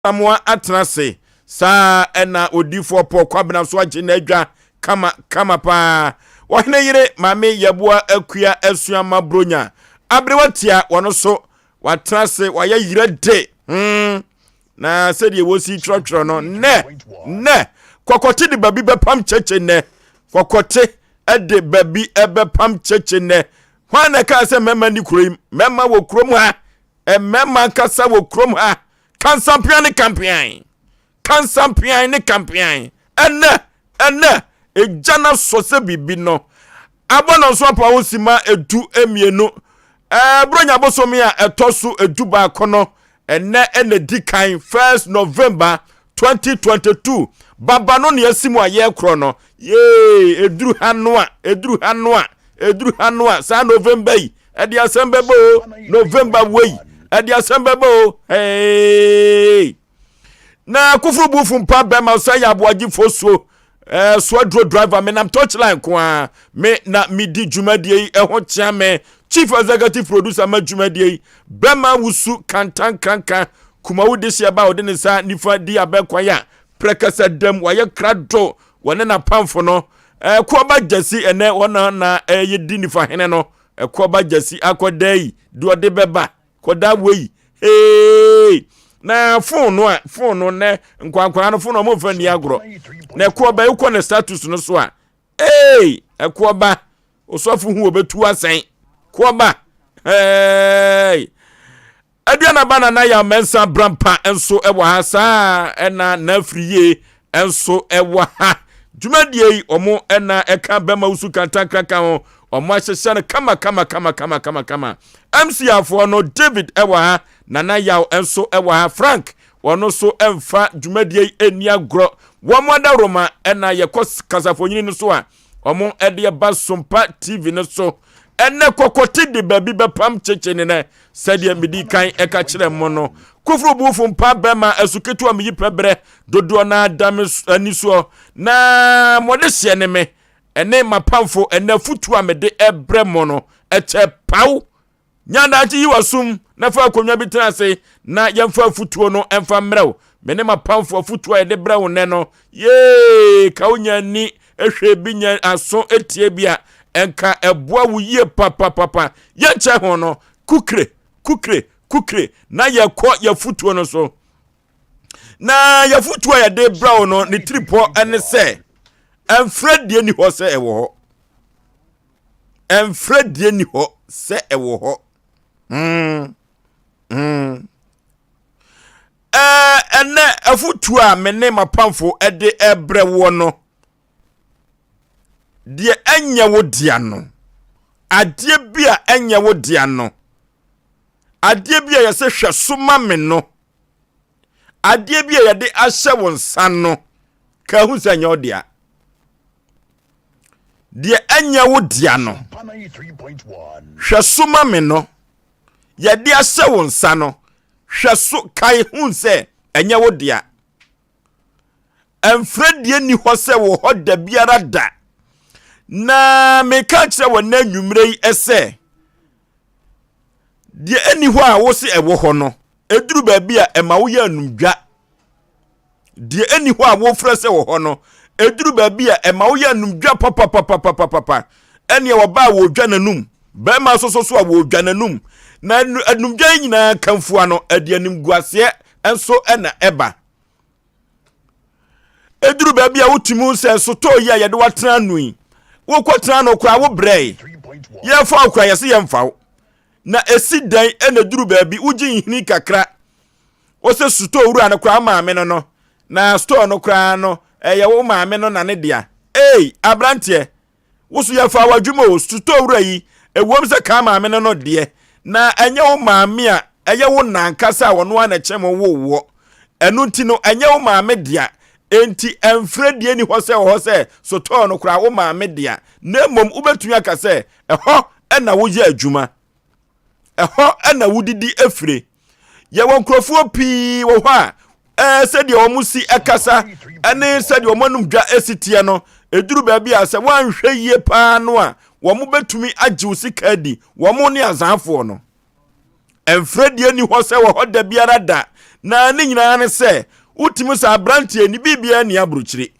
Asamoah atena ase. Saa ara na Odiyifoɔ Paul Kwabena nso agye n'adwa kama kama paa. Ɔhene yere Maame Yeboah Akua Asuama Bronya, aberewa tia, wɔn nso watena ase, wayɛ yerɛ de. Hmm. Na sɛdeɛ wɔsi twerɛtwerɛ no, nnɛ, nnɛ, kɔkɔte de baabi bɛpam kyekye nnɛ. Kɔkɔte de baabi bɛpam kyekye nnɛ. Hwan na ɛkaa sɛ mmarima ni kuro yi? Mmarima wɔ kurom ha. Mmarima ankasa wɔ kurom ha. Kansampean ne kampean. Kansampean ne kampean. Ɛnɛ, ɛnɛ, egya no asɔ sɛ biribi no. Abɔ no nso apa ho sima 12. Ɛɛ, Buronya bosome a ɛtɔ so 11 no, ɛnɛ ɛna di kan, 1st November 2022. Baba no na yɛasi mu a yɛrekorɔ no. Yee, eduru ha no a, eduru ha no a, eduru ha no a, saa November yi, ɛde asɛm bɛbɔ o. November wei, ɛde asɛm bɛbɔ o. Hey! Na koforo bufu mpa bɛma sɛ yɛ aboagye suo. Soaduro driver, me nam touchline ko a me na medi dwumadie yi ɛho kyea me chief executive producer ma dwumadie yi bɛma wusu kantankanka kumawu de hyɛ ba ɔde ne nsa nifa di abɛkwan a prɛkɛsɛ dɛm wayɛ krado wɔne n'apamfo no. Ɛkoɔba gyasi ɛnɛ wɔn na ɛyɛ di nifa hene no. Ɛkoɔba gyasi akɔda yi deɛ ɔde bɛba kɔda wei. Hey! Na phone no a phone no nɛ nkwankwan no phone no ɔmo nfa ni agorɔ na ɛkoɔba yi kɔ ne status no so a, hey, ɛkoɔba osɔfo hu obetu asɛn koɔba. Hey! Aduana ba nana yɛ mɛnsa brampa nso ɛwɔ ha saa, ɛna n'afiri yie nso ɛwɔ ha. Dwumadie yi ɔmo ɛna ɛka bɛma wusu kantankanka ho, ɔmo ahyehyɛ no kama kama kama kama kama kama. MC afoɔ no, David ɛwɔ ha, Nana Yaw nso ɛwɔ ha, Frank wɔn nso ɛmfa dwumadie yi ɛni agorɔ. Wɔn adaworoma ɛna yɛkɔ kasafonyini no so a wɔn ɛde ɛba Sompa TV no so. Ɛnɛ kɔkɔte de baabi bɛpam kyekye ne nɛ sɛdeɛ medi kan ɛka kyerɛ mo no. Koforo buufo mpa bɛma ɛso ketewa meyi pɛ berɛ dodoɔ na ada me ani soɔ na mɔde hyɛ ne me ɛne mapamfo. Ɛnɛ futuo a mede ɛbrɛ mo no ɛkyɛ paw nyandakye yi wasum na fa akonnwa bi tena ase na yɛmfa afutuo no ɛmfa mmerɛw. Me ne mapamfo afutuo a yɛde brɛ wo nnɛ no, yee, ka wo nya ani ehwɛ bi, nya aso etie bi a ɛnka ɛboa wo yie papapapa. Yɛnkyɛ ho no kukire kukire kukire na yɛkɔ yɛfutuo no so. Na yɛfutuo a yɛde brɛ wo no ne tiripɔ ɛne sɛ ɛmfrɛ deɛ ni hɔ sɛ ɛwɔ hɔ, ɛmfrɛ deɛ ni hɔ sɛ ɛwɔ hɔ. Ɛnɛ afutuo a me ne mapamfo ɛde ɛbrɛ woɔ no, deɛ ɛnyɛ wo dea no, adeɛ bi a ɛnyɛ wo dea no, adeɛ bi a yɛsɛ hwɛ so ma me no, adeɛ bi a yɛde ahyɛ wo nsa no, ka hu sɛ ɛnyɛ wo dea. Deɛ ɛnyɛ wo dea no, hwɛ so ma me no, yɛde ahyɛ wo nsa no, hwɛ so kae hu sɛ ɛnyɛ wo dea. Ɛmfrɛ deɛ ni hɔ sɛ wɔ hɔ da biara da. Na meka kyerɛ wɔ nnɛ anwummerɛ yi sɛ deɛ ɛni hɔ a wo se ɛwɔ hɔ no, ɛduru baabi a ɛma woyɛ anumdwa. Deɛ ɛni hɔ a wofrɛ sɛ wɔ hɔ no, ɛduru baabi a ɛma woyɛ anumdwa papapapapapapa. Ɛneɛ wɔbaa wɔdwa n'anum, bɛrima nso so so a wɔdwa n'anum, na anumdwa yi nyinaa kamfua no ɛde animguaseɛ nso ɛna ɛba. Ɛduru baabi a wotumi sɛ sotɔɔ yi a yɛde watena ano yi, wokɔtena no koraa wo brɛe, yɛfa wo koraa yɛse yɛmfa wo. Na ɛsi dɛn ɛna duru baabi wogye nhini kakra, wosɛ sotɔɔ wura no koraa maame no no na store no koraa no ɛyɛ wo maame no na ne dea. Ei, aberanteɛ, wo so yɛfa w'adwuma o. Sotɔɔ wura yi ɛwom sɛ kaa maame no no deɛ, na ɛnyɛ wo maame a ɛyɛ wo nankasa a ɔno a na ɛkyɛn mo wowoɔ. Ɛno nti no ɛnyɛ wo maame dea. Enti ɛmfrɛ deɛ ni hɔ sɛ wɔ hɔ sɛ sotɔɔ no koraa wo maame dea, na mmom wobɛtumi aka sɛ ɛhɔ ɛna woyɛ adwuma, ɛhɔ ɛna wodidi afire. Yɛwɔ nkurɔfoɔ pii wɔ hɔ a sɛdeɛ wɔn si ɛkasa ɛne sɛdeɛ wɔn anum dwa esi teɛ no, eduru baabi a sɛ wɔanhwɛ yie paa no a, wɔn bɛtumi agye wo sika adi. Wɔn ne azaafoɔ no. Ɛmfrɛ deɛ ni hɔ sɛ wɔ hɔ da biara da. Na ne nyinaa ne sɛ, wotumi sɛ aberanteɛ ne biribiara nni aburokyire.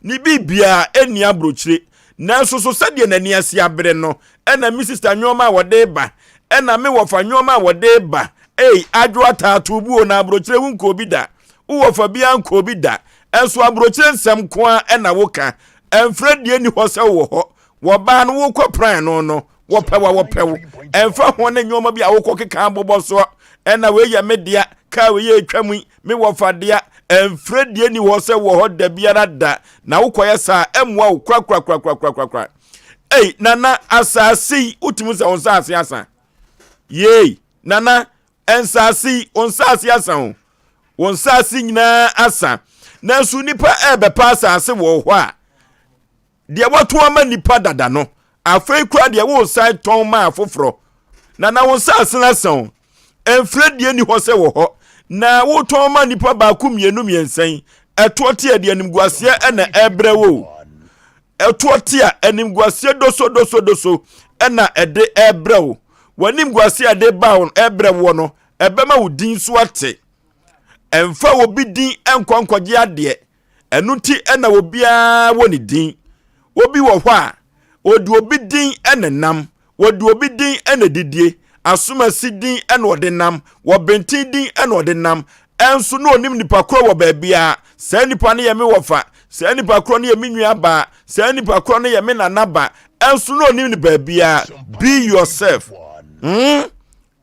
Ne biribiara nni aburokyire. Nanso so sɛdeɛ n'ani asi abere no, ɛna me sista nneɛma a wɔde ba, ɛna me wɔfa nneɛma a wɔde ba. Ei, adwo ataato buo na aburokyire wo nkɔɔ bi da. Wo wɔfa biara nkɔɔ bi da. Ɛnso aburokyire nsɛm nko ara ɛna woka. Ɛmfrɛ deɛ nni hɔ sɛ wowɔ hɔ. Wɔbaa no wokɔ pran no no, wɔpɛ wa wɔpɛ wo. Ɛmfa ho ne nneɛma bi a wokɔ keka abobɔ soɔ. Ɛna wei yɛ me dea, kaa wei yɛ atwa mu yi, me wɔfa dea. Ɛmfrɛ deɛ nni hɔ sɛ wɔ hɔ da biara da. Na wokɔyɛ saa ɛmmoa wo korakorakorakorakorakora. Ei, nana, asase yi, wotumi sɛ wo nsaase asa. Yei, nana, nsaase yi, wo nsaase asa o. Wo nsaase nyinaa asa. Nanso nnipa ɛrebɛpa asase wɔ hɔ a, Deɛ wɔatɔn ama nnipa dada no, afei koraa deɛ woresan tɔn ma afoforɔ. Na na wo nsa asene asa o. Mfrɛ deɛ nni hɔ sɛ wɔ hɔ. Na wotɔn ma nnipa baako mmienu mmiɛnsa yi, ɛtoɔ te a deɛ animguaseɛ na ɛrebrɛ wo o. Ɛtoɔ te a animguaseɛ doso doso doso na ɛde ɛrebrɛ wo. W'animguaseɛ a ɛde ba wo ɛrebrɛ woɔ no, ɛbɛma wo din so ate. Ɛmfa obi din nkɔ nkɔgye adeɛ. Ɛno nti na obiara wɔ ne din. Obi wɔ hɔ a, ɔde obi din na nam, wɔde obi din na didie, asomasi din na ɔde nam, wɔbenten din na ɔde nam. Ɛnso na ɔnim nipa korɔ wɔ baabiara. Saa nipa no yɛ me wɔfa, saa nipa korɔ no yɛ me nua baa, saa nipa korɔ no yɛ me nana ba. Ɛnso na ɔnim no baabiara. Be yourself. Hmm?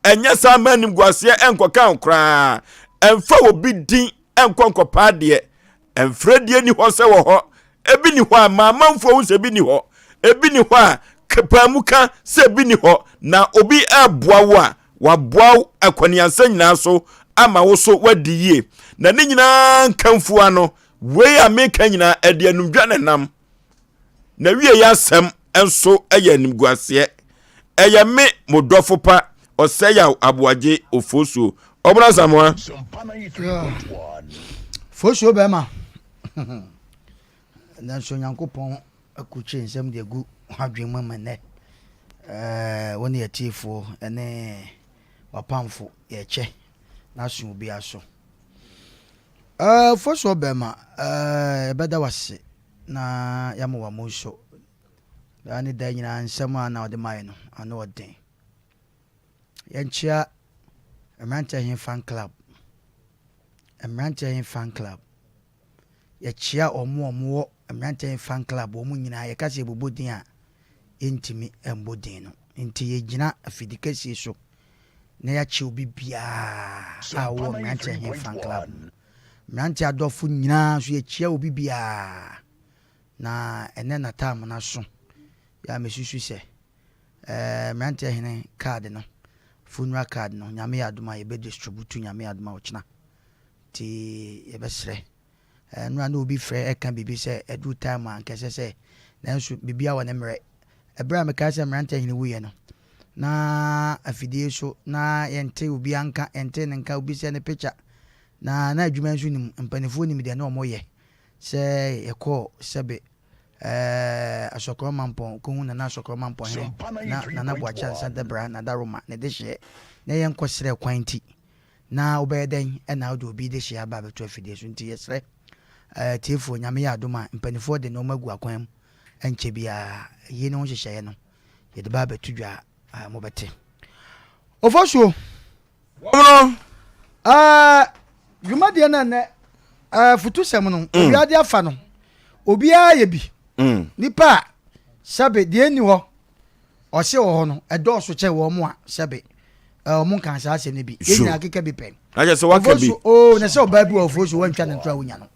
Ɛnyɛ saa mma animguaseɛ ɛnkɔka wo koraa. Ɛmfa obi din ɛnkɔ nkɔpa adeɛ. Ɛmfrɛ deɛ ni hɔ sɛ wɔ hɔ. Ebi ni hɔ a ma amanfoɔ hu sɛ ebi ni hɔ. Ebi ni hɔ a paa mu ka sɛ ebi ni hɔ. Na obi ɛreboa wo a, waboa wo akwaniansa nyinaa so ama wo so wadi yie. Na ne nyinaa nkamfua no, wei a meka nyinaa ɛde anumdwa na ɛnam. N'awieeɛ asɛm nso yɛ animguaseɛ. Ɛyɛ me, mo dɔfo pa, Ɔsɛeyaw Aboagye Ofosuo. Ɔbena Asamoah. Fosuo bɛrima. Nanso Onyankopɔn akukyire nsɛm de agu adwene mu ama nnɛ. Wo ne atiefoɔ ne wapamfo yɛkyɛ n'aso obi aso. Fosuo bɛrima, yɛbɛda wase na yɛama w'amu nso. Daa ne daa nyinaa nsɛm a na ɔde mae no, ano ɔden. Yɛnkyea Mmeranteɛ He Fan Club. Mmeranteɛ He Fan Club. Yɛkyea wɔn a wɔwɔ Mmeranteɛ He Fan Club wɔn nyinaa. Yɛka sɛ yɛbobɔ din a, yɛntumi mmɔ din no. Nti yɛgyina afidi kɛseɛ so na yɛakyea obi biara a ɔwɔ Mmeranteɛ He Fan Club mu. Mmeranteɛ adɔfo nyinaa nso yɛkyia obi biara na ɛnɛ na time no aso yɛ a mesusu sɛ ɛɛ mmeranteɛ hene card no funeral card no Nyame yɛ adom a yɛbɛ distribute Nyame yɛ adom a ɔkyena nti yɛbɛsrɛ Ɛno a na obi frɛ ɛka biribi sɛ ɛduru time a anka ɛsɛ sɛ nanso biribiara wɔ ne mmerɛ. Ɛberɛ a mekae sɛ mmeranteɛ hene wuiɛ no na afidie so na yɛnte obiara nka, yɛnte ne nka, obi sɛ ne picture na na adwuma nso nim, mpaninfoɔ nim deɛ na wɔyɛ sɛ yɛkɔɔ sɛbe ɛɛ Asɔkorɔ Mampɔn kɔhu Nana Asɔkorɔ Mampɔn hene na Nana Boakye Ansah Dabra Nadaroma ne dehyeɛ na yɛnkɔ srɛ kwan nti Na wobɛyɛ dɛn na wode obi dehyeɛ aba abɛto afidie so? Nti yɛsrɛ atiefoɔ, Nyame yɛ adom a, mpaninfoɔ de nnoɔma agu akwan mu, ɛnkyɛ biara yei ne ho nhyehyɛeɛ no yɛde ba abɛto dwa a mobɛte. Ofosuo! Wɔn no. Dwumadie no ɛnɛ afutusɛm no obiara de afa no, obiara yɛ bi. Nipa a sɛbe deɛ ɛnni hɔ Ɔse wɔ hɔ no, ɛdɔɔso kyɛn wɔn a sɛbe wɔn nkaa saa asɛm no bi. Yɛn nyinaa keka bi pɛn. Na kyerɛ sɛ waka bi. Oo, oh, na sɛ ɔbaa bi wɔ ɔfoɔ so wɔntwa ne ntorɔ a wonya no.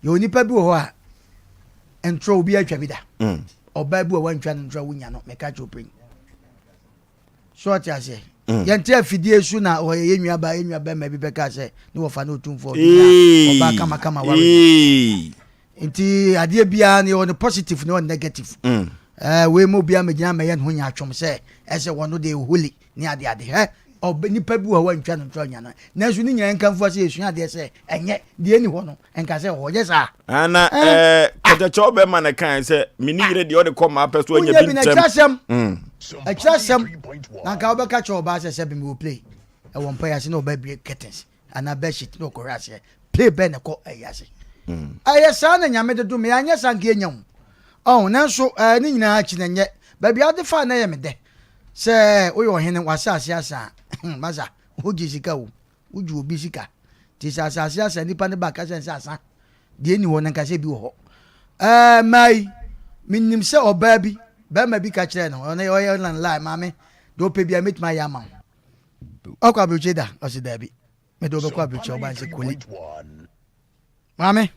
Yɛ onipa bi wɔ hɔ a ntorɔ obi atwa bi da. Ɔbaa bi wɔ wɔntwa ne ntorɔ a wonya no, meka kyerɛ ɔpɛn. So ɔte aseɛ? Yɛnte afidie so na ɔyɛ yɛn nua baa yɛn nua bɛrima bi bɛka sɛ ne wɔfa ne otumfoɔ bi na ɔbaa kamakama ware. Nti adeɛ biara no yɛwɔ no positive ne ɔno negative. Mm. Eh, wei mu obiara mɛgyina mɛyɛ ne ho nya atwom sɛ ɛsɛ wɔn no deɛ holy ne ade ade hɛ ɔbɛ nipa bi wɔ hɔ wɔntwa no ntorɔ nya no nanso ne nyinaa nkamfo ase yɛsua adeɛ sɛ ɛnyɛ deɛ ni hɔ no nka sɛ hɔ nyɛ saa. Ana ɛɛ eh, kɛtɛkyɛ ɔbɛma ne kan sɛ mene yere deɛ ɔde kɔ maa pɛ so anya bi ntɛm. Ɛkyerɛ asɛm mm. ɛkyerɛ asɛm na nka wobɛka kyerɛ ɔbaa sɛ sɛ bi mewɔ play ɛwɔ mpa yɛ ase na ɔbaa bie curtains. anaa bedsheet na ɔkɔhwɛ aseɛ. Play bɛn na ɛkɔ ɛyi ase. Ɛyɛ saa na Nyame de dome yɛn, anyɛ saa nka yɛnya hu. Ɔho, nanso ɛɛ ne nyinaa akyi no ɛnyɛ baabi a wode faa na ɛyɛ me dɛ. Sɛ woyɛ ɔhene, w'asase asa a, masa, wogye sika o, wogye obi sika. Nti sɛ asase asa nipa no ba ka sɛ sɛ asa, deɛ ɛnni hɔ no nka sɛ bi wɔ hɔ. Ɛɛ mmaa yi, menim sɛ ɔbaa bi, barima bi ka kyerɛɛ no, ɔno ɔyɛ landline, maame, deɛ ɔpɛ biara mɛtumi ayɛ ama wo. Ɔkɔ aburokyire da? Ɔse daabi. Mede wobɛkɔ aburokyire, ɔbaa no sɛ koli. Maame,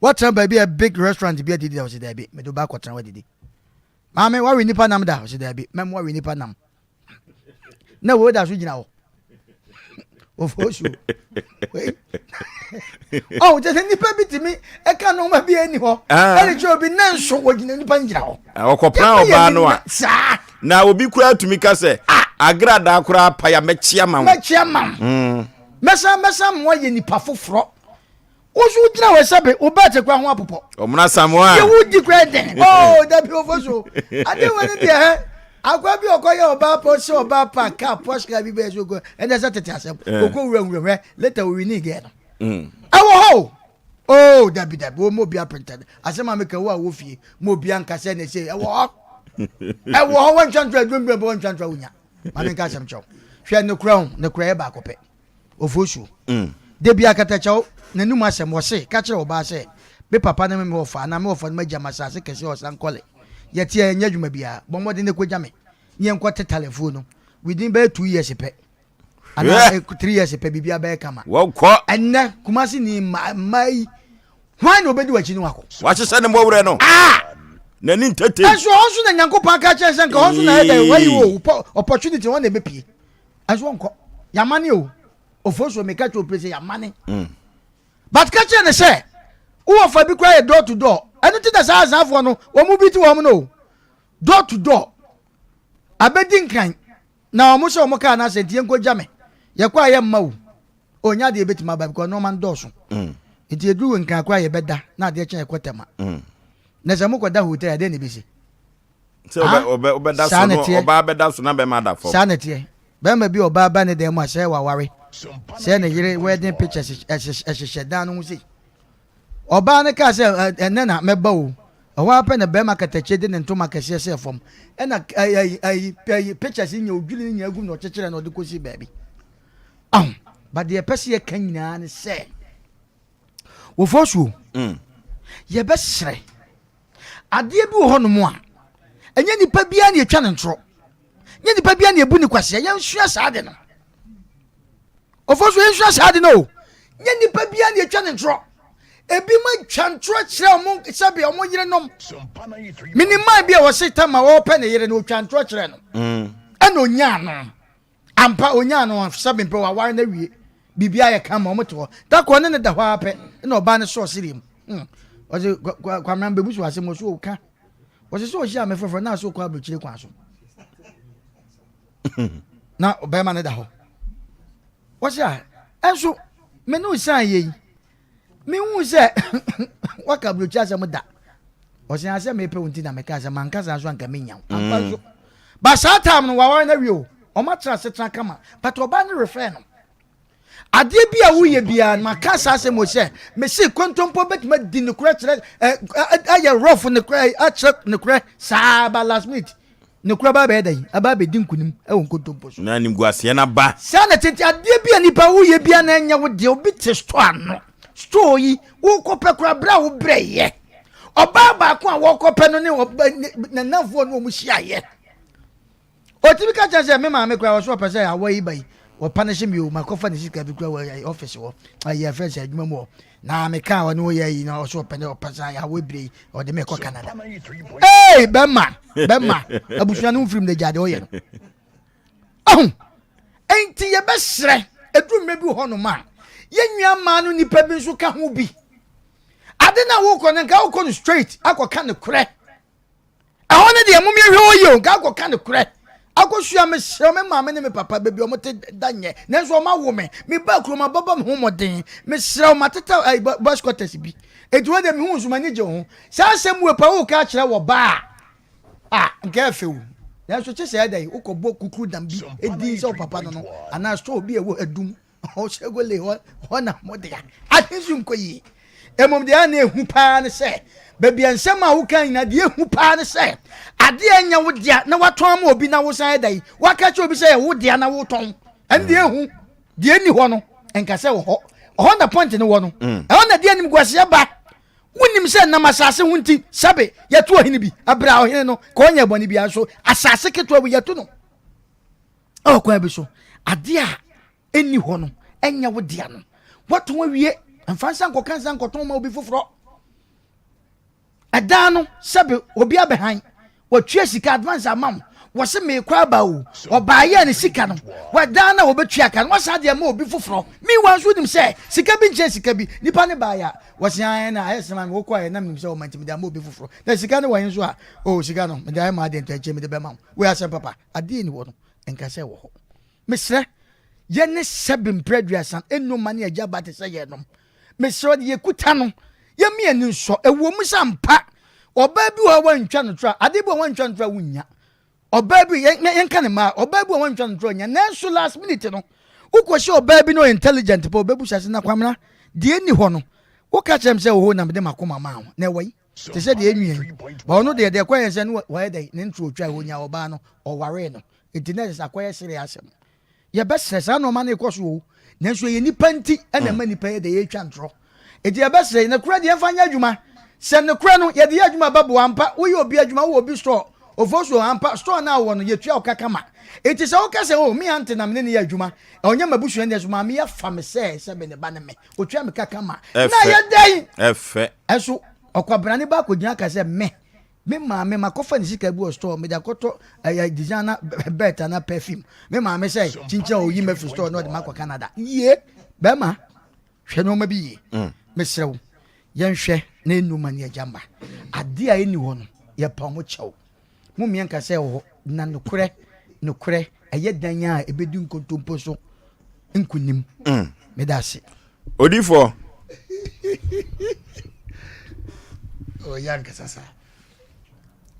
woatena baabi a big restaurant bi adidi da? Ɔse daabi. Mede wobɛ akɔtena hɔ adidi. Maame, woawe nipa nam da? Ɔse daabi. Mɛma woawe nipa nam. Na wei da so gyina hɔ. Ofosuo. Wei. Ɔho kyɛ sɛ nipa bi tumi ɛka nneɛma bi ɛni hɔ. Ah. Ɛde kyerɛ obi ne nso wɔgyina nipa no gyina hɔ. Ah, ɔkɔpra ɔbaa no a. Saa. Na obi koraa tumi ka sɛ ah. agradaa koraa pa ya mɛkyea ma wo. Mɛkyea ma wo. Mm. Mɛsan mɛsan mo ayɛ nipa foforɔ. Wo nso wogyina hɔ sɛbe wo bɛɛte koraa ho apopɔ. Ɔmena Samoa. Deɛ wodi koraa dɛn. Oh dabi ofo so. Ade wɔ ne deɛ hɛ. Akwa bi ɔkɔ yɛ ɔbaa pa ɔsɛ ɔbaa pa kaa posh car bi bɛyɛ so ɔkɔ ɛnɛ sɛ tete asɛm. Eh. Ɔkɔ wura wura hwɛ later owini gɛɛ no. Mm. Ɛwɔ hɔ o. Oh dabi dabi wo mo obi apɛntɛn. Asɛm a meka wo a wɔ fie mo obi anka sɛ na ɛsɛ ɛwɔ hɔ. Ɛwɔ hɔ wɔntwa ntora adwuma bi wɔntwa ntora wonya. Maame nka asɛm kyɛw. Hwɛ ne kura ho ne kura yɛ baako pɛ. Ofosuo. Da bi akatakyɛw n'anum asɛm, ɔse, ka kyerɛ ɔbaa sɛ, me papa ne me me wɔfa anaa me wɔfa no magya me asase kɛseɛ wɔ Sankɔle. Yɛte a yɛnyɛ adwuma biara. Bɔ mmɔden na kɔgya me ne yɛnkɔ tetale afuo no. Within bɛyɛ 2 years pɛ anaa 3 years pɛ biribiara bɛyɛ kama. Wɔkɔ. Ɛnnɛ Kumasi ni mmaa mmaa yi hwan na obedi w'akyi ne wakɔ? Wahyehyɛ ne mmɔwerɛ no. Ah! N'ani ntete. Ɛnso ɔhɔ nso na Nyankopɔn aka kyerɛ sɛ nka ɔhɔ nso na ɛyɛ dɛ wayi wo opportunity hɔ na ɛbɛpie. Ɛnso ɔnkɔ. Yamane o. Ofosuo meka kyerɛ opire sɛ yamane. But ka kyerɛ ne sɛ wowɔ fa bi koraa yɛ door to door. Ɛno ti na saa asanfoɔ no wɔn mu bi ti wɔn no o. Door to door. Abɛdi nkran na wɔn sɛ wɔn kaa no asɛ nti yɛnkɔ gya me. Yɛkɔ a yɛmma o. Ɔnya adeɛ bɛtumi aba because nneɛma no dɔɔso. Nti yɛduru nkran koraa yɛbɛda na adeɛ kyɛn yɛkɔ Tema. Na sɛ mokɔda hotel adeɛ na ɛbɛsi. Sɛ ɔbɛda so no ɔbaa bɛda so na bɛrima da fam. Saa na ɛteɛ. Bɛrima bi ɔbaa ba ne dan mu a sɛ waware sɛ ne yere wedding pictures ɛhyehyɛ dan no ho sei. Ɔbaa no kaa sɛ ɛnɛ na mɛba o. Ɛhɔ ara pɛ na bɛrima katakyie de ne ntoma kɛseɛ sɛɛ fam. Ɛna ɛyi ɛyi ɛyi pictures nyɛ odwiri ne nyinaa gum na ɔkyekyere na ɔde kɔsi baabi. Aho, but deɛ ɛpɛ sɛ yɛka nyinaa ne sɛ wɔfɔ suo. Yɛbɛsrɛ adeɛ bi wɔ hɔnom a ɛnyɛ nipa biara na yɛtwa ne ntorɔ, nyɛ nipa biara na yɛbu ne kwaseɛ. Yɛnsua saa de no ɔfɔ so, yɛnsua saa de no o. Nyɛ nipa biara na yɛtwa ne ntorɔ. Ebi ma twa ntorɔ kyerɛ ɔmo sɛbi ɔmo yerenom. Miniman bi a wɔse tama wɔpɛ ne yere no, otwa ntorɔ kyerɛ no ɛna onyaa no ampa, onyaa no sɛbi mpɛ waware no awie, biribi ayɛ kama, ɔmo te hɔ dakɔ ne ne da hɔ ara pɛ ɛna ɔbaa no sɔɔ sereɛ mu. Ɔse Kwamina mbɛbu so asɛm ɔso ɔka ɔse sɛ ɔhyia me foforɔ na asɛ ɔkɔ aburokyire kwan so na ɔbɛrima no da hɔ. Wɔse a ɛnso me ne ɔsan yɛ yi mehu sɛ waka aburokyire asɛm da. Ɔse asɛ mepɛ wo nti na meka sɛ manka saa so anka menya wo ampa nso. But saa time no waware no awie o, ɔma tena asetena kama, but ɔbaa no refer no adeɛ bi a woyɛ biara no. Maka saa asɛm o sɛ mese kontompo bɛtumi adi nokorɛ kyerɛ ayɛ rough nokorɛ akyerɛ nokorɛ saa, ba last minute nokorɛ ba bɛyɛ dɛn aba abɛdi nkonim wɔ nkontompo so. Na animguaseɛ no aba. Saa na tete adeɛ bi a nipa woyɛ bia na ɛnyɛ wo deɛ. Obi te store ano, store yi wokɔpɛ koraa berɛ a wobrɛ yɛ ɔbaa baako a wɔkɔpɛ no ne nanamfoɔ no wɔn hyiaeɛ, ɔtumi ka kyerɛ sɛ me maame koraa ɔso ɔpɛ sɛ awɔ yi ba yi wɔpa no hye mi o, makɔfa ne sika bi koraa wɔ ɔfisi hɔ, ayɛ fɛ sɛ adwuma mu hɔ na meka a ɔne woyɛ yi na ɔso ɔpɛ ne ɔpɛ sɛ awɔ ebire yi ɔde me kɔ Canada. Ee, bɛma bɛma abusua no mfirim na gya deɛ ɔyɛ no ɔho. Enti yɛbɛsrɛ ɛduru mmerɛ bi wɔ hɔnom a yɛn nua mmaa no nipa bi nso ka ho bi. Ade no a wokɔ no nka wokɔ no straight akɔka no korɛ. Ɛhɔ no deɛ mom yɛhwɛ hɔ yie o, nka akɔka no korɛ akɔsua. Mesrɛ me maame ne me papa baabi ɔmo te da nyɛ nanso ɔmo awo me, meba kurom abɛbɔ me ho mmɔden. Mesrɛ wo, mateta boys quarters bi enti wɔ deɛ mehu nso m'ani gye ho. Saa asɛm wei pa woka akyerɛ wɔ baa a nka ɛfɛ o, nanso kye sɛ ɛdɛ wokɔbɔ kukuru dam bi edin sɛ wo papa no anaa store bi a ɛwɔ adum. Ɔhyɛgole hɔ hɔ na mo dea. Ade nso nkɔ yie. Mmom deɛ na ehu paa ne sɛ, baabi a nsɛm a woka nyinaa deɛ ehu paa ne sɛ, adeɛ a ɛnyɛ wo dea na watɔn ama obi na wosan ɛda yi, waka kyerɛ obi sɛ ɛyɛ wo dea na wotɔn. Ɛno deɛ ehu. Deɛ ɛnni hɔ no, nka sɛ wɔ hɔ. Ɔhɔ na point no wɔ no. Mm. Ɛhɔ na deɛ animguaseɛ ba. Wonim sɛ nam asase ho nti, sɛbe yɛto ɔhene bi, ɛberɛ a ɔhene no, ka ɔnyɛ bɔne biara nso, asase ketewa bi yɛto no. Ɛwɔ kwan bi so, adeɛ a ɛnni hɔ no, ɛnyɛ wo dea no. Woatɔn awie, mfa nsa nkɔka nsa nkɔtɔn ma obi foforɔ. Ɛdan no, sɛbe obi abɛhan, watua sika advance ama wo, wɔse meekɔ aba o, ɔbaayɛ ne sika no, wadan no a wɔbɛtua ka no, wasan de ama obi foforɔ. Meanwhile nso wonim sɛ sika bi nkyɛn sika bi, nipa ne baayɛ a, wɔse ae na ayɛ sɛ ma me wokɔ ayɛ na menim sɛ ɔma nti mede ama obi foforɔ. Na sika no wɔ he nso a, oh sika no, mede ayɛ ma adeɛ nti akyire mede bɛma wo. Wei asɛm papa, adeɛ ni hɔ no, nka sɛ ɛwɔ hɔ. Mesrɛ, yɛne sɛbe mprɛ aduasa nnoma ne agya ba te sɛ yɛnom. Mesrɛ wo, deɛ yɛkuta no, yɛmma yɛn ani nsɔ. Ɛwɔ mu sɛ ampa, ɔbaa bi wɔ hɔ a woantwa no toro a, adeɛ bi wɔ hɔ a woantwa no toro a wonnya. Ɔbaa bi, yɛnka ne mmaa, ɔbaa bi wɔ hɔ a woantwa no toro a wonnya. Nanso last minute no, wokɔhyɛ ɔbaa bi na ɔyɛ intelligent pɛ, ɔbɛbusa sɛ, na Kwamena, deɛ ɛnni hɔ no, woka kyerɛ me sɛ oho na mede m'akoma maa wo, na ɛwɔ yi? Te sɛ deɛ ɛnwia yi. Ba ɔno deɛ, deɛ ɛkɔyɛ sɛ no wɔyɛ dɛn, ne ntoro otwa, ɔnya ɔbaa no, ɔwaree no. Enti na ɛsɛ sɛ akɔyɛ sereɛ asɛm. Yɛbɛsrɛ, saa nnoɔma no rekɔ so o, nanso ɛyɛ nnipa nti na ɛma nnipa yɛ dɛ yɛretwa ntorɔ. Enti yɛbɛsrɛ, nokorɛ deɛ yɛmfa nyɛ adwuma. Sɛ nokorɛ no yɛde yɛ adwuma bɛboa ampa, woyɛ obi adwuma, wowɔ obi store, Ofosuo, ampa store no a wowɔ no yɛtua wo ka kama. Enti sɛ woka sɛ oh me aunty na me ne no yɛ adwuma, ɔnyɛ m'abusuani deɛ nso maame yi afa me sɛ sɛ me ne ba ne me, ɔtua me ka kama. Na ɛyɛ dɛn? Ɛfɛ. Ɛnso ɔkwabrane ba akɔgyina ka sɛ me Me maame makɔfa ne sika bi wɔ store mede akɔtɔ ɛyɛ designer belt ana perfume. Me maame sɛ kyinkyin a oyi mɛfiri store na ɔde makɔ Canada. Yie bɛrima hwɛ nneɛma bi yie. Mm. Mesrɛ wo yɛnhwɛ na ɛnnu ma ne agya mma. Adeɛ a ɛnni hɔ no yɛpa ɔmo kyɛw. Mo mmea nka sɛ ɛwɔ hɔ na nokorɛ nokorɛ ɛyɛ dan a ɛbɛdi nkontompo so nkunim. Mm. Meda ase. Odifoɔ. Ɔyɛ ankasa saa.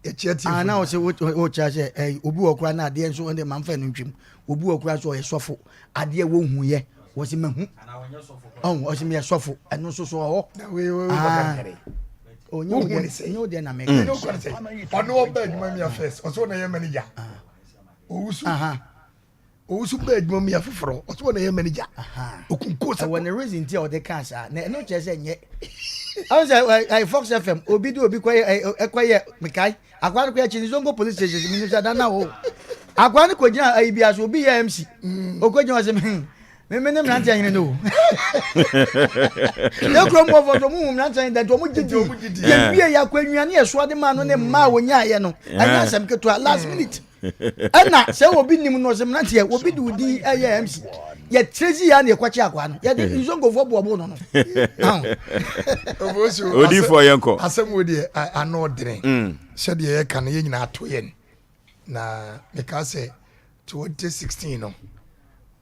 Yɛkyia tie. Ah, na ɔsɛ wokyerɛ sɛ eh, obi wɔ kora na adeɛ nso ɛnde mamfa no ntwam. Obi wɔ kora nso ɔyɛ sɔfo. Adeɛ wɔhu yɛ wɔsi mahu. Ɔn ɔsi meyɛ sɔfo. Ɛno nso so ɔhɔ. Ah. Onye wo deɛ, onye wo deɛ na mɛka. Ɔno ɔba adwuma mi a first, ɔsɛ ɔna yɛ manager. Owusu. Owusu baa adwuma mu yɛ foforɔ ɔsɛ ɔna yɛ manager okunko sɛ. Ɛwɔ ne reason ti a ɔde kaa saa na ɛno kyerɛ sɛ nyɛ ɔn sɛ ɛ Fox FM obi de obi kɔyɛ ɛkɔyɛ mekae akwa no kɔyɛ kyini zongo police station mi nisɛ dana o akwa no kɔgyina ayi bi aso obi yɛ MC okɔgyina ɔsɛ mi mi mi ne mmeranteɛ hene no o yɛ kurom bɔfɔ so ɔmo hu mmeranteɛ hene dɛ nti ɔmo gye di yɛ wie yɛ akɔ nnuane yɛ soa de maa no ne mmaa a wɔnyaayɛ no ɛnyɛ asɛm ketewa last minute. Ɛna sɛ obi nim no ɔsɛ mmeranteɛ obi de odin ɛyɛ MC yɛkyerɛ zi ya na yɛkɔkye akwaa no yɛde mm. nzongofoɔ boɔbo no no odifoɔ yɛnkɔ asɛm wo deɛ ano ɔdene mm. sɛdeɛ yɛka no yɛ nyinaa ato yɛn na meka sɛ 2016 no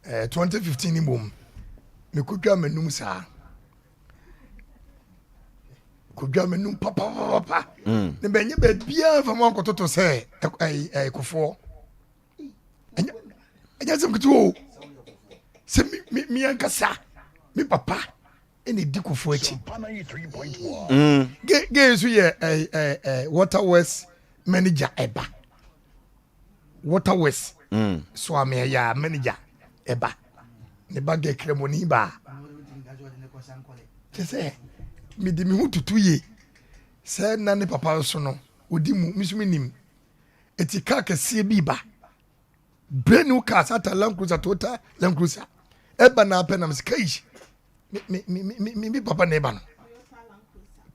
eh, 2015 no mmom mekɔdwa m'anum saa kɔdwa m'anum papapapa mm. ne bɛnyɛ baabiaa mfa mu ankɔtoto sɛ ɛkofoɔ ɛnyɛ sɛm ketewa o sɛ me ankasa me papa ɛna ɛdi kofoɔ akyi mm. gay nso yɛ water west manager ɛba water west mm. so ame ɛyɛ a manager ɛba ne ba gɛ kremoni baa kyɛ sɛ mede me ho tutu yie sɛ na ne papa nso no ɔdi mu me nso menim ɛti kaa kɛseɛ bi ba brand new car sata land cruiser toyota land cruiser ɛba na apɛ nam sɛ kai me me me me me papa na ɛba no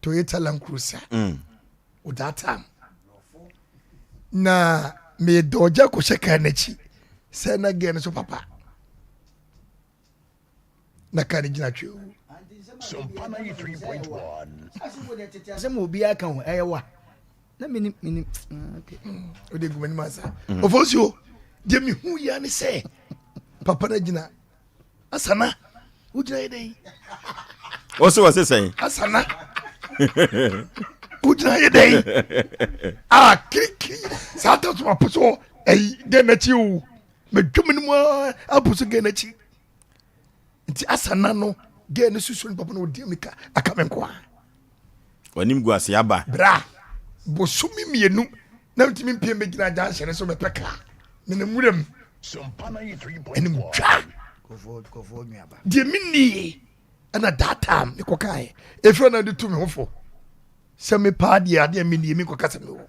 toyota land cruiser mm. Wɔ that time na meda ɔgya kɔhyɛ kaa n'akyi sɛ na gɛɛ no so papa na kaa no gyina twɛ o. Sompa 93.1. Asɛm obiara ka ho ɛyɛ wa na menim menim. O de gu m'anim asa. Ofosuo deɛ mehu yia ne sɛ papa no gyina Asana, wogyina yɛ dɛn? Wɔse wɔse sɛn? Asana, wogyina yɛ dɛn? Ah, kirikiri, saa ta so apo so ɛyi gɛn n'akyi o. Mɛdwa mu no mu apo so gɛn n'akyi. Nti asa na no girl no susu ne papa no ɔdi mmirika aka me nko a. W'anim gu ase aba. Bra bosome mmienu na metumi mpie mɛgyina junction so mɛpɛ kaa menam wuram ɛnim twa deɛ mennie ɛna that time mekɔkaeɛ ɛfiri na de tu me ho fo sɛ mepaa deɛ adeɛ mennie menkɔka sɛ mewɔ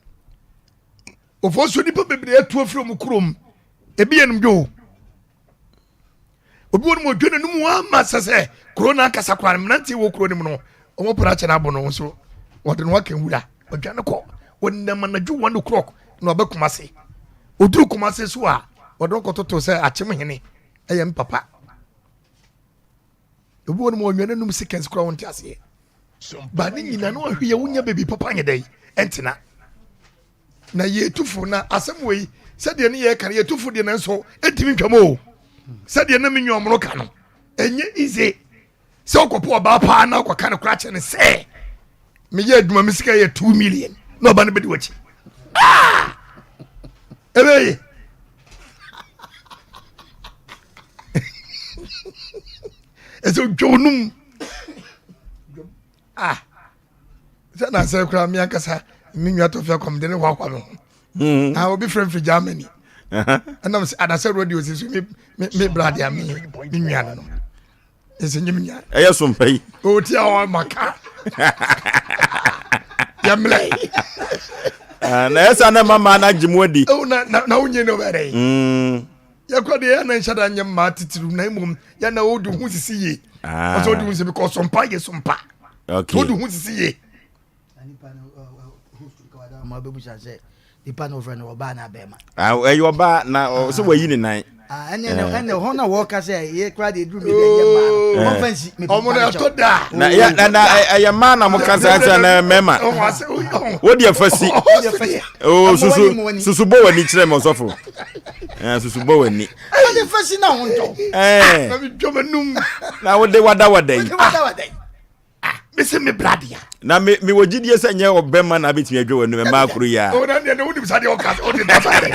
ɔfoɔ so nnipa bebree atu afiri ɔmo kurom ebi yɛ nom dwo obi wɔ no mu odwa n'anum ama sɛ sɛ kuro no ankasa koraa no mmeranteɛ wɔ kuro no mu no wɔn pere akyɛ no abo no nso wɔde no aka nwura ɔdwa no kɔ wɔnam anadwo one o'clock na ɔbɛ kumase oduru kumase so a wɔde no kɔtoto sɛ akyem hene ɛyɛ mpapa obi wɔ no mu ɔnwa n'anum seconds koraa wɔn ti aseɛ ba ne nyina no ahwɛ yɛ wonya baabi papa nyɛ dɛ ɛntena Na yɛtu fo na asɛm wei sɛdeɛ ne yɛka no yɛtu fo deɛ nanso ɛntumi ntwam o sɛdeɛ na me nwa ɔmono ka no ɛnyɛ easy sɛ wokɔpɛ ɔbaa paa na wokɔka no kora kyɛ no sɛ meyɛ adwuma me sika yɛ 2 million na ɔba no bɛdi wakyi ah! ɛbɛyɛ ɛsɛ odwa onum ah sɛ na sɛ koraa me ankasa me nua tɔfia kɔm de ne hoahoa me ho hmm. ah obi frɛ mfiri Germany ɛnam sɛ adasɛ radio si so me me me bra deɛ me me nua no no ɛsɛ nye me nua ɛyɛ sompa yi o ti a ɔma maka yɛmlɛ ah, na ɛsɛ na mama na agye mu adi na na na wonye no bɛrɛ yi hmm. yɛkɔ deɛ yɛn na nhyɛ da nyɛ mmaa titiriw na mmom yɛn na wodi ho sisi yie ah. ɔsɛ wodi ho sisi because sompa yɛ sompa okay wodi ho sisi yie. nipa no wɔfrɛ no ɔbaa na abɛɛma. Ah, ɛyɛ ɔbaa na ɔsɛ wɔyi ne nan. Ah, ɛnɛ eh. ɛnɛ hɔn na wɔka sɛ yɛ kura de eduru mi bi ɛnyɛ mmaa no wɔn fɛn si mi ɔmo na ɛtɔ da. Na yɛ na na ɛyɛ mmaa na mo kasa sɛ na mmarima. Wo deɛ fa si. O susu susu bɔ w'ani kyerɛ mi ɔsɔfo. Ɛɛ susu bɔ w'ani. Ɛde fa si na ho ntɔ. Ɛɛ. Na mi dwom anum. Na wo de wada wada yi. Wada wada yi. Ah, mese me bra dea. Na me me wɔ gyidie sɛ nyɛ ɔbɛma na abɛtumi adwa w'anum mmaa koro yi a. O na deɛ ne wonim sa deɛ ɔka ɔde da sa dɛ.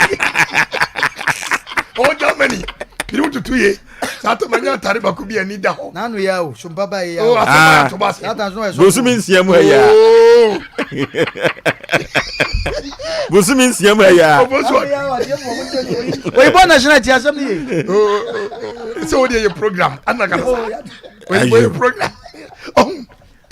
Ɔwɔ Germany mene wo tutu ye saa tɔ manya atare baako bi ani da hɔ. N'ano yɛ o sompa ba yɛ o. Asɛm a to ba se. Bosome nsia mu ha yi a. Bosome nsia mu ha yi a. Oyibɔ national ti asɛm ni ye. Sɛ o deɛ yɛ program ana kasa. Oyibɔ yɛ program. Ɔho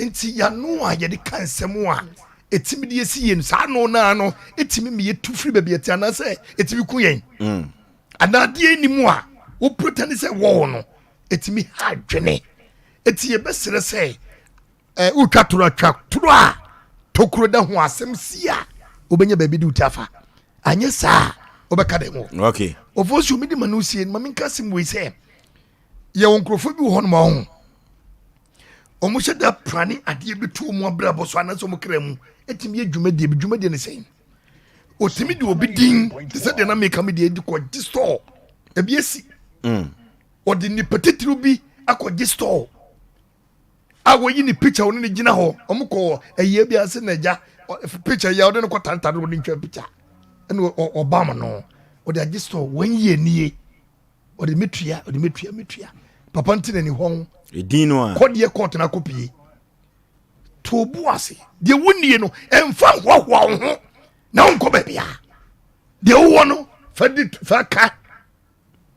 nti yano a yɛde ka nsɛm a ɛtumi de esi yɛn saa ano naa no ɛtumi ma yɛtu firi baabi ɛte anaasɛ ɛtumi ku yɛn mm. anaa adeɛ ni mu a wo pretend sɛ wɔwɔ no ɛtumi ha adwene ɛti yɛbɛsrɛ sɛ eh, wotwa toro atwa toro a tokuro da ho asɛm si a wobɛnya baabi de woti afa anyɛ saa wobɛka dɛn wɔ okay. ɔfoɔ so mede ma no sie ma menka asɛm wei sɛ yɛwɔ nkurɔfoɔ bi wɔ hɔ nom ɔho wɔn hyɛ da prane adeɛ bi to wɔn abrabɔ so anaasɛ wɔn kra mu ɛtumi yɛ dwumadie bi dwumadie ne sɛn otumi de obi din te sɛ deɛ na meka mi deɛ di kɔ gye store ebi esi mm. ɔde nipa titiriw bi akɔ gye store a wɔyi ne picture wɔn ne gyina hɔ wɔn kɔ ɛyɛ bi ase na ɛgya picture yi a ɔde no kɔ tantane wɔde ntwa picture ɛna ɔbam no ɔde agye store wɔn yie nie. ɔde metua ɔde metua metua papa nti na ni hɔn edin no a kɔdeɛ kɔɔto na akɔpie to bu ase deɛ wonie no ɛmfa nhoahoa wo ho na wonkɔ baabi a deɛ wowɔ no fa di fa ka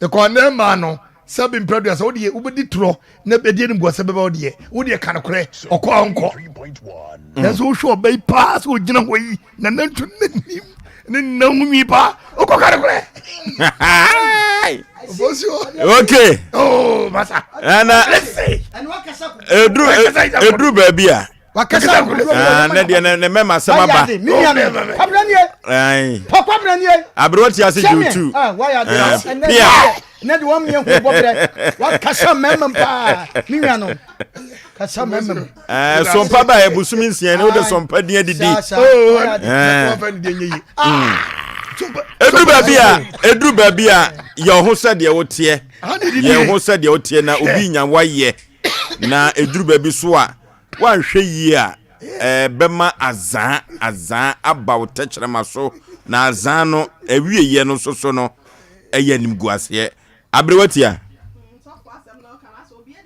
ɛkɔ anɛ mmaa no sɛ bi mpɛ dua sɛ wodeɛ wobɛdi torɔ na ɛdeɛ no buasɛ bɛbɛ wodeɛ wodeɛ ka nokorɛ ɔkɔ a ɔnkɔ nanso wohwɛ ɔba yi paa sɛ ɔgyina hɔ yi na nantu n'anim ne nna ho nwi paa wokɔ ka nokorɛ okay oh masa ɛna eduru eduru baabi a ah, ne deɛ ne mɛma asɛm aba aberewa ti ase gye otu pia ne de wɔn mmiɛ hu bɔbrɛ wakasa mɛmɛm paa ne nua no kasa mɛmɛm. Ɛɛ sɔmpa ba yɛ bosomi nsia ne o de sɔmpa din adidi. Eduru baabi a eduru baabi a yɛ ɔho sɛ deɛ woteɛ yɛ ho sɛ deɛ woteɛ na obi nya wayɛ na eduru baabi so a wanhwɛ yie a ɛɛ bɛma azaa azaa aba wo tɛkyerɛma so na azaa no ɛwie yɛ no soso no ɛyɛ animguaseɛ aberewa tia.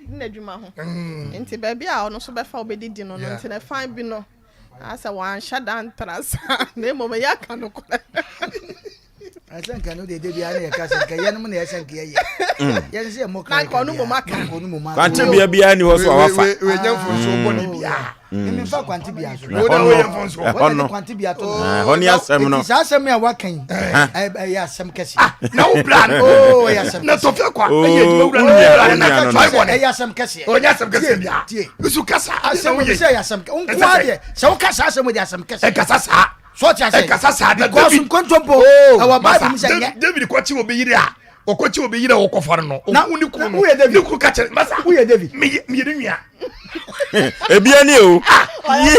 Ɔdidi n'adwuma ho. Nti baabi a ɔno nso bɛfa ɔbɛdidi no no nti na ɛfa bi no asɛ wanhyɛ da ntra saa na mmom ɛyɛ aka nokorɛ. Ɛsɛ nka no deɛ dabi ara na yɛka sɛ nka yɛnom na ɛsɛ nka yɛyɛ. Yɛn sɛ yɛmmɔ Na nka ɔno mmom aka. Ɔno mmom aka. Kwante bea biara ni hɔ so a wafa. Wei nyɛ mfomsoɔ bɔne biara. Mimi nfa kwante bea so. Wo na woyɛ mfomsoɔ. Ɛhɔ no. Kwante bea to. Ɛhɔ ne asɛm no. Eti saa asɛm yi a waka yi. Ɛyɛ asɛm kɛse. Na wo bra no. Oo ɛyɛ asɛm kɛse. Na tɔfɛ kwa. Ɛyɛ adwuma wura no. Wo nua no no. Ɛyɛ asɛm kɛse. Ɔnyɛ asɛm kɛse bia. Nso kasa. Asɛm sɛ ɛyɛ asɛm kɛse. Nkoa deɛ sɛ woka saa asɛm deɛ asɛm kɛse. Ɛkasa saa. So ɔte ase. Ɛkasa saa na Because David. nkontompo Oh, ɛwɔ masa, Bible mu sɛ nyɛ. David kɔkye obi yere a ɔkɔkye obi yere a ɔkɔfa no no. Na- Ɔhu ne kunu na no. woyɛ David. Ne kunu ka kyerɛ masa. Woyɛ David. Meyɛ meyɛ ne nua. Ebi ani o. Meyɛ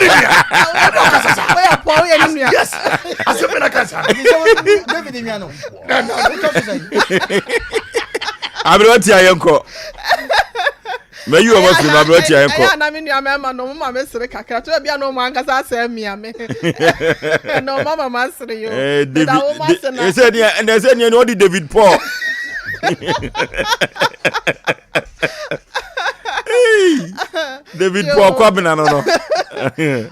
ne nua. Ɛna ɔkasa saa. Woyɛ pɔ woyɛ ne nua. Yes. Asɛm bɛ na ka saa. Nti sɛ wo- David nua no. Na na Wotɔ so sɛn? Aberewa tia yɛn kɔ. Mayi wɔn afiri mu aberewa tia yɛn Ɛyɛ kɔ. a na me nua mmarima no ɔmo ma me sere kakra to ebi a na ɔmo ankasa asɛ mia me. Na ɔmo ama ma sere yi o. Eh, Meda David, wɔn ase na. ɛsɛ deɛ ɛnɛ sɛ deɛ ɔde David Paul. Hey, David Paul Kwabena no no.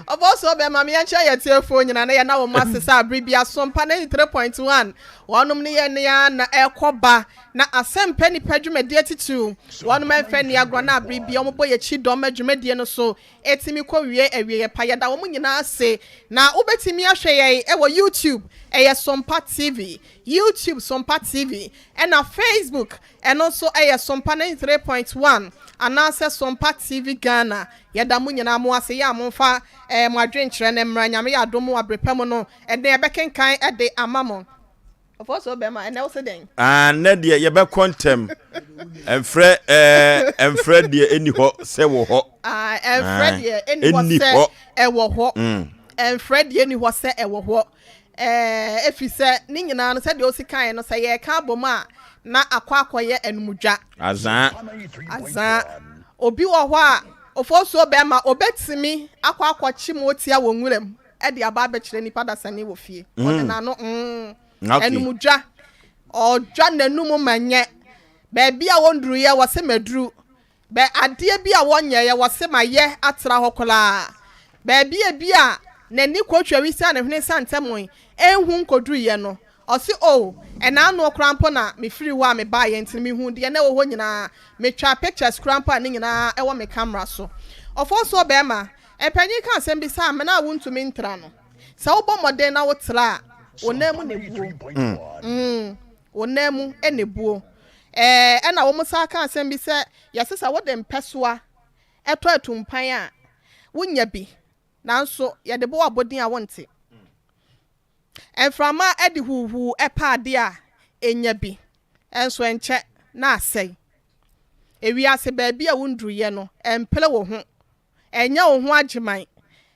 Ɔbɔsɔ bɛma me yɛnkyerɛ yɛ tiefoɔ nyinaa na yɛna wɔn ase sɛ abere bi asompa 93.1 wɔnom ne yɛn ne ara na ɛrekɔ ba na asɛmpɛ nipa dwumadie titiriw wɔnom ɛmfɛ nni agorɔ na abere bi wɔbɔ yɛn akyi dɔm ma dwumadie no so ɛtumi kɔ wie awieɛ pa yɛda wɔn nyinaa ase na wobɛtumi ahwɛ yɛn ɛwɔ YouTube ɛyɛ Sompa TV YouTube Sompa TV ɛna Facebook ɛno nso ɛyɛ Sompa 93.1 anaasɛ Sompa TV Ghana yɛda mo nyinaa mo ase yɛ a momfa eh, mo adwenkyerɛ no mmra Nyame yɛ adom wɔ abere pa mu no ɛnɛ yɛbɛkenkan ɛde ama mo Ɔfɔsoo bɛma ɛnɛ wo se dɛn? Ah, nnɛ deɛ yɛbɛkɔ ntɛm. Ɛmfrɛ ɛɛ ɛmfrɛ deɛ ɛnni hɔ sɛ wɔ hɔ. Ah, ɛmfrɛ deɛ ɛnni hɔ sɛ ɛwɔ hɔ. Ɛmfrɛ deɛ ɛnni hɔ sɛ ɛwɔ hɔ. Ɛɛ efi sɛ ne nyinaa no sɛdeɛ osi kaeɛ no sɛ yɛreka abom a na akɔ akɔyɛ anumdwa. Azaa. Azaa. Obi wɔ hɔ a ɔfɔsuo bɛrima obetumi akɔ akɔkye motia wɔ nwuram de aba abɛkyerɛ nipa dasani wɔ fie. Ɔde n'ano mm, Okay. anumdwa. Ɔdwa n'anum ma nyɛ. Baabi a wɔnduruiɛ wɔse maduru. Bɛ adeɛ bi a wɔnyɛeɛ wɔse mayɛ atra hɔ koraa. Baabi a bi a n'ani kɔtwa wisi a ne hwene sa ntɛm ɛnhu nkɔduruiɛ no, ɔse oh, ɛna ano koraa mpo na mefiri hɔ a mebaeɛ nti no mehuu deɛ na ɛwɔ hɔ nyinaa. Metwaa pictures koraa mpo a ne nyinaa ɛwɔ me camera so. Ɔfɔɔsoɔ bɛɛma, mpanyin ka asɛm bi sɛ amena a wontumi ntra no, sɛ wobɔ mmɔden na wotra a, wo nan mu na ebuo. Mm, wo nan mu na ebuo. Ɛɛ, ɛna wɔn san ka asɛm bi sɛ yɛse sɛ wode mpɛsoa ɛtɔ atumpan a, wonya bi, nanso yɛde bɔ w'abɔdin a wonte. Mframa de huuhuu ɛpa adeɛ a, enya bi, nso ɛnkyɛ na asɛe. Ewiase baabi a wonduruiɛ no, ɛmpere wo ho. Ɛnyɛ wo ho agyeman.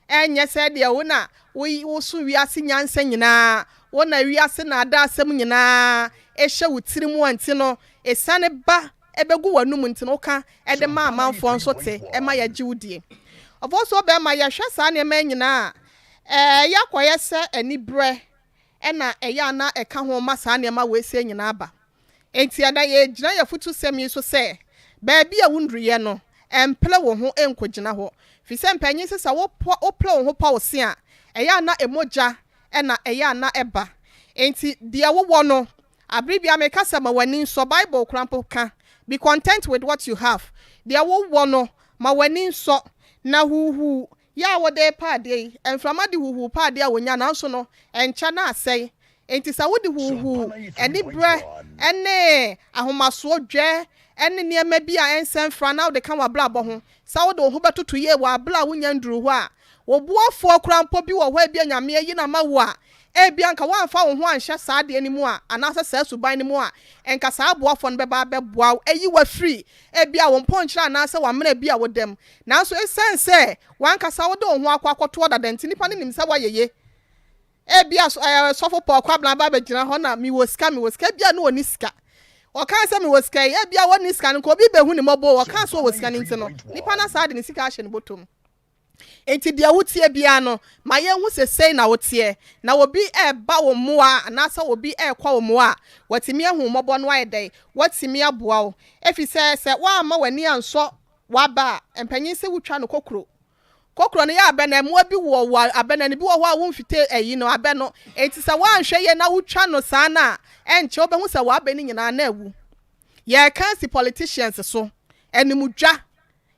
Ɛnyɛ sɛ deɛ wo na woso wiase nyansa nyinaa, wo na wiase nnaadaasɛm nyinaa hyɛ wo tiri mu a nti no, ɛsiane ba bɛgu w'anum nti no woka de ma amanfoɔ nso te ma yɛgye wo die. Ɔfɔsuo bɛrima, yɛhwɛ saa nneɛma yi nyinaa a, ɛyɛ akɔyɛ sɛ aniberɛ na ɛyɛ a na ɛka ho ma saa nneɛma wei sei nyinaa ba. Enti ɛnnɛ yɛregyina yɛn afutusɛm yi so sɛ, baabi a wonduruiɛ no, mpere wo ho nkɔgyina hɔ. Firi sɛ mpanyin se sɛ wopere wo ho pa wo se a, ɛyɛ a na mogya na ɛyɛ a na ɛba. Enti deɛ wowɔ no, abere biara meka sɛ ma w'ani nsɔ. Bible koraa mpo ka, Be content with what you have. Deɛ wowɔ no, ma w'ani nsɔ. Na huuhuu yɛ a wode repa adeɛ yi, mframa de huuhuu pa adeɛ a wɔnya nanso no, ɛnkyɛ na asɛe. Enti sɛ wode huuhuu, aniberɛ ne ahomasoɔ, dwɛ ne nneɛma bi a ɛnsɛ mfra na wode ka w'abrabɔ ho, sɛ wode wo ho bɛtoto yie wɔ aberɛ a wonnya nnuruu hɔ a, wo boafoɔ koraa mpo bi wɔ hɔ a ebia Nyame ayi no ama wo a, ebia anka woamfa wo ho anhyɛ saa adeɛ no mu a, anaasɛ saa suban no mu a, nka saa boafoɔ no bɛba abɛboa wo ayi wo afiri ebia wo mpɔnkyerɛ anaasɛ w'amena bi a woda mu. Nanso esiane sɛ w'ankasa wode wo ho akɔ akɔtoɔ dada nti, nnipa no nim sɛ woayɛ ye. Ebia sɔfo Paul Kwabena aba abɛgyina hɔ na mewɔ sika, mewɔ sika. Ebia na ɔnni sika. Ɔkaa sɛ mewɔ sika yi, ebia ɔnni sika no, nka obi bɛhu ne mmɔbɔ o. Ɔkaa sɛ ɔwɔ sika no nti no, nipa no asan de ne sika ahyɛ ne bɔtɔ mu. Enti deɛ woteɛ biara no, ma yɛnhu sɛ sei na woteɛ. Na obi reba wo mmoa anaasɛ obi rekɔ wo mmoa a, watumi ahu wo mmɔbɔ na wayɛ dɛn? Watumi aboa wo. Efisɛ sɛ woamma w'ani ansɔ w'aba a, mpanyin se wotwa no kokuro. Kokuro no yɛ abɛ na mmoa bi wɔ wɔ abɛ no ani. Bi wɔ hɔ a womfite ayi no, abɛ no. Enti sɛ woanhwɛ yie na wotwa no saa no a, ɛnkyɛ wobɛhu sɛ w'abɛ no nyinaa na awu. Yɛreka asi politicians so, animdwa,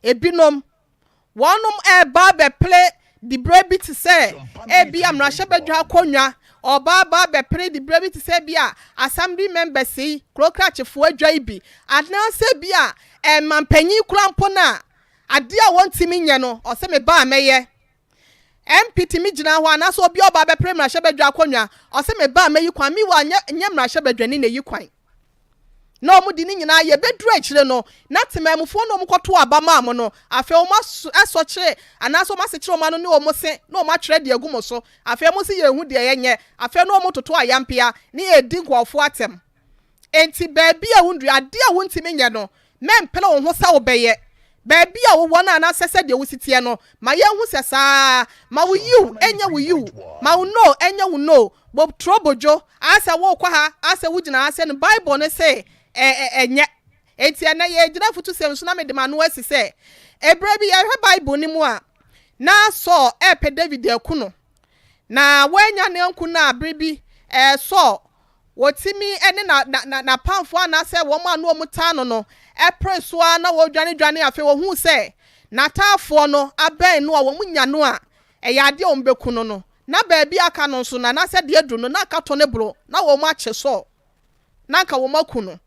ebinom, Wɔnom reba abɛpere diberɛ bi te sɛ ebia mmarahyɛbadwa akonnwa, ɔreba aba abɛpere diberɛ bi te sɛ ebia assembly members yi, kuro krakyefoɔ adwa yi bi, anaasɛ ebia manpanyin koraa mpo no a, adeɛ a wɔntumi nyɛ no, ɔsɛ meba a mɛyɛ. MP tumi gyina hɔ anaasɛ obi a ɔba abɛpere mmarahyɛbadwa akonnwa, ɔsɛ meba a mɛyi kwan, meanwhile nyɛ nyɛ mmarahyɛbadwani na ɛyi kwan. Na wɔde ne nyinaa yɛ. Bɛduru akyire no, na temanmufoɔ no a wɔkɔtoo aba maa mo no, afei wɔasɔkyere anaasɛ wɔasekyere wɔn ano ne wɔn se na wɔatwerɛ de agu mo so. Afei mo se yɛnhu deɛ yɛnyɛ. Afei na wɔtoto ayampea ne ɛredi nkurɔfoɔ atɛm. Enti baabi a wonduru, adeɛ a wontumi nyɛ no, mɛmpere wo ho sɛ wobɛyɛ. Baabi a wowɔ no anaasɛ sɛdeɛ wosi teɛ no, ma yɛnhu sɛ saa ara. Ma wo yiw nyɛ wo yiw, ma wo no nyɛ wo no. Bɔ turo bodwo, asɛ worekɔ ha, asɛ wogyina ha sɛ no, Bible no se ɛnyɛ. Enti ɛnnɛ yɛregyina afutusɛm so na mede m'ano asi sɛ, ɛberɛ bi yɛhwɛ Bible no mu a, na Saul repɛ David aku no. Na wannya no anku no a, bere bi Saul Wɔtumi ne na, na, na, n'apamfoɔ anaasɛ wɔn a na wɔtaa no no pere so ara na wɔredwanedwane. Afei wɔhuu sɛ n'ataafoɔ no abɛn no a wɔnya no a, ɛyɛ adeɛ a wɔbɛku no no. Na baabi a aka no nso no, anaasɛ deɛ aduru no, na aka tɔ ne boro, na wɔakye Saul, na anka wɔaku no.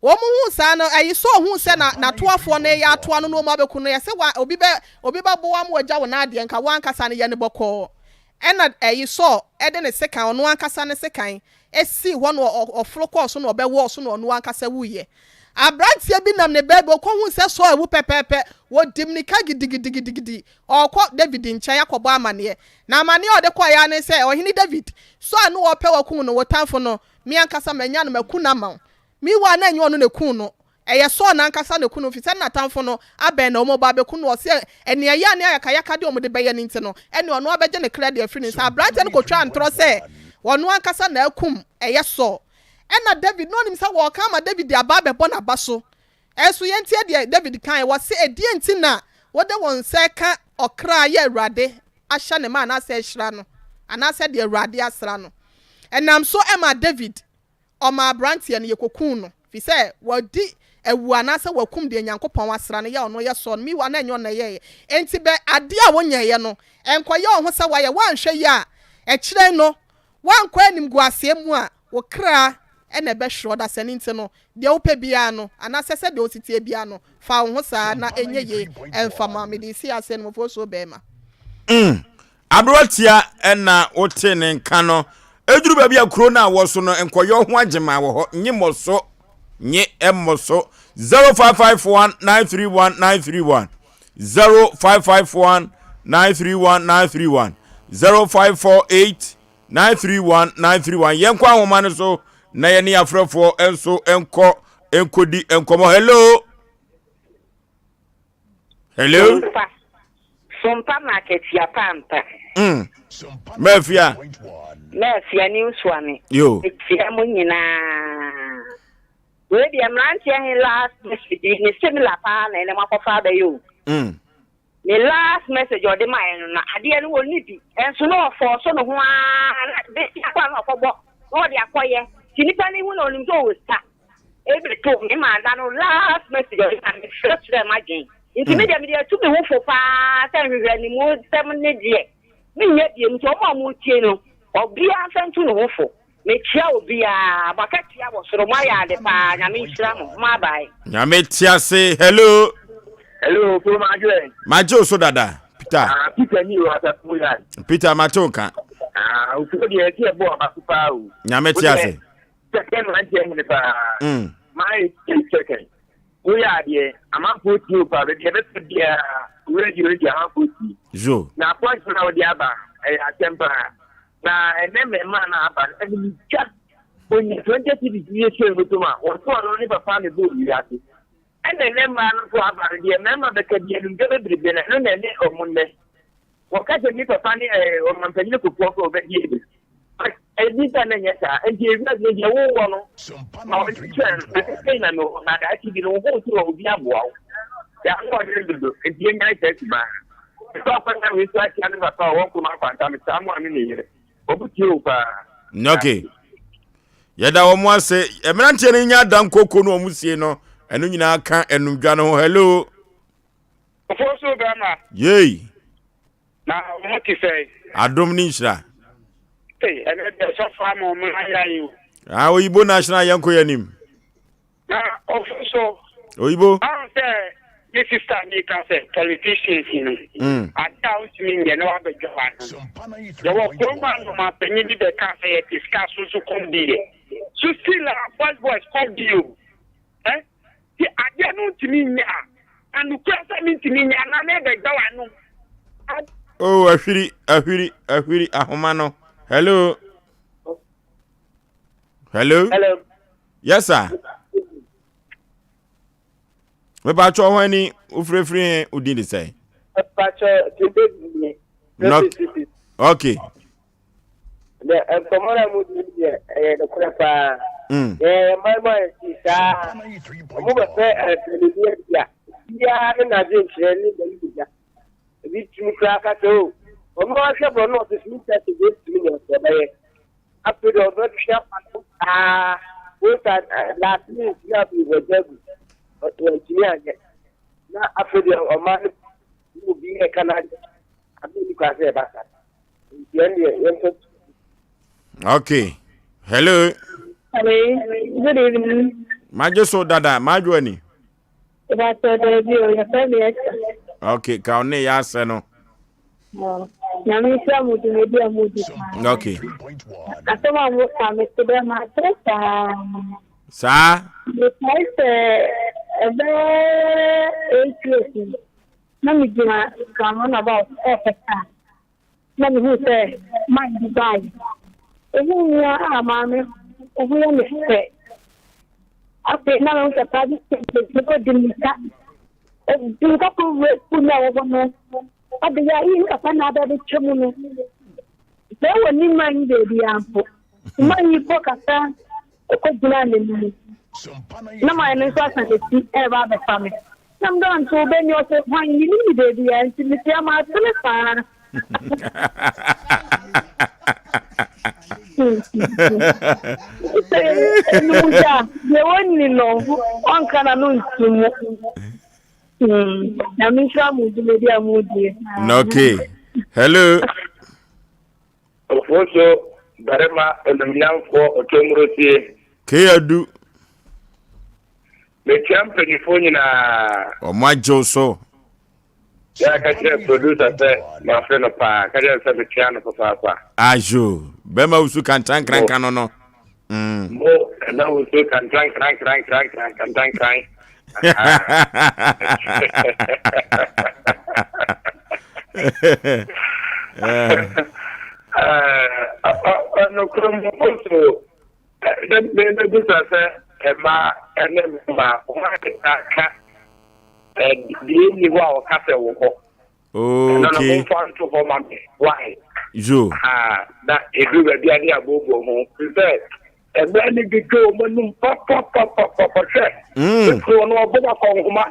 Wɔhuu saa no, ɛyi Saul huu sɛ na n'atoafoɔ no reyɛ atoa no na wɔn abɛku no, yɛ sɛ wa, obi bɛ, obi bɛboa ma wagya wo n'adeɛ, nka wo ankasa no yɛ no bɔkɔɔ. Ɛna ɛyi Saul de ne sekan, ɔno ankasa ne sekan, sii hɔ na ɔ, ɔforo kɔɔ so na ɔbɛwɔɔ so na ɔno ankasa wuiɛ. Aberanteɛ bi nam ne baabi, ɔkɔhuu sɛ Saul awu pɛpɛɛpɛ, wɔdi mmirika gidigidigidigidi, ɔrekɔ David nkyɛn akɔbɔ amaneɛ. Na amaneɛ a ɔde kɔeɛ ara ne sɛ, Ɔhene David, Saul a na wɔrepɛ wakum no, wo tamfo no, me ankasa manya no, maku no ama wo. Meanwhile na ɛnyɛ ɔno na ekum no, ɛyɛ Saul n'ankasa na ekum no efisɛ na n'atamfo no abɛn na wɔreba abeku no. Ɔse ɛnea ɛyɛ a ne ayakayakade a wɔde bɛyɛ no nti no, ɛnea ɔno abɛgye ne kra de afiri ne nsa. Aberanteɛ no kotwaa ntorɔ sɛ ɔno ankasa na akum ɛyɛ Saul. Ɛna David, na ɔnim sɛ wɔreka ama David de aba abɛbɔ n'aba so. Ɛnso yɛntie deɛ David kaeɛ, ɔse, Ɛdeɛn nti na wode wo nsa reka ɔkra a yɛ Awurade ahyɛ ne ma anaasɛ ahyira no, anaasɛ deɛ Awurade asra no? Ɛnam so maa David Ɔmaa aberanteɛ no, yɛkɔkuu no, firi sɛ wadi awu anaasɛ wakum deɛ Nyankopɔn asra no, yɛ a ɔno yɛ Saul no, meanwhile na ɛnyɛ ɔno na ɛyɛeɛ. Enti bɛ adeɛ a wonyɛeɛ no, nkɔyɛ wo ho sɛ woayɛ, woanhwɛ yie a, akyire no, woankɔ animguaseɛ mu a, wo kra na ɛbɛhwere. Ɔdasani nti no, deɛ wopɛ biara no, anaasɛ sɛdeɛ wosi teɛ biara no, fa wo ho saa na ɛnyɛ yie mfa ma. Mede resi aseɛ no, mofosuo bɛɛma. Mm. Aberewatia na wote ne nka no. Eduru baabi a kuro no a wɔ so no nkɔyɔ ho agyema wɔ hɔ. Nye mmɔ so. Nye mmɔ so. 0551 931 931 0551 931 931 0548 931 931 Yɛnkɔ ahoma no so na yɛne afrɛfoɔ nso nkɔ nkɔdi nkɔmmɔ. Hello. Hello. Sompa. Sompa ma akatua pa ampa. Mm. Mafia. Mafia ni nsuame. Yo. Mekyia mo nyinaa. Wei deɛ mmeranteɛ he last message yi ne similar paa na ɛnɛ moakɔfa abɛyɛ o. Mm. Ne last message ɔde maeɛ no na adeɛ no wɔnni bi. Ɛnso na ɔfɔɔso ne ho ara na bɛsi akɔ a na ɔkɔbɔ na ɔde akɔyɛ. Nti nipa no hu na ɔnim sɛ ɔwɔ sika. Ebi to me maa da no last message ɔde ma me frɛ kyerɛ m'adwen nti me deɛ mede atu me ho fo paa sɛ nhwehwɛnimu sɛm ne deɛ menyɛ biem nti ɔmo a ɔmo tie no ɔbiaa nfa ntu ne ho fo mekyia obiaa mo akatua wɔ soro mo ayɛ ade paa nyame nhyira mo mo abae. Nyame te ase hello. Hello, Pro Madwe. Magye wo so dada, Peter. Ah, Peter ni o asafo mu yan. Peter mate wo ka. Ah, ofuo deɛ ɛte ɛbɔ aba so paa o. Nyame te ase. Second mmeranteɛ hene paa. My second. Woyɛ adeɛ, amanfoɔ tie wo paa, baabi a ɛbɛfa biara, radio no deɛ amanfoɔ tie. Zo. Na point no a wode aba, ɛyɛ asɛm paa. Na ɛnɛ mmarima no aba no, ɛne twa. Onya 20 cedis bi ahyɛ mu tom a, wɔto ɔno ne papa na ɛbɔ wiase. Ɛna ɛnɛ mmaa no nso aba no deɛ mmarima bɛka bi anumdwa bebrebe no, ɛno na ɛne ɔmo nnɛ. Wɔka sɛ me papa ne ɛɛ ɔmanpanyin Kufuor kora ɔbɛdi abi. But ebi sɛ na nyɛ saa. Nti ewiase no deɛ wowɔ no ma wɔn kyerɛ no sɛ sei na mewɔ na daakye bi no wo ho nso wɔ obi aboa wo. Yɛ ano ɔden dodo nti yɛnyae saa suban no. Mepɛ ɔkwan a wei so akyia me papa a ɔwɔ Nkrumah Nkwanta metaa mo a me ne yere. Wɔn tie wo paa. Okay. Yɛda wɔn ase. Mmeranteɛ no nya dan koko no wɔn sie no ɛno nyinaa ka ɛnumdwa no ho. Hello. Ofoɔ so bɛrima. Yei. Na wɔn te sɛn? Adom ne nhyira. Ei, ɛnɛ deɛ sɔfo ama wɔn ayera yi o. Ah, Oyibo National yɛnkɔ yɛn anim. Na ɔfo so. Oyibo. Ahun sɛ ne sista mi ka sɛ politicians no. Ade a wontumi nyɛ na wabɛdwa w'ano. Yɛwɔ kurom a nnomapanyin bi bɛka sɛ yɛte sika so nso kɔm di yɛ. So still a boys boys kɔm di o. Eh? Ti adeɛ no ntumi nyɛ a, na nokorɛ sɛ mentumi nyɛ anaa mebɛgya w'ano. Oh, ahwiri, ahwiri, ahwiri, ahoma no. Hello. Hello. Hello. Yes, sir. Mepakyɛ ho ani wofirifiri he wodin de sɛn? Mepakyɛ David ni. Okay. Dɛ nkɔmmɔ no a mudi no deɛ, ɛyɛ nokorɛ paa. Yɛn man mu ayɛ si saa. Wɔn bɛpɛ mpanimfoɔ adi a, obiara ne n'adwenkyerɛ ne n'ani gya. Ebi tumi koraa ka sɛ, o, wɔn ahwɛ borɔ no ɔte so nta sɛ deɛ ntumi nyɛ ɔsɛ ɔbɛyɛ. Afei deɛ ɔbɛtwe afa no saa, wosa last minute na afei wɔgya agu. Wɔntumi anyɛ. Na afei deɛ ɔman no mu bi ɛka n'adwene, abɛn ni koraa sɛ ɛba saa. Okay. Hello. Hello. Good evening. Magye so dada, madwo ani. Ìbàtọ̀ dẹ̀bi o, yɛfrɛ mi Esther. Okay, ka ɔne yɛ asɛ no. Nyame nhyira mo dwumadi a modi paa. Okay. Asɛm a mo ka me te dɛ matere saa. Saa. Mekae sɛ ɛbɛyɛ 8 years ni na megyina roundabout ɛɛpɛ kaa. Na mihuu sɛ man bi bae. Ohuu me ara a maame, wo ho yɛ me fɛ. Afei na mahu sɛ private secretary no odi mmirika. Odi mmirika kɔwura sukuu no a ɛwɔ hɔ no. Ɔde yɛ ayi ne papa na aba abɛtwa mu no. Sɛ ɛwɔ ne man yi baabiara mpo. Man yi kɔ kakra Ɔkɔgyinaa n'anim. Na man no nso asan n'akyi reba abɛfa me. Na mede ɔnto wo bɛni ɔsɛ hwan menim ne baabiara nti metua m'asene saa. Sɛ enumgya deɛ wɔnni no ɔnka n'ano nto mu. Nyame nhyira mo dwumadi a modie. Okay. Hello. Ofoso barima onumnyamfoɔ Otomurosie. Kay Adu. Mekyia mpanyinfoɔ nyinaa. Wɔn agye wo so. Yɛ ka kyerɛ producer sɛ mafe no paa, ka kyerɛ no sɛ mekyia no papaapa. Ajo, bɛma wusu kantankranka no no. Mo, ɛna wusu kantankrankrankrankrankran kantankran. Nokorɛ mu nso mebisa sɛ mmaa ne mmarima wɔn a ka deɛ nni hɔ a wɔka sɛ wɔ hɔ. Okay. Ɛno no momfa nto hɔ ma me. Why? Yo. Ha, na ɛduru baabi a ne abooboo ho. Firi sɛ mmerɛ no dwodwo wɔn anum papapapapa hwɛ. Ɛfiri no ɔbɔ ma kɔnhoma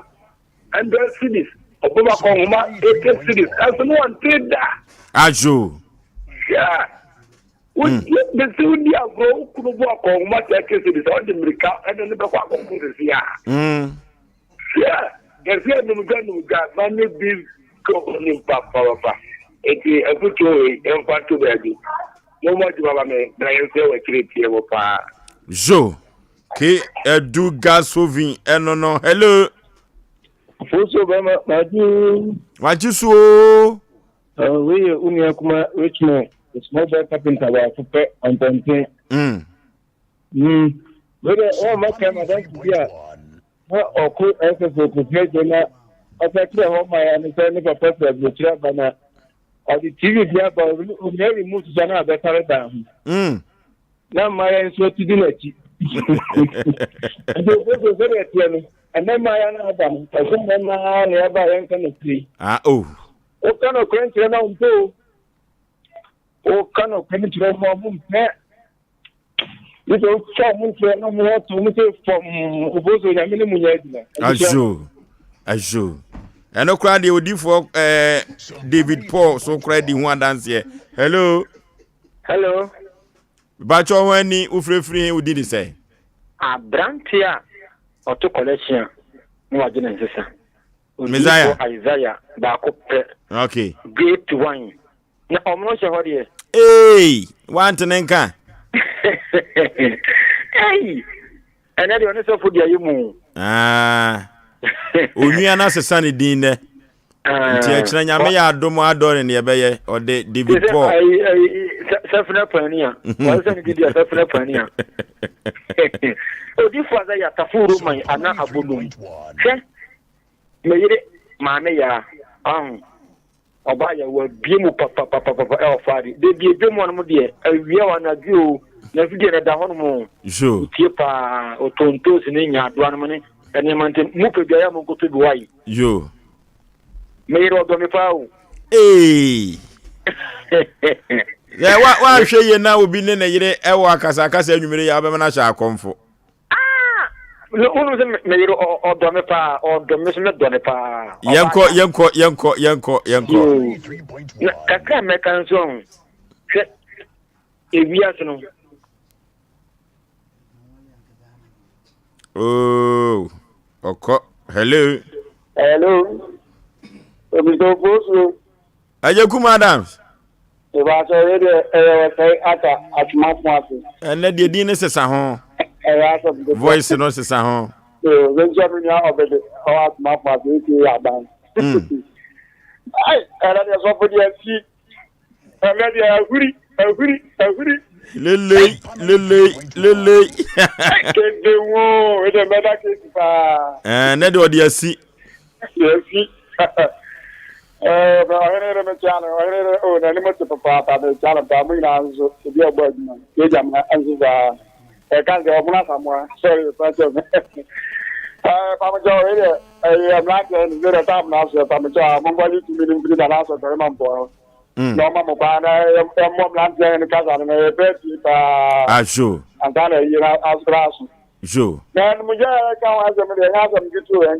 100 cedis, ɔbɔ ma kɔnhoma 80 cedis, ɛnso no wɔnte da. Ajo. Hwɛ. Bɛsi wodi agorɔ wo kunu bɔ akɔnhoma 30 cedis, ɔde mmirika ɛne no bɛkɔ akɔko sisi a. Hwɛ, yɛsɛ anumdwa numdwa ma ne bi kɔ onim papapapa. Eti afutuo wei yɛmfa nto baabi. Mommɔ adwuma ma me na yɛnsɛ wɔ akyire tie mo paa. Zo ke edu gasovin ɛno no hello. Foso bɛma magye. Magye so oo. Wei yɛ wo nua kuma Richmond, the small boy carpenter baako pɛ ɔmpɔnten. Wei dɛ wɔn mma kan madamfo bi a na ɔko SS wɔ Kofi Adjei na ɔka kyerɛ hɔ ma ya ne sɛ ne papa fi aburokyire aba na ɔde TV bi aba ohia remote sa na abɛtare dan ho. Na mmayewa nso ti di n'akyi. Nti ofosuo sɛdeɛ ɛteɛ no, ɛnɛ mmayewa no aba no, ɛsɛ mmarima na ɛba a yɛnka no tiri. Ah, oh. Woka nɔkorɛ nkyerɛ no a ɔmpɛ o. Woka nɔkorɛ no kyerɛ ɔmo a ɔmo mpɛ. Gye sɛ wotwa ɔmo nkyerɛ na ɔmo ho to ɔmo sɛ fam obo so nyame ne mu nyɛ adwuma. Ajo ajo ɛno koraa deɛ odifoɔ ɛɛ David Paul so koraa di ho adanseɛ. Hello. Hello. Bakyɛ ho ani wofirifiri he wodi ne sɛ. Aberante a ɔto kɔlɛkye a na wagye ne nsesa. Messiah. Odiyifoɔ Isaiah baako pɛ. Okay. Great one. Na ɔmo no hyɛ hɔ deɛ. Eei! Wante ne nka. Ei! Ɛnɛ deɛ ɔne sɔfo deɛ ayɛ mu. Ah. Onua no asesa ne din nɛ. Ah. Nti ɛkyerɛ nyame yɛ adom adɔre ne yɛbɛyɛ ɔde David Paul. Sɛfena pani a. Wɔn sɛ ne din deɛ sɛfena pani a. Odifo asɛ yɛatafo Roman ana abonum. Hwɛ, me yere maame yaa. Aho. Ɔbaa yɛ wabie mu papapapapa ɛwɔ faade. Debi edwam hɔ nom deɛ awia o anadwo o na afidie no ɛda hɔ nom o. So. Tie paa ɔtɔ ntoosi ne nyaadoa nom ne nneɛma nti mo pɛ biara mo nkɔtɔ bi wae. Yo. Me yere ɔdɔ me paa o. Ee. Yɛ wa wahwɛ yie na obi ne ne yere ɛwɔ akasakasa anwummere yi a wobɛma no ahyɛ akɔmfo. Ah! Wonu sɛ me yere ɔdɔ me paa, ɔdɔ me so medɔ ne paa. Yɛnkɔ, yɛnkɔ, yɛnkɔ, yɛnkɔ, yɛnkɔ. Na kakra mɛka nso ɔho, hwɛ ewiase no. Oh, ɔkɔ. Hello. Hello. Obisofo so. Agya Kum Adams. Mepakyɛw wei deɛ ɛyɛ ɔsɛe ata asomafo ase. Ɛnɛ deɛ din no sesa ho. Ɛyɛ asɛm ketewa. Voice no sesa ho. Yoo menkyia me nua ɔbɛde ɔwɔ asomafo ase aka aban. Mm. Ai ɛnɛ deɛ sɔfo deɛ asi. Ɛnɛ deɛ ahuri ahuri ahuri. Lelei lelei lelei. Kente wo wei deɛ mɛda kesi paa. Ɛnɛ deɛ ɔde asi. Yɛsi. Ɛɛ ɔhene yere mekyia no ɔhene yere o n'anim te papaapa mekyia no paa mo nyinaa nso obi a ɔbɔ adwuma yɛgya mena nso saa ɛka sɛ ɔmono asamoa sɔre fakyɛ me ɛɛ pamokyɛ ɔyɛ deɛ ɛyɛ mmeranteɛ no sɛ deɛ tam no asoɛ pamokyɛ a monkɔgye tumi no mfiri nana asɔ barima mpɔ hɔ na ɔma mo paa na ɛmmɔ mmeranteɛ no kasa no na yɛpɛ tie paa aso ansa na ɛyi no asora aso so na ɛnomgya ɛka ho asɛm deɛ ɛnyɛ asɛm ketewa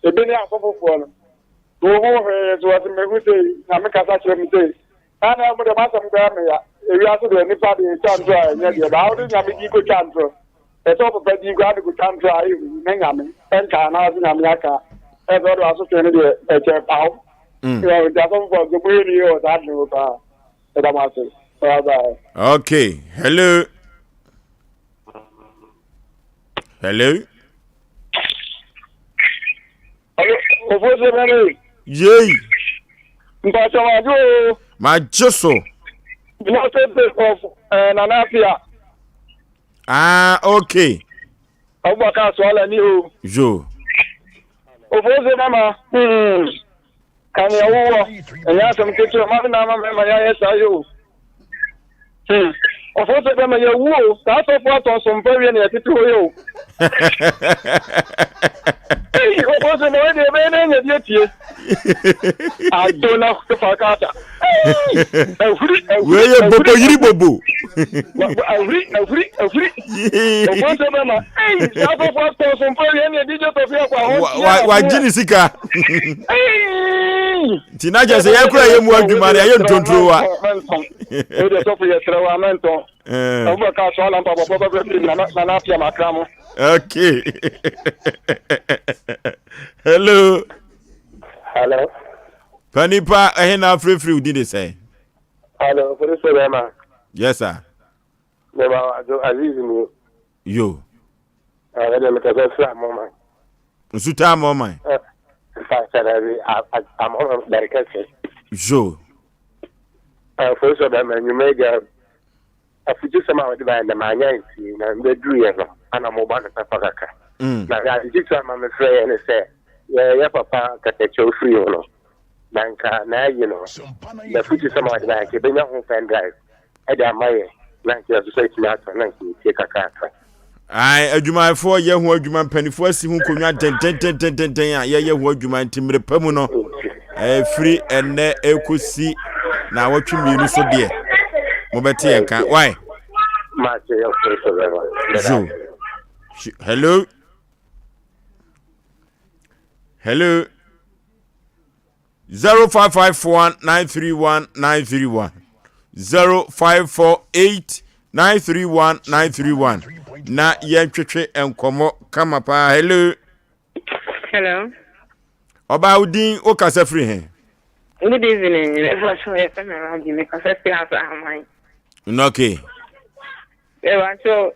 ebi ne asɔfofoɔ no Wonhu hwee, so wɔse mehu sei, Nyame kasa kyerɛ me sei. Na na mo deɛ m'asɛm koraa me ya. Ewiase deɛ nipa deɛ etwa ntorɔ a ɛnyɛ deɛ, baa wode Nyame din kotwa ntorɔ. Ɛsɛ ɔpapa din koraa de kotwa ntorɔ a ehu ne Nyame ɛnka anaa ɔse Nyame aka. Ɛsɛ ɔde w'asotwe no deɛ ɛkyɛ paw. Mm. Nti asɔfofoɔ nso moyɛ ni wɔ saa ade no ho paa. Ɛda mo ase. Bye bye. Okay, hello. Hello. Ofosu Mary. Yei. Mpatsɔ magye o. Magye so. United States of eh, Nana Afia. Ah, okay. Abubakar Suala ni o. Yo. Ofosu mama. Hmm. Ka nea wowɔ. Ɛnyɛ asɛm ketewa. Ma me na ama mɛma yɛayɛ saa yɛ o. Hmm. Ɔfo sɛ bɛma yɛwu o. Saa asɔfo atɔ nsompa wie na yɛtete hɔ yɛ o. Ei, ɔfo sɛ na wɔde ɛbɛyɛ na anya bi atie. Adona fakata. Ei, ahuri, ahuri. Wei yɛ bobo yiri bobo. Ahuri, ahuri, ahuri. Ɔfo sɛ bɛma. Ei, saa asɔfo atɔ nsompa wie na DJ Tɔfi akɔ ahɔ. Wagye ne sika. Nti na kyerɛ sɛ yɛn kura yɛ mu adwuma no yɛyɛ ntonturowa. Wode sɔfo yɛsrɛ wo amɛntɔn. Abubakar aso ala mpa bɔbɔ bɛbrɛ fi na na apia makra mo. Okay. Hello. Hello. Panipa ɛhe na afirifiri wo din de sɛn? Hello, polisi bɛma. Yes sir. Mema wadwo Aziz ni. Yo. Ɛɛ deɛ mekasa firi Amɔman. Nsuta Amɔman. Nfa bi Amɔman Barikɛse. Yo. Ɛɛ polisi bɛma nnwuma agya afutusɛm a wɔde baeɛ ndɛ manya ntie na mbɛduruiɛ no ana mobɔ no pɛpɛ kakra. Mm. Na ade titiri ama mefrɛ yɛ ne sɛ yɛyɛ papa kɛtɛkyɛw firi ho no na nka n'ayi no n'afutusɛm a wɔde baeɛ nka ɛbɛnya ho pen drive de ama yɛ na nka yɛn nso atumi atɔ na nka yɛtie kakrakra. Ae, adwumayɛfoɔ yɛ ho adwuma, mpanimfoɔ asi ho nkonnwa dendendendenden a yɛyɛ ho adwuma nti mmerɛ pa mu no. Ɛfiri ɛnnɛ ɛkɔsi na awɔtwe mmienu so deɛ mobɛte yɛn ka. Why? Zo. Hello. Hello. 0551 931 931 0548 931 931 na yɛntwetwe nkɔmmɔ kama paa. Hello. Hello. Ɔbaa wo din wo kasa firi he? Good evening. Mepa so yɛfɛ me Rabi me kasa firi Asahaman. Okay. Mepa so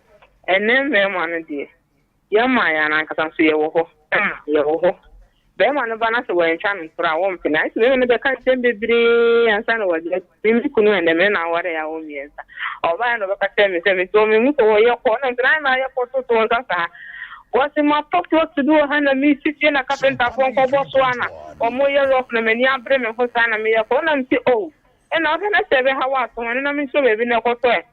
ɛnɛ mmarima no deɛ yɛma yɛn ankasa nso yɛwɔ hɔ. Yɛwɔ hɔ. Bɛrima no ba na sɛ wɔantwa no ntoro a wɔmpene. Ayɛ sɛ bɛrima no bɛka nsɛm bebree ansa na wɔagye atom. Me me kunu ɛnnɛ me ne no aware awo mmiɛnsa. Ɔbaeɛ na ɔbɛka kyerɛɛ me sɛ mete hɔ mehu sɛ wɔyɛ kɔ na mesɛ na ayɛ na ayɛ kɔ toto wo nsa saa. Wɔse matɔ plot bi wɔ ha na mesi fie na kapentafoɔ nkɔbɔ so a na wɔyɛ rough na m'ani abere me ho saa na meyɛ kɔ na mese oh ɛna ɔhwɛ na sɛ ɛbɛha wo ato ho ɛno na menhyɛ baabi na ɛkɔtɔ ɛ.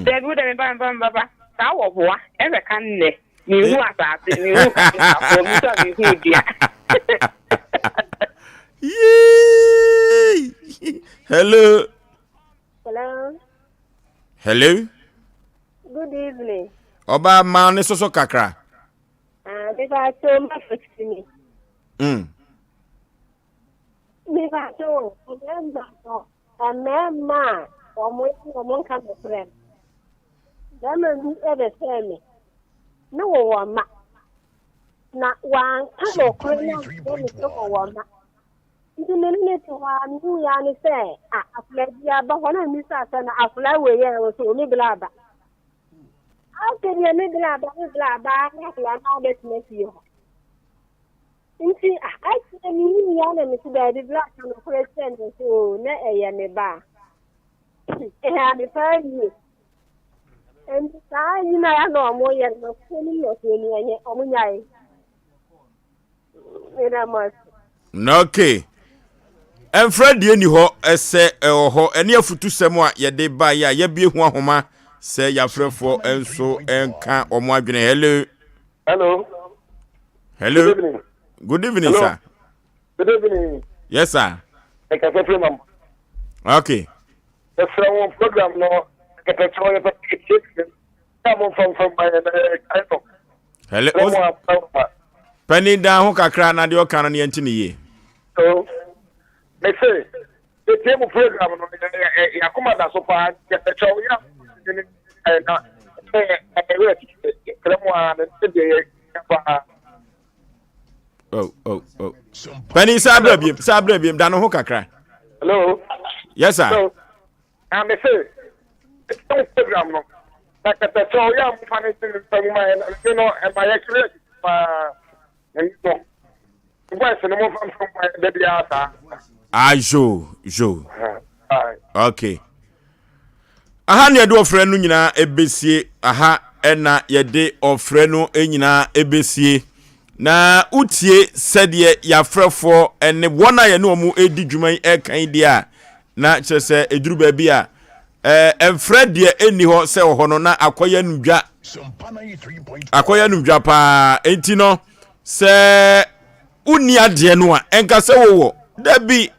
Daabi wo dɛ meba meba meba saa wɔboa ɛbɛka nnɛ. Mehu asase, mehu kapentafoɔ, me nso a mehu dua. Yee! Hello. Hello. Hello. Good evening. Ọba maa ne soso kakra. Ah, bíbá tó má fò sí mi. Bíbá tó mmarima no, mmarima a wɔn wɔn nka nokorɛ no. Barima bi bɛfrɛɛ me, ne wɔwɔ mma. Na wanka nokorɛ no ankyerɛ me sɛ wɔwɔ mma. Nti me ne no te hɔ a, mehu ya ne sɛ, a akwadaa bi aba hɔ na mmisaa sɛ na akwadaa wei yɛ wɔ so me bla aba. Afei deɛ me bla aba, me bla aba, na akwadaa no abɛtena fie hɔ. Nti akyerɛ me nim ya na mesi daabi bla ka nokorɛ kyerɛ me sɛ o na ɛyɛ me ba. Ɛha me paa yie. Nti saa nyina ya na ɔmo yɛ no nɔkorɛ nim nɔkorɛ ni ɛnyɛ ɔmo nyae. Meda mo ase. Okay. Ɛmfra deɛ ni hɔ ɛsɛ ɛwɔ hɔ ɛne afutusɛm a yɛde baeɛ a yɛbie ho ahoma sɛ yɛafrɛfoɔ nso nka wɔn adwene. Hello. Hello. Hello. Good evening. Good evening, Hello. sir. Good evening. Yes, sir. Ɛkasa firi mam. Okay. Ɛfrɛ wo program no kɛtɛkyɛw yɛ pɛ sɛ na mo nfa nfa ma yɛ na ɛkae no. Hello. Ɛfrɛ mo apa. Panin dan ho kakra na deɛ ɔka no ne yɛnte ne yie. So, me se, yɛtie mo program no yɛakoma da so paa kɛtɛkyɛw yɛ na ɛwerɛ kyerɛ mo a ne deɛ yɛ paa. Oh, oh, oh. Panin saa berɛ biem, saa berɛ biem, da no ho kakra. Hello. Yes, sir. Hello. Na me se, ɛsɛ program no, na kɛtɛkyɛw yɛ a mofa no nti ne nsa mu ma ɛno no ɛma yɛkyerɛ paa ɛno no voice no momfa mfa mu ma da biara saa. Ah, jo, jo. Okay. Aha na yɛde ɔfrɛ no nyinaa ɛbɛsie. Aha ɛna yɛde ɔfrɛ no nyinaa ɛbɛsie. Na wotie sɛdeɛ yɛafrɛfoɔ ɛne wɔn a yɛne wɔn ɛredi dwuma yi ɛreka yi deɛ a, na kyerɛ sɛ ɛduru baabi a ɛmfrɛ deɛ ɛnni hɔ sɛ wɔ hɔ no na akɔyɛ no dwa. Akɔyɛ no dwa paa. Enti no, sɛ wonni adeɛ no a, ɛnka sɛ wowɔ. Dabi.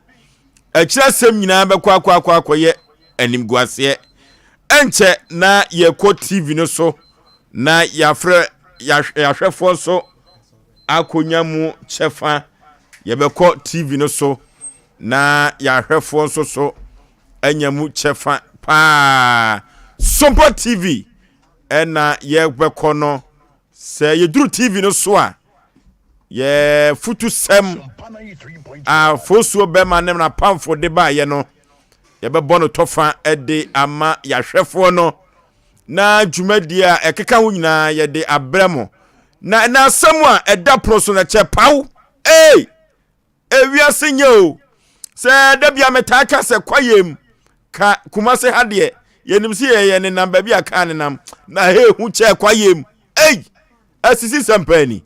Akyiri asɛm nyinaa bɛkɔ akɔ akɔ akɔyɛ animguaseɛ. Ɛnkyɛ na yɛkɔ TV no so na yɛafrɛ yɛahwɛfoɔ nso akɔnya mu kyɛfa. Yɛbɛkɔ TV no so na yɛahwɛfoɔ nso so anya mu kyɛfa paa. Sompa TV ɛna yɛbɛkɔ no. Sɛ yɛduru TV no so a, yɛ futusɛm a fosuo bɛma ne n'apamfo de baeɛ no, yɛbɛbɔ no tɔfa de ama yɛahwɛfoɔ no, na dwumadie a ɛkeka ho nyinaa yɛde abrɛ mo. Na ɛna asɛm a ɛda pono so no kyɛ paw. Ee! Ewiase nyɛ o. Sɛ da bia metaa ka sɛ kwayem ka Kumase ha deɛ yɛnim sɛ yɛyɛ nenam baabi a kaa nenam na he hu kyɛ kwayem. Ei! Asisi sɛm paa ni.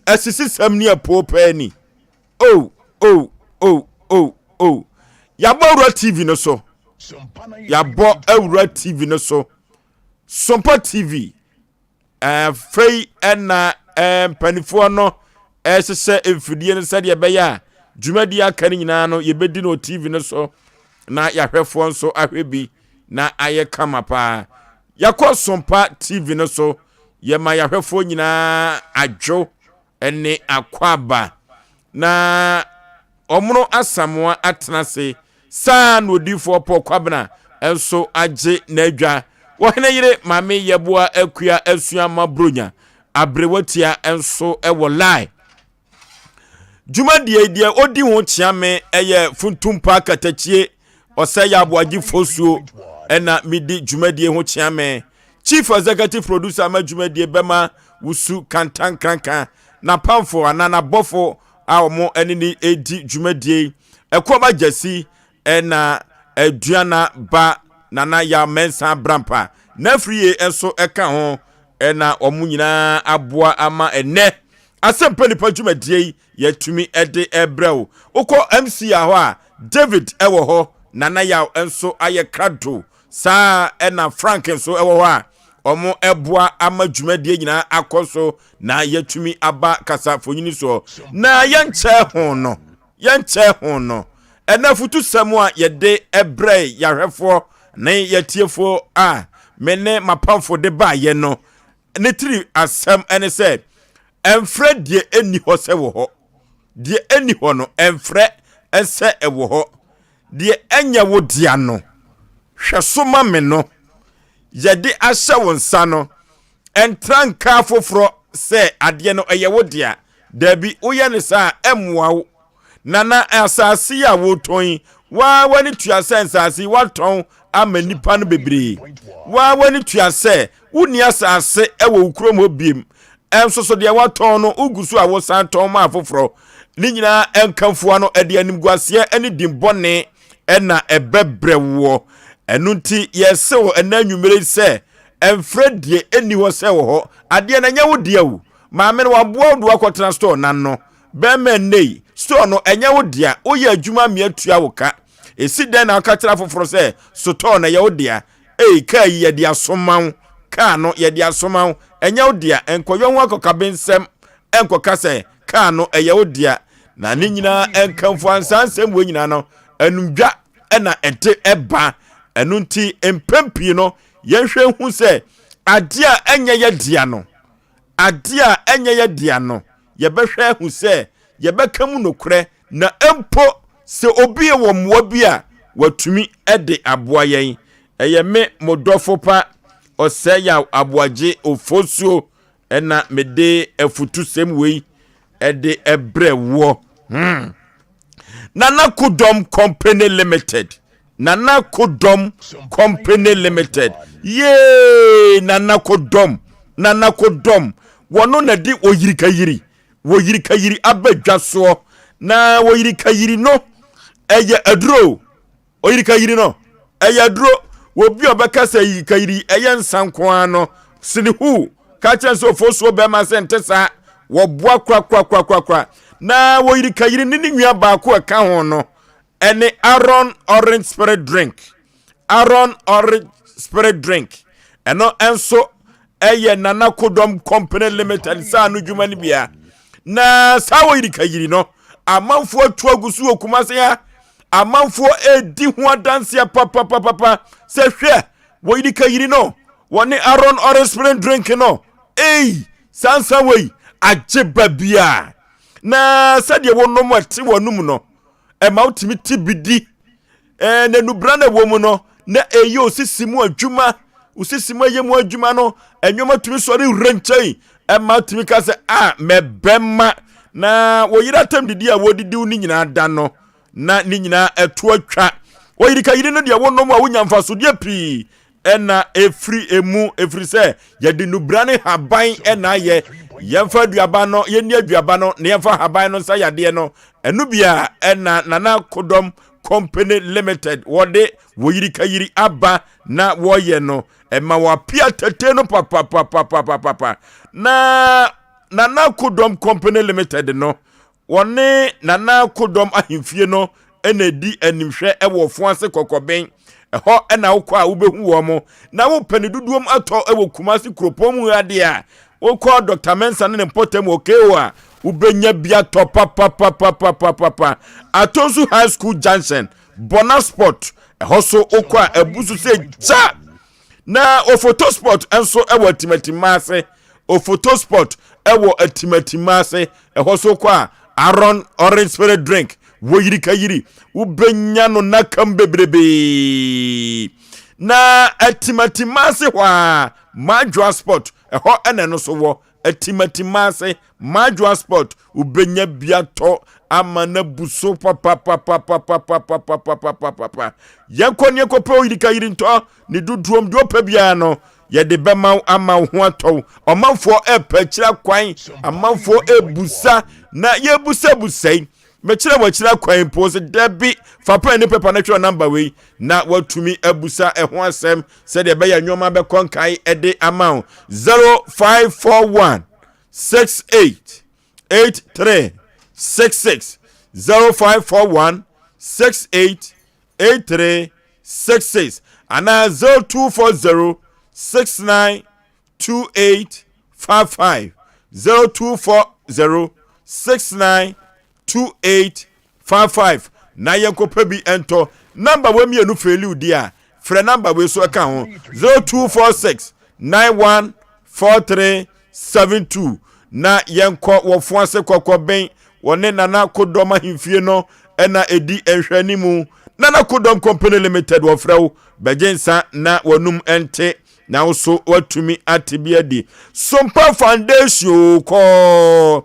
Asisi sɛm ni apoo paa ni. Oh, oh, oh, oh, oh. Yɛabɔ awura TV no so. Yɛabɔ awura TV no so. Sompa TV. Afei na mpanimfoɔ no rehyehyɛ mfidie no sɛdeɛ ɛbɛyɛ a Dwumadie aka no nyinaa no yɛbɛdi no wɔ TV no so na yɛahwɛfoɔ nso ahwɛ bi na ayɛ kama paa. Yɛakɔ Sompa TV no so, yɛma yɛahwɛfoɔ nyinaa adwo ne akwaaba. Na Ɔmono Asamoah atena ase saa na odiyifoɔ Paul Kwabena nso agye n'adwa. Ɔhene yere Maame Yɛboa Akua Asuama Bronya Aberewatia nso wɔ line. Dwumadie yi deɛ ɔdi ho kyea me yɛ Funtumpa Katakyie Ɔsɛ yɛ Aboagye Fosuo ɛna medi dwumadie ho kyea me. Chief Executive Producer ma dwumadie bɛma Wusu Kantankranka n'apamfo anaa n'abɔfo a wɔn ɛne ne ɛdi dwumadie yi. Ɛkoɔba Gyasi ɛna Aduana ba Nana Yaw Mensah Brampa n'afiri nso ɛka ho ɛna wɔn nyinaa aboa ama ɛnɛ Asɛmpa Nipa dwumadie yi yɛatumi de rebrɛ wo. Wokɔ MC a hɔ a, David wɔ hɔ, Nana Yaw nso ayɛ krado. Saa ɛna Frank nso wɔ hɔ a wɔn boa ama dwumadie nyinaa akɔ so na yɛatumi aba kasafonyini soɔ. Na yɛnkyɛ ho no, yɛnkyɛ ho no, ɛna afutusɛm a yɛde brɛ yɛahwɛfoɔ ne yɛatiefoɔ a me ne m'apamfo de baeɛ no, Ne tiri asɛm ne sɛ, Ɛmfrɛ deɛ ɛnni hɔ sɛ wɔ hɔ. Deɛ ɛnni hɔ no, ɛmfrɛ sɛ ɛwɔ hɔ. Deɛ ɛnyɛ wo dea no, hwɛ so ma me no. Yɛde ahyɛ wo nsa no, ɛntra nka afoforɔ sɛ adeɛ no ɛyɛ wo dea. Daabi, woyɛ no saa a, ɛmmoa wo. Nana, asase yi a woretɔn yi, wo ara w'ani tua sɛ nsase yi woatɔn ama nnipa no bebree. Wo ara w'ani tua sɛ wonni asase wɔ wo kurom hɔ biem. Ɛnso so deɛ woatɔn no, wogu so a wosan tɔn ma afoforɔ. Ne nyinaa nkamfua no, ɛde animguaseɛ ne din bɔne na ɛbɛbrɛ woɔ. Ɛno nti yɛse wo ɛnɛ anwummere yi sɛ, ɛmfrɛ deɛ ɛnni hɔ sɛ wɔ hɔ. Adeɛ no ɛnyɛ wo dea o. Maame no waboa wo de woakɔtena store no ano. Bɛrima nnɛyi, store no, ɛnyɛ wo dea. Woyɛ adwuma mmea tua wo ka. Esi dɛn na woka kyerɛ afoforo sɛ sotɔɔ no ɛyɛ wo dea? Ei, kaa yi yɛde asoma wo. Kaa no, yɛde asoma wo. Ɛnyɛ wo dea. Nkɔyɔ ho akɔkabensɛm nkɔka sɛ kaa no ɛyɛ wo dea. Na ne nyinaa nkamfo ansaa nsɛm wei nyinaa no, anumdwa na ɛde ba. Ɛno nti, mpɛn pii no, yɛnhwɛ nhu sɛ adeɛ a ɛnyɛ yɛ dea no, Ade a ɛnyɛ yɛn dea no, yɛbɛhwɛ ahu sɛ yɛbɛka mu nokorɛ, na mpo sɛ obi wɔ mmoa bi a, watumi de aboa yɛn. Ɛyɛ me, mo dɔfo pa, Ɔsɛeyaw Aboagye Ofosuo na mede afutusɛm wei de brɛ woɔ. Hmm. Nana Kodɔm Company Limited. Nana Kodɔm Company Limited. Yee! Nana Kodɔm. Nana Kodɔm. Wɔno na de oyirikayiri. Wɔyirikayiri aba dwa soɔ. Na wɔyirikayiri no ɛyɛ aduro. Oyirikayiri no ɛyɛ aduro. Obi a ɔbɛka sɛ yirikayiri ɛyɛ nsa nko ara no, sene huu. Ka kyerɛ sɛ ofosuo bɛrima sɛ nte saa. Wɔboa korakorakorakorakora. Na wɔyirikayiri ne ne nua baako a ɛka ho no ɛne Aaron Orange Spirit Drink. Aaron Orange Spirit Drink. Ɛno nso ɛyɛ Nana Kodɔm Company Limited saa no dwuma no bia. Na saa wɔyirikayiri no, amanfoɔ atu agu so wɔ Kumase ha. Amanfoɔ redi ho adanseɛ papapapapa sɛ hwɛ wɔyirikayiri no wɔne Aaron Orange Spirit Drink no. Ei, saa nsa wei agye ba bia. Na sɛdeɛ wɔnom ɛte wɔn no, ɛma wotumi te bi di. Ɛɛ na nubra na ɛwɔ mu no, na ɛyɛ osisi mu adwuma. Osisi mu ɛyɛ mu adwuma no, ɛnneɛma tumi sɔre wura nkyɛn. Ɛma tumi ka sɛ, a mɛbɛma. Na wɔyere atam didi a wɔdidi ne nyinaa da no, na ne nyinaa ɛto atwa. Wɔyere ka yiri no deɛ wɔnom a wonya mfasodeɛ pii ɛna ɛfiri emu ɛfiri sɛ yɛde nubra ne haban ɛna ayɛ yɛmfa aduaba no yɛnni aduaba no na yɛmfa haban no nsa yadeɛ no ɛno bia ɛna Nana Kodɔm Company Limited wɔde wɔyirikayiri aba na wɔyɛ no ɛma wɔapia tete no papapapapapapa na Nana Kodɔm Company Limited no Wɔne Nana Kodɔm ahemfie no na ɛdi animhwɛ wɔ Ɔfo ase Kɔkɔben. Ɛhɔ na wokɔ a wobɛhu wɔn. Na wopɛ ne dodoɔm atɔ wɔ Kumasi kuropɔn mu ha deɛ a, wokɔ Dr. Mensah ne ne mpɔtam wɔ KO a, Wobɛnya bi atɔ papapapapapapa. Atonsu High School Junction, Bona Sport, ɛhɔ so wokɔ a abu so sɛ gya. Na Ofoto Sport nso wɔ Atimatima ase. Ofoto Sport wɔ Atimatima ase. Ɛhɔ so kɔ a Aaron Orange Spirit Drink wɔ yirika yiri. Wobɛnya no nakam bebrebee. Na Atimatima ase hɔ a Madwoa Sport ɛhɔ ɛna ɛno so wɔ. Atimatima ase Madwoa Sport wobɛnya bi atɔ ama no abu so papapapapapapapapapapa. Yɛnkɔ ne yɛnkɔpɛ oyirika yiri ntɔ ne dodoɔm deɛ ɔpɛ biara no yɛde bɛma wo ama wo ho atɔ wo. Ɔmanfoɔ ɛrepɛ akyiri akwan, amanfoɔ ɛrebusa na yɛrebusabusa yi mekyerɛ wɔ akyiri akwan mpo sɛ dabi fa pɛn ne pepa no twerɛ namba wei na watumi abusa ɛho asɛm sɛdeɛ ɛbɛyɛ nneɛma bɛkɔ nkae ɛde ama wo 0541 68 83 66 0541 68 83 66 anaa 0240 69 28 55 0240 69 28 55 na yɛnkɔpɛ bi ntɔ. Namba wei mmienu feeli wo di a, frɛ namba wei so ɛka ho 0246 91 43 72 na yɛnkɔ wɔfo ase kɔkɔben wɔne Nana Kodɔm ahemfie no ɛna ɛdi nhwɛanimu. Nana Kodɔm Company Limited wɔfrɛ wo bɛgye nsa na wɔnum nte na wo so watumi ate bi adi. Sompa Foundation o kɔɔ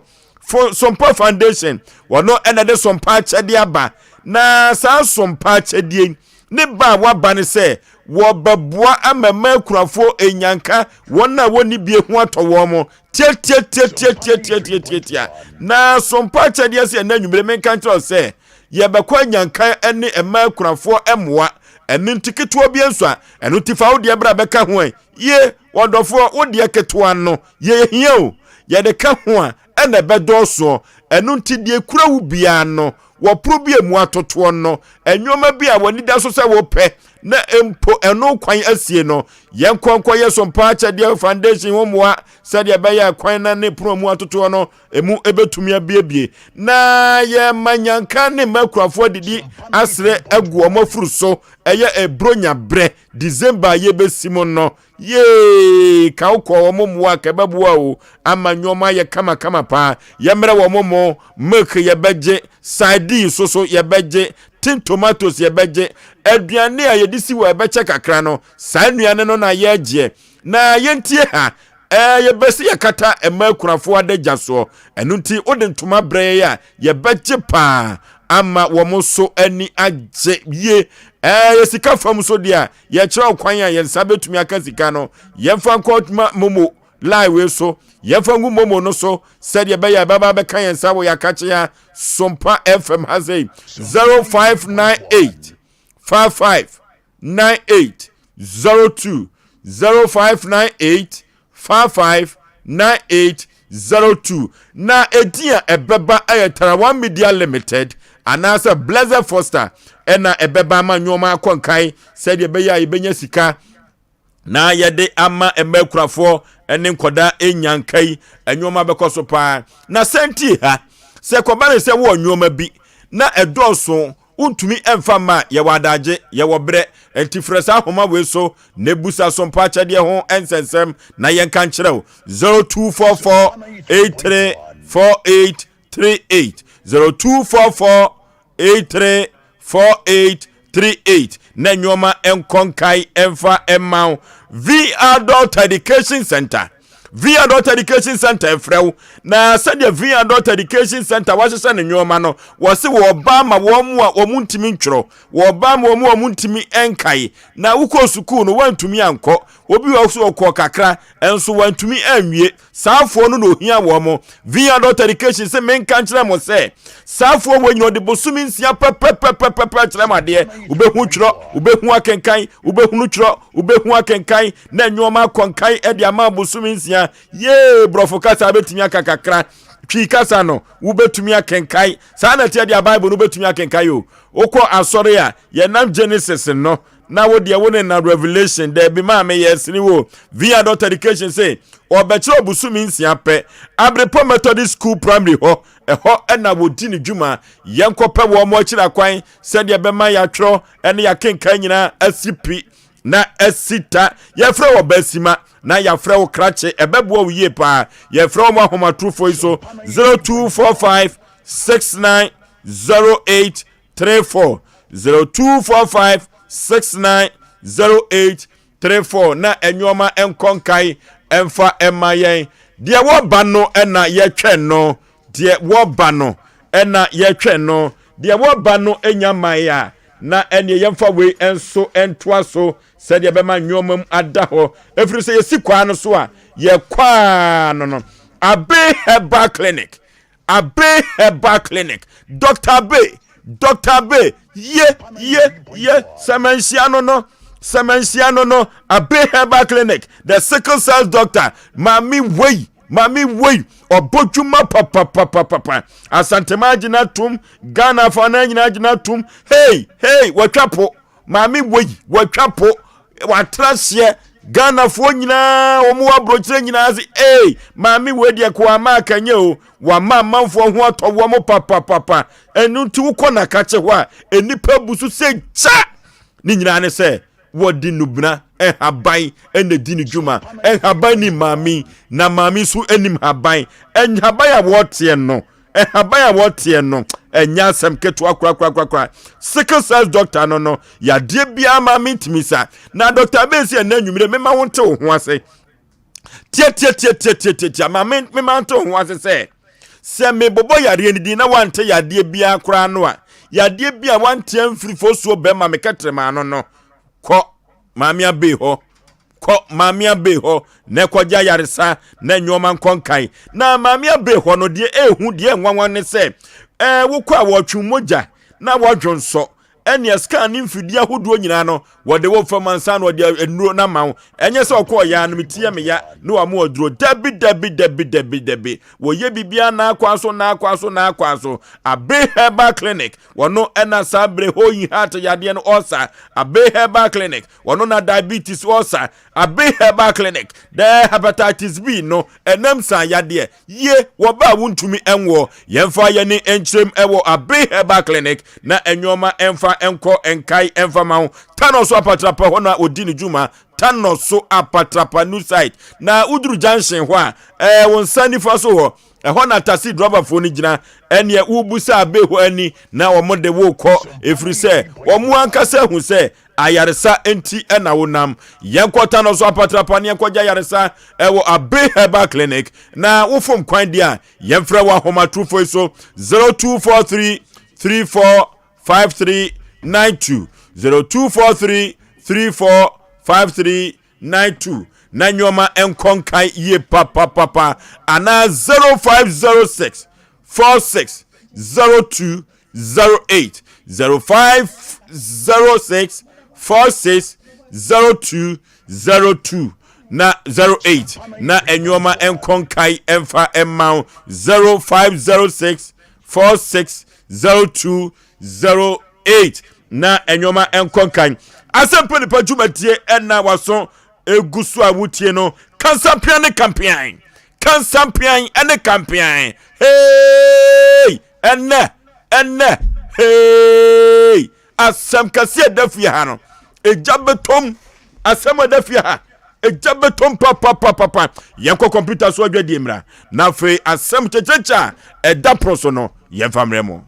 Sompa Foundation wɔno ɛna de Sompa akyɛdeɛ aba na saa Sompa akyɛdeɛ ne ba a waba ne sɛ wɔbɛboa ama mmaa akunafoɔ enyanka wɔn a wɔnni bie ho atɔ wɔn mo tiatiatiatiatiatiatiatia na Sompa akyɛdeɛ sɛ ɛna anwummere menka nkyerɛ sɛ yɛbɛkɔ anyanka ne mmaa akunafoɔ mmoa ɛno nti ketewa bi nso a ɛno nti fa wo deɛ bra bɛka ho ɛ ye wɔdɔfoɔ wo deɛ ketewa no yɛhia o yɛde ka ho a ɛna ɛbɛdɔɔsoɔ ɛno nti deɛ kura wo biara no wɔporo bi emu atotoɔ no nneɛma bi a wɔn da so sɛ wɔpɛ na mpo ɛno kwan asie no yɛn nkɔnkɔ yɛ so mpa akyɛdeɛ foundation ho mmoa sɛdeɛ ɛbɛyɛ kwan na ne pono mu atotoɔ no emu ebetumi abiebie na yɛma nyanka ne mma akurafoɔ adidi asrɛ agu wɔn afuru so ɛyɛ ebronya berɛ December a yɛbɛsi mu no yee ka wokɔ wɔn mmoa ka ɛbɛboa o ama nneɛma ayɛ kamakama paa yɛmmerɛ wɔn mo milk yɛbɛgye sardine so so yɛbɛgye tin tomatoes yɛbɛgye aduane a yɛde si wɔ ɛbɛkyɛ kakra no saa nnuane no na yɛgyeɛ na yɛntie ha ɛɛ yɛbɛsi yɛkata mmaa akunafoɔ adagya soɔ ɛno nti wode ntoma brɛ yɛ a yɛbɛgye paa ama wɔn so ani agye yie ɛɛ yɛ sika fam so deɛ a yɛkyerɛ kwan a yɛn nsa bɛtumi aka sika no yɛmfa nkɔ ma momo line wei so yɛmfa ngu momo no so sɛdeɛ ɛbɛyɛ ɛbɛba bɛka yɛn nsa wɔ yɛakakye Sompa FM ha sei 0598 55 98 02 0598 55 98 02 na edin a ɛbɛba ɛyɛ Tarawan Media Limited anaasɛ Blessed Foster ɛna ɛbɛba ama nneɛma akɔ nkan sɛdeɛ ɛbɛyɛ a yɛbɛnya sika na yɛde ama mma akurafoɔ ne nkɔda nyanka yi nneɛma bɛkɔ so paa na sɛntie ha sɛ kɔba ne sɛ wowɔ nneɛma bi na ɛdɔɔso wontumi mfa mma a yɛwɔ adagye yɛwɔ berɛ nti frɛ saa ahoma wei so na ebusa so mpa akyɛdeɛ ho nsɛnsɛm na yɛnka nkyerɛ wo 0244 83 48 38 0244 83 48 38 na nneɛma nkɔ nkae mfa mma wo V Adult Education Center V Adult Education Center ɛfrɛ wo na sɛdeɛ V Adult Education Center wahyehyɛ ne nneɛma no wɔse wɔba ma wɔn mu a wɔn ntumi ntwerɛ wɔba ma wɔn mu a wɔn ntumi nkae na wokɔ sukuu no wɔntumi ankɔ obi wɔ so ɔkɔ kakra nso wɔntumi anwie Saafoɔ no na ohia wɔn mo. Vineyard Adult Education se menka nkyerɛ mo sɛ, saafoɔ wɔ nyina ɔde bosome nsia pɛpɛpɛpɛpɛ kyerɛ mo adeɛ. Wobɛhu twerɛ, wobɛhu akenkan, wobɛhunu twerɛ, wobɛhu akenkan, na nneɛma akɔ nkan de ama bosome nsia. Yee, borɔfo kasa bɛtumi aka kakra. Twi kasa no, wobɛtumi akenkan. Saa na ɛteɛ deɛ Bible no wobɛtumi akenkan o. Wokɔ asɔre a, yɛnam Genesis no. na wo deɛ wo ne na revelation daabi maame yɛ sene wo via dot education se ɔbɛkyerɛ ɔbosome nsia pɛ Abrepɔ Methodist School Primary hɔ ɛhɔ ɛna wɔdi ne dwuma yɛnkɔpɛ wɔn mo akyiri akwan sɛdeɛ ɛbɛma yɛatwerɛ ɛne yɛakenkan nyinaa asi pi na asi ta yɛfrɛ wɔ basima na yɛafrɛ wo krakye ɛbɛboa wo yie paa yɛfrɛ wɔn ahomatorofoɔ yi so 0245 69 08 34 0245 69 08 34 na nneɛma nkɔ nkae ɛmfa ɛma yɛn deɛ wɔba no ɛna yɛtwɛn no deɛ wɔba no ɛna yɛtwɛn no deɛ wɔba no nya man a na ɛneɛ yɛmfa wei nso ntoa so sɛdeɛ ɛbɛma nneɛma mu ada hɔ ɛfiri sɛ yɛsi kwaa no so a yɛkwaa no no Abe Herbal Clinic Abe Herbal Clinic, Doctor Abe, Doctor Abe, ye, ye, ye, sɛmɛnhyia no no, sɛmɛnhyia no no, Abe Herbal Clinic, the sickle cell doctor, maame wei, maame wei, ɔbɔ dwuma papapapapa, Asantema agyina tum, Ghana afa na nyinaa agyina tum, hey, hey, wɔtwa po. Maame wei watwa po watra seɛ Ghanafoɔ nyinaa wɔn wɔ aburokyerɛ nyinaa se ee maame wei deɛ ko ama akanyɛ o wama amanfoɔ ho atɔ wɔn papapapa ɛno nti wokɔ nakakye hɔ a nnipa bu so sɛ gya ne nyinaa ne sɛ wɔde nubena nhaban ɛna di ne dwuma nhaban ni maame na maame nso anim haban nhaban a wɔteɛ no Nhaban a wɔteɛ no ɛnyɛ asɛm ketewa korakorakorakora. Sickle cells doctor no no, yadeɛ biara ma mentumi sa. Na doctor bɛsi ɛnɛ anwummere mema wo nte wo ho ase. Tiatiatiatiatiatia ma me mema nte wo ho ase sɛ sɛ mebobɔ yareɛ no din na wante yadeɛ biara koraa no a yadeɛ bi a wante amfiri fosuo bɛma me kɛtrɛma ano no kɔ maame abei hɔ Kɔ Maame Abey hɔ na kɔgye ayaresa na nneɛma nkɔ nkan. Na Maame Abey hɔ no, deɛ ɛhu, deɛ nwanwa ne sɛ, ɛɛ wokɔ a wɔtwe mogya na wɔdwo nsɔ. Ɛnea scan ne mfidie ahodoɔ nyinaa no, wɔde wo fam ansa na wɔde nnuro no ama wo. Ɛnyɛ sɛ ɔkɔɔ ya no, meti yɛ me ya na wɔama wo aduro. Dabi, dabi, dabi, dabi, dabi. Wɔyɛ biribiara n'akwan so, n'akwan so, n'akwan so. Abey Herbal Clinic, wɔno ɛna saa bere hɔ yi heart yadeɛ no ɔsa. Abey Herbal Clinic, Wɔno na diabetes ulcer, Abe Herbal Clinic, dɛ hepatitis B no, ɛnam san yadeɛ, yie, wɔ ba a wontumi nwoɔ. Yɛmfa yɛne nkyerɛm wɔ Abe Herbal Clinic na nnoɔma mfa nkɔ nkae mfa ma wo. Tanɔ so apatrapa hɔ na ɔdi ne dwuma. Tanɔ so apatrapa new site. Na woduru junction hɔ a, ɛɛ wo nsa nifa so hɔ, ɛhɔ na taxi driverfoɔ no gyina. Ɛneɛ wobusa Abe hɔ ani na wɔn de wo kɔ, ɛfiri sɛ wɔn ankasa ahu sɛ Ayaresa nti na wonam. Yɛnkɔ Tano so apatrapa ne yɛnkɔgye ayaresa ɛwɔ Abe Herbal Clinic. Na wofom kwan deɛ a, yɛmfrɛ wɔ ahomatorofo yi so 0243 345392 0243 345392 na nneɛma nkɔ nkan yie papapapa anaa 0506 46 02 08 05 06 46 02 02 na 08 na nneɛma nkɔ nkae mfa mma wo 0506 46 02 08 na nneɛma nkɔ nkan asɛmpa nipa dwumadie ɛna waso egu so a wotie no kansampean ne kampean kansampean ne kampean hey Ɛnnɛ, ɛnnɛ, hey, asɛm kɛse a ɛda fie ha no, egya bɛtɔm. Asɛm a ɛda fie ha, egya bɛtɔm papapapapa. Yɛnkɔ kɔmputa so adwadie mmra, na afei asɛm kyekyekye a ɛda pono so no, yɛmfa mmerɛ mo.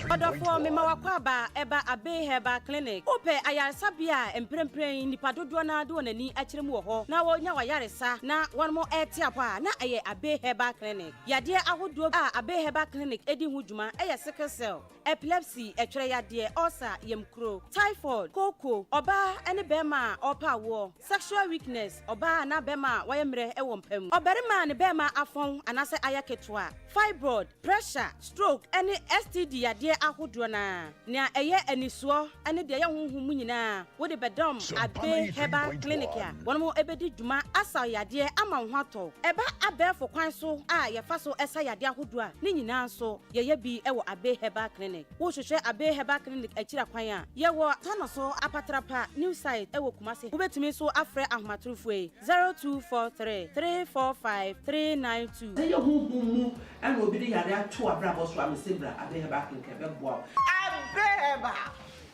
Ɔdɔfoɔ, mema w'akwaaba ɛba Abbey Herbal Clinic. Wopɛ ayaresabea a mprempren nnipa dodoɔ no ara de wɔn ani akyerɛ mu wɔ hɔ na wɔnya w'ayaresa na wɔn rete apɔ a, na ɛyɛ Abbey Herbal Clinic. Yadeɛ ahodoɔ a Abbey Herbal Clinic di ho dwuma yɛ sickle cell, epilepsy, ɛtwerɛ yadeɛ, ulcer, yamkuro, typhoid, kooko, ɔbaa ne barima a ɔrepɛ awoɔ, sexual weakness, ɔbaa anaa barima a wayɛ mmerɛ wɔ mpa mu, ɔbarima a ne barima afɔn anaasɛ ayɛ ketewa, fibroid, pressure, stroke, ne. STD yadeɛ ahodoɔ no ara, nea ɛyɛ anisoɔ ne deɛ ɛyɛ honhom mu nyinaa, wode bɛdɔm Abbey Herbal Clinic a wɔn bɛdi dwuma asa wo yadeɛ ama wo ho atɔ wo. Ɛba abɛɛfo kwan so a yɛfa so sa yadeɛ ahodoɔ a, ne nyinaa nso yɛyɛ bi wɔ Abbey Herbal Clinic. Wohwehwɛ Abbey Herbal Clinic akyiri kwan a, yɛwɔ Tanoso Apatrapa New Site wɔ Kumasi. Wobɛtumi nso afrɛ ahomatorofoɔ yi, 0243 345 392. Sɛ ɛyɛ honhom mu na obi de yare ato w'abrabɔ so a, mese bra Abbey Herbal Clinic ɛbɛboa wo. Abbey Herbal,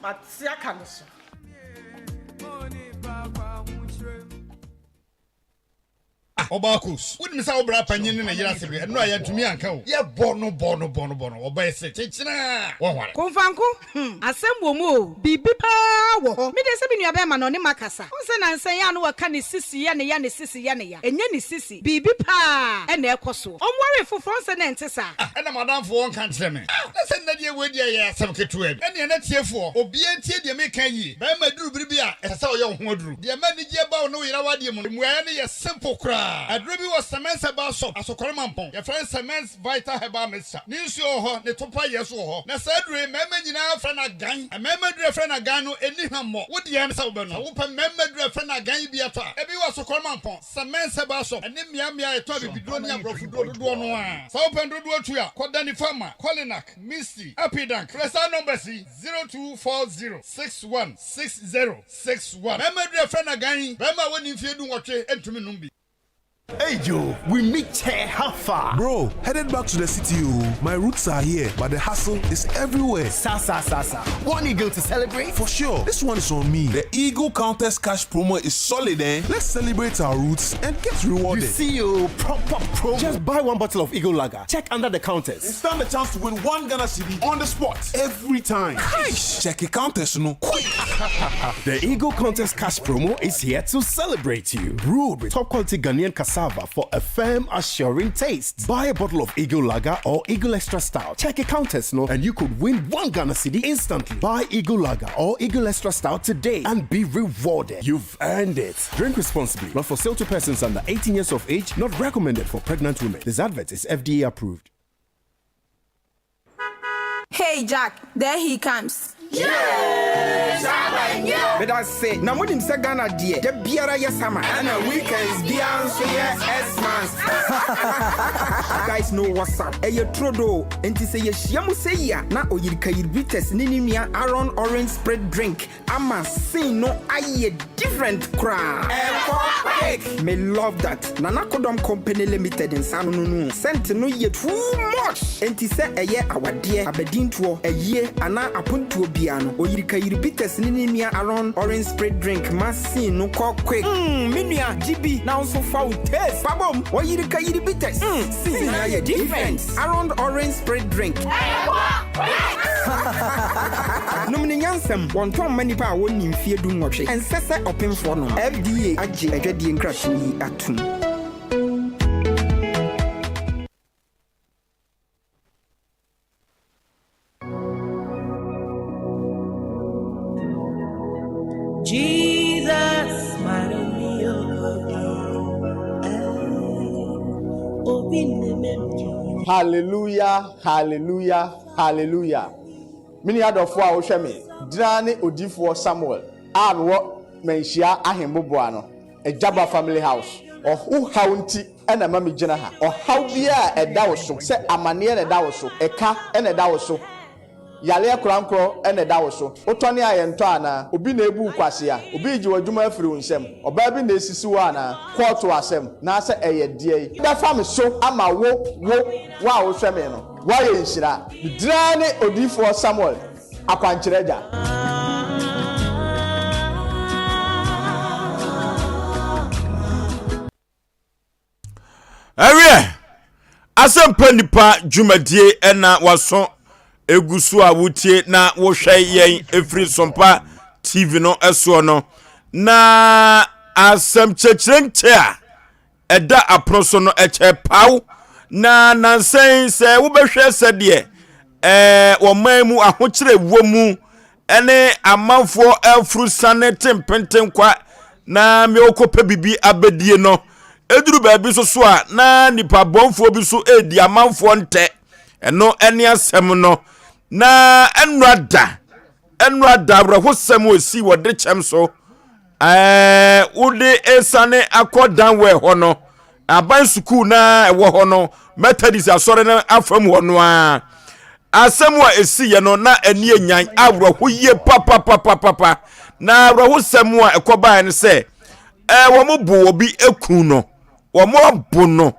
mate aka no so. Ah, ɔbaa Kos, wonim sɛ wo bra panyin ne ne yere ase bere, ɛno a yɛantumi anka o. Yɛbɔ no bɔ no bɔ no bɔ no, ɔbɛyɛ se kyekyena a, wɔnware. Komfanko, hmm, asɛm wɔ mu o, biribi paa wɔ hɔ. Me deɛ sɛ me nua bɛɛma no ɔne makasa. Wohu sɛ nansa yi a na wɔka ne sisi yɛ ne ya, ne sisi yɛ ne ya. Ɛnyɛ ne sisi, biribi paa na ɛrekɔ soɔ. Ɔnwaree foforɔ, wohu sɛ na ɛnte saa. Ah, ɛna m'adamfo ɔnka nkyerɛ me. Ah, na sɛ nnɛ deɛ wei deɛ ɛyɛ asɛm ketewa bi. Ɛnneɛ na tiefoɔ, obiara ntie deɛ mereka yie. Barima duru bere bi a, ɛsɛ sɛ ɔyɛ wo ho aduru. Deɛ ɛma anigyeɛ ba wo ne wo yere awadeɛ mu no, mmuaeɛ no yɛ simple koraa. Aduro bi wɔ Semens Herbal Shop, Asokore Mampong. Yɛfrɛ no Semens Vital Herbal Mixture. Ne nsuo wɔ hɔ, ne topa yɛ nso wɔ hɔ. Na saa aduro yi, mmarima nyinaa frɛ no agan. Mmarima aduro a yɛfrɛ no agan no, ɛnni hwammɔ. Wo deɛ ne sɛ wobɛnom. Sɛ wopɛ mmarima aduro a yɛfrɛ no agan yi bi atɔ a, ebi wɔ Asokore Mampong, Semens Herbal Shop, ne mmeammea a yɛtɔn abibiduro ne aborɔfoduro dodoɔ no ara. Sɛ wopɛ no dodoɔ tu a, kɔ Danipharma, Kolinak, Misty, Apidank. Frɛ saa numbers yi, 0240 61 60 61. Barima aduru a yɛfrɛ no agan yi, barima a wadi mfeɛ dunwɔtwe ntumi nnom bi. Hey Joe, we meet chair how far? Bro, headed back to the city oh. My roots are here, but the hustle is everywhere. Sa sa sa sa. One eagle to celebrate? For sure. This one is on me. The Eagle Countess Cash promo is solid, eh? Let's celebrate our roots and get rewarded. You see you proper promo. Just buy one bottle of Eagle Lager. Check under the counters. And stand a chance to win one Ghana cedi on the spot every time. Cash! Check your counters, no. Quick! the Eagle Contest Cash promo is here to celebrate you. Brewed with top quality Ghanaian cassava for a firm, assuring taste. Buy a bottle of Eagle Lager or Eagle Extra Stout. Check your counters, no, and you could win one Ghana cedi instantly. Buy Eagle Lager or Eagle Extra Stout today and be rewarded. You've earned it. Drink responsibly. Not for sale to persons under 18 years of age. Not recommended for pregnant women. This advert is FDA approved. Hey Jack, there he comes. Medase na monim sɛ Ghana deɛ da biara yɛ summer ɛna weekends biara nso yɛ Xmas. You guys know what's up. Ɛyɛ turodoo nti sɛ yɛhyia mu sɛ yi a na Oyirikayir Bitters ne ne nua Aaron Orange Spirit Drink ama scene no ayɛ different koraa. Ɛkɔ quick! Me love that. Nana Kodɔm Company Limited nsa ano no no scent no yɛ too much! Enti sɛ ɛyɛ awadeɛ, abadintoɔ, ayie anaa apontoɔ biara no, Oyirikayiri Bitters ne ne nua Aaron Orange Spirit Drink ma scene no kɔ quick. Mm me nua gye bi na wo nso fa wo taste fa bom! Oyirikayiri Bitters, mm scene no ayɛ different! Aaron Orange Spirit Drink. Ɛkɔ quick! Nom no nyansam. Wɔntɔn mma nnipa a wɔnnii mfeɛ dunwɔtwe. Ɛnsɛ sɛ ɔpemfoɔ nom. FDA agye adwadie nkratoɔ yi atom. Jesus, Hallelujah, hallelujah, hallelujah. Me nua dɔfoɔ a wohwɛ me, gyina ne odiyifoɔ Samuel a mewɔ Manhyia Ahemboboa no, Agyaba Family House. Wo haw nti na ɛma megyina ha. Ɔhaw biara a ɛda wo so, sɛ amaneɛ na ɛda wo so, ɛka na ɛda wo so, yareɛ korankorɔ na ɛda wo so, wotɔne a yɛntɔ anaa? Obi na ɛrebu wo kwasea? Obi regye w'adwuma afiri wo nsam? Ɔbaa bi na ɛresisi wo anaa? Kɔɔto asɛm, naasɛ ɛyɛ deɛn? Bɛfa me so ama wo, wo, wo a wohwɛ me no. Woayɛ nhyira. Me din ara ne Odiyifoɔ Samuel Akwankyerɛ Agya. Ɛwiɛ, asɛmpa nipa dwumadie ɛna waso egu so a wotie na wohwɛ yɛn efiri Sompa TV no ɛsoɔ no na asɛm kyerɛkyerɛ nkyɛ a ɛda apono so no ɛkyɛ paw na nansa yi sɛ wobɛhwɛ sɛdeɛ ɛɛ wɔman mu ahokyerɛ wɔ mu ɛne amanfoɔ afuru sane te mpentenkwa na mmea wɔkɔpɛ biribi abɛdie no ɛduru baabi nso so a na nipa bɔnfoɔ bi so ɛredi amanfoɔ ntɛ ɛno ɛne asɛm no. Na ɛnora da, ɛnora da awerɛhosɛm a ɔsii wɔ dekyɛm so ɛɛ wode esiane akɔ danwɛ hɔ no aban sukuu na ɛwɔ hɔ no Methodist asɔre no afam hɔ no a asɛm a ɛsiiɛ no na ani anyan awerɛho yie papapapapa na awerɛhosɛm a ɛkɔbaeɛ no sɛ ɛɛ wɔn bo obi eku no wɔn abo no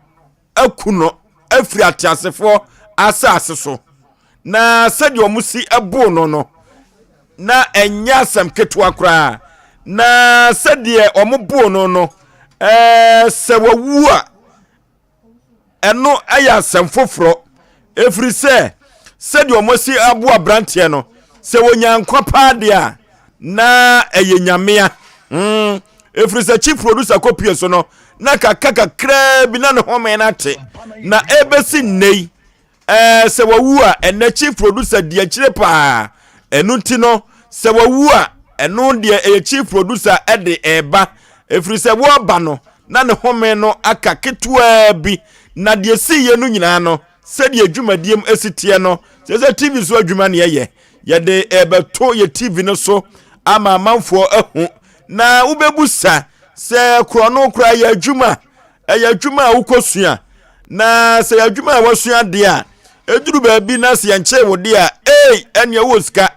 aku no afiri ateasefoɔ asase so na sɛdeɛ wɔn si boo no no na ɛnyɛ asɛm ketewa koraa na sɛdeɛ wɔn boo no no ɛɛ sɛ wawu a ɛno ɛyɛ asɛm foforɔ ɛfiri sɛ sɛdeɛ wɔn asi abo aberanteɛ no sɛ wɔnya nkwa paa deɛ a na ɛyɛ nyamea mm ɛfiri sɛ chief producer kɔpie so no na kaka kakraa bi na ne home no ate na ɛbɛsi nnɛ yi ɛɛ sɛ wawu a ɛnɛ chief producer di akyire paa ɛno nti no sɛ wawu a ɛno deɛ ɛyɛ chief producer ɛde ɛɛba ɛfiri sɛ wɔreba no na ne home no aka ketewaa bi na deɛ siiɛ no nyinaa no sɛdeɛ dwumadie mu si teɛ no sɛ sɛ tv so adwuma ne yɛyɛ yɛde ɛbɛto yɛ tv no so ama amanfoɔ ahu na wobɛbu sa sɛ korɔno koraa yɛ adwuma ɛyɛ adwuma a wokɔsua na sɛ yɛ adwuma a wasua deɛ a ɛduru baabi na sɛ yɛnkyee wo deɛ a ei ɛneɛ wɔ sika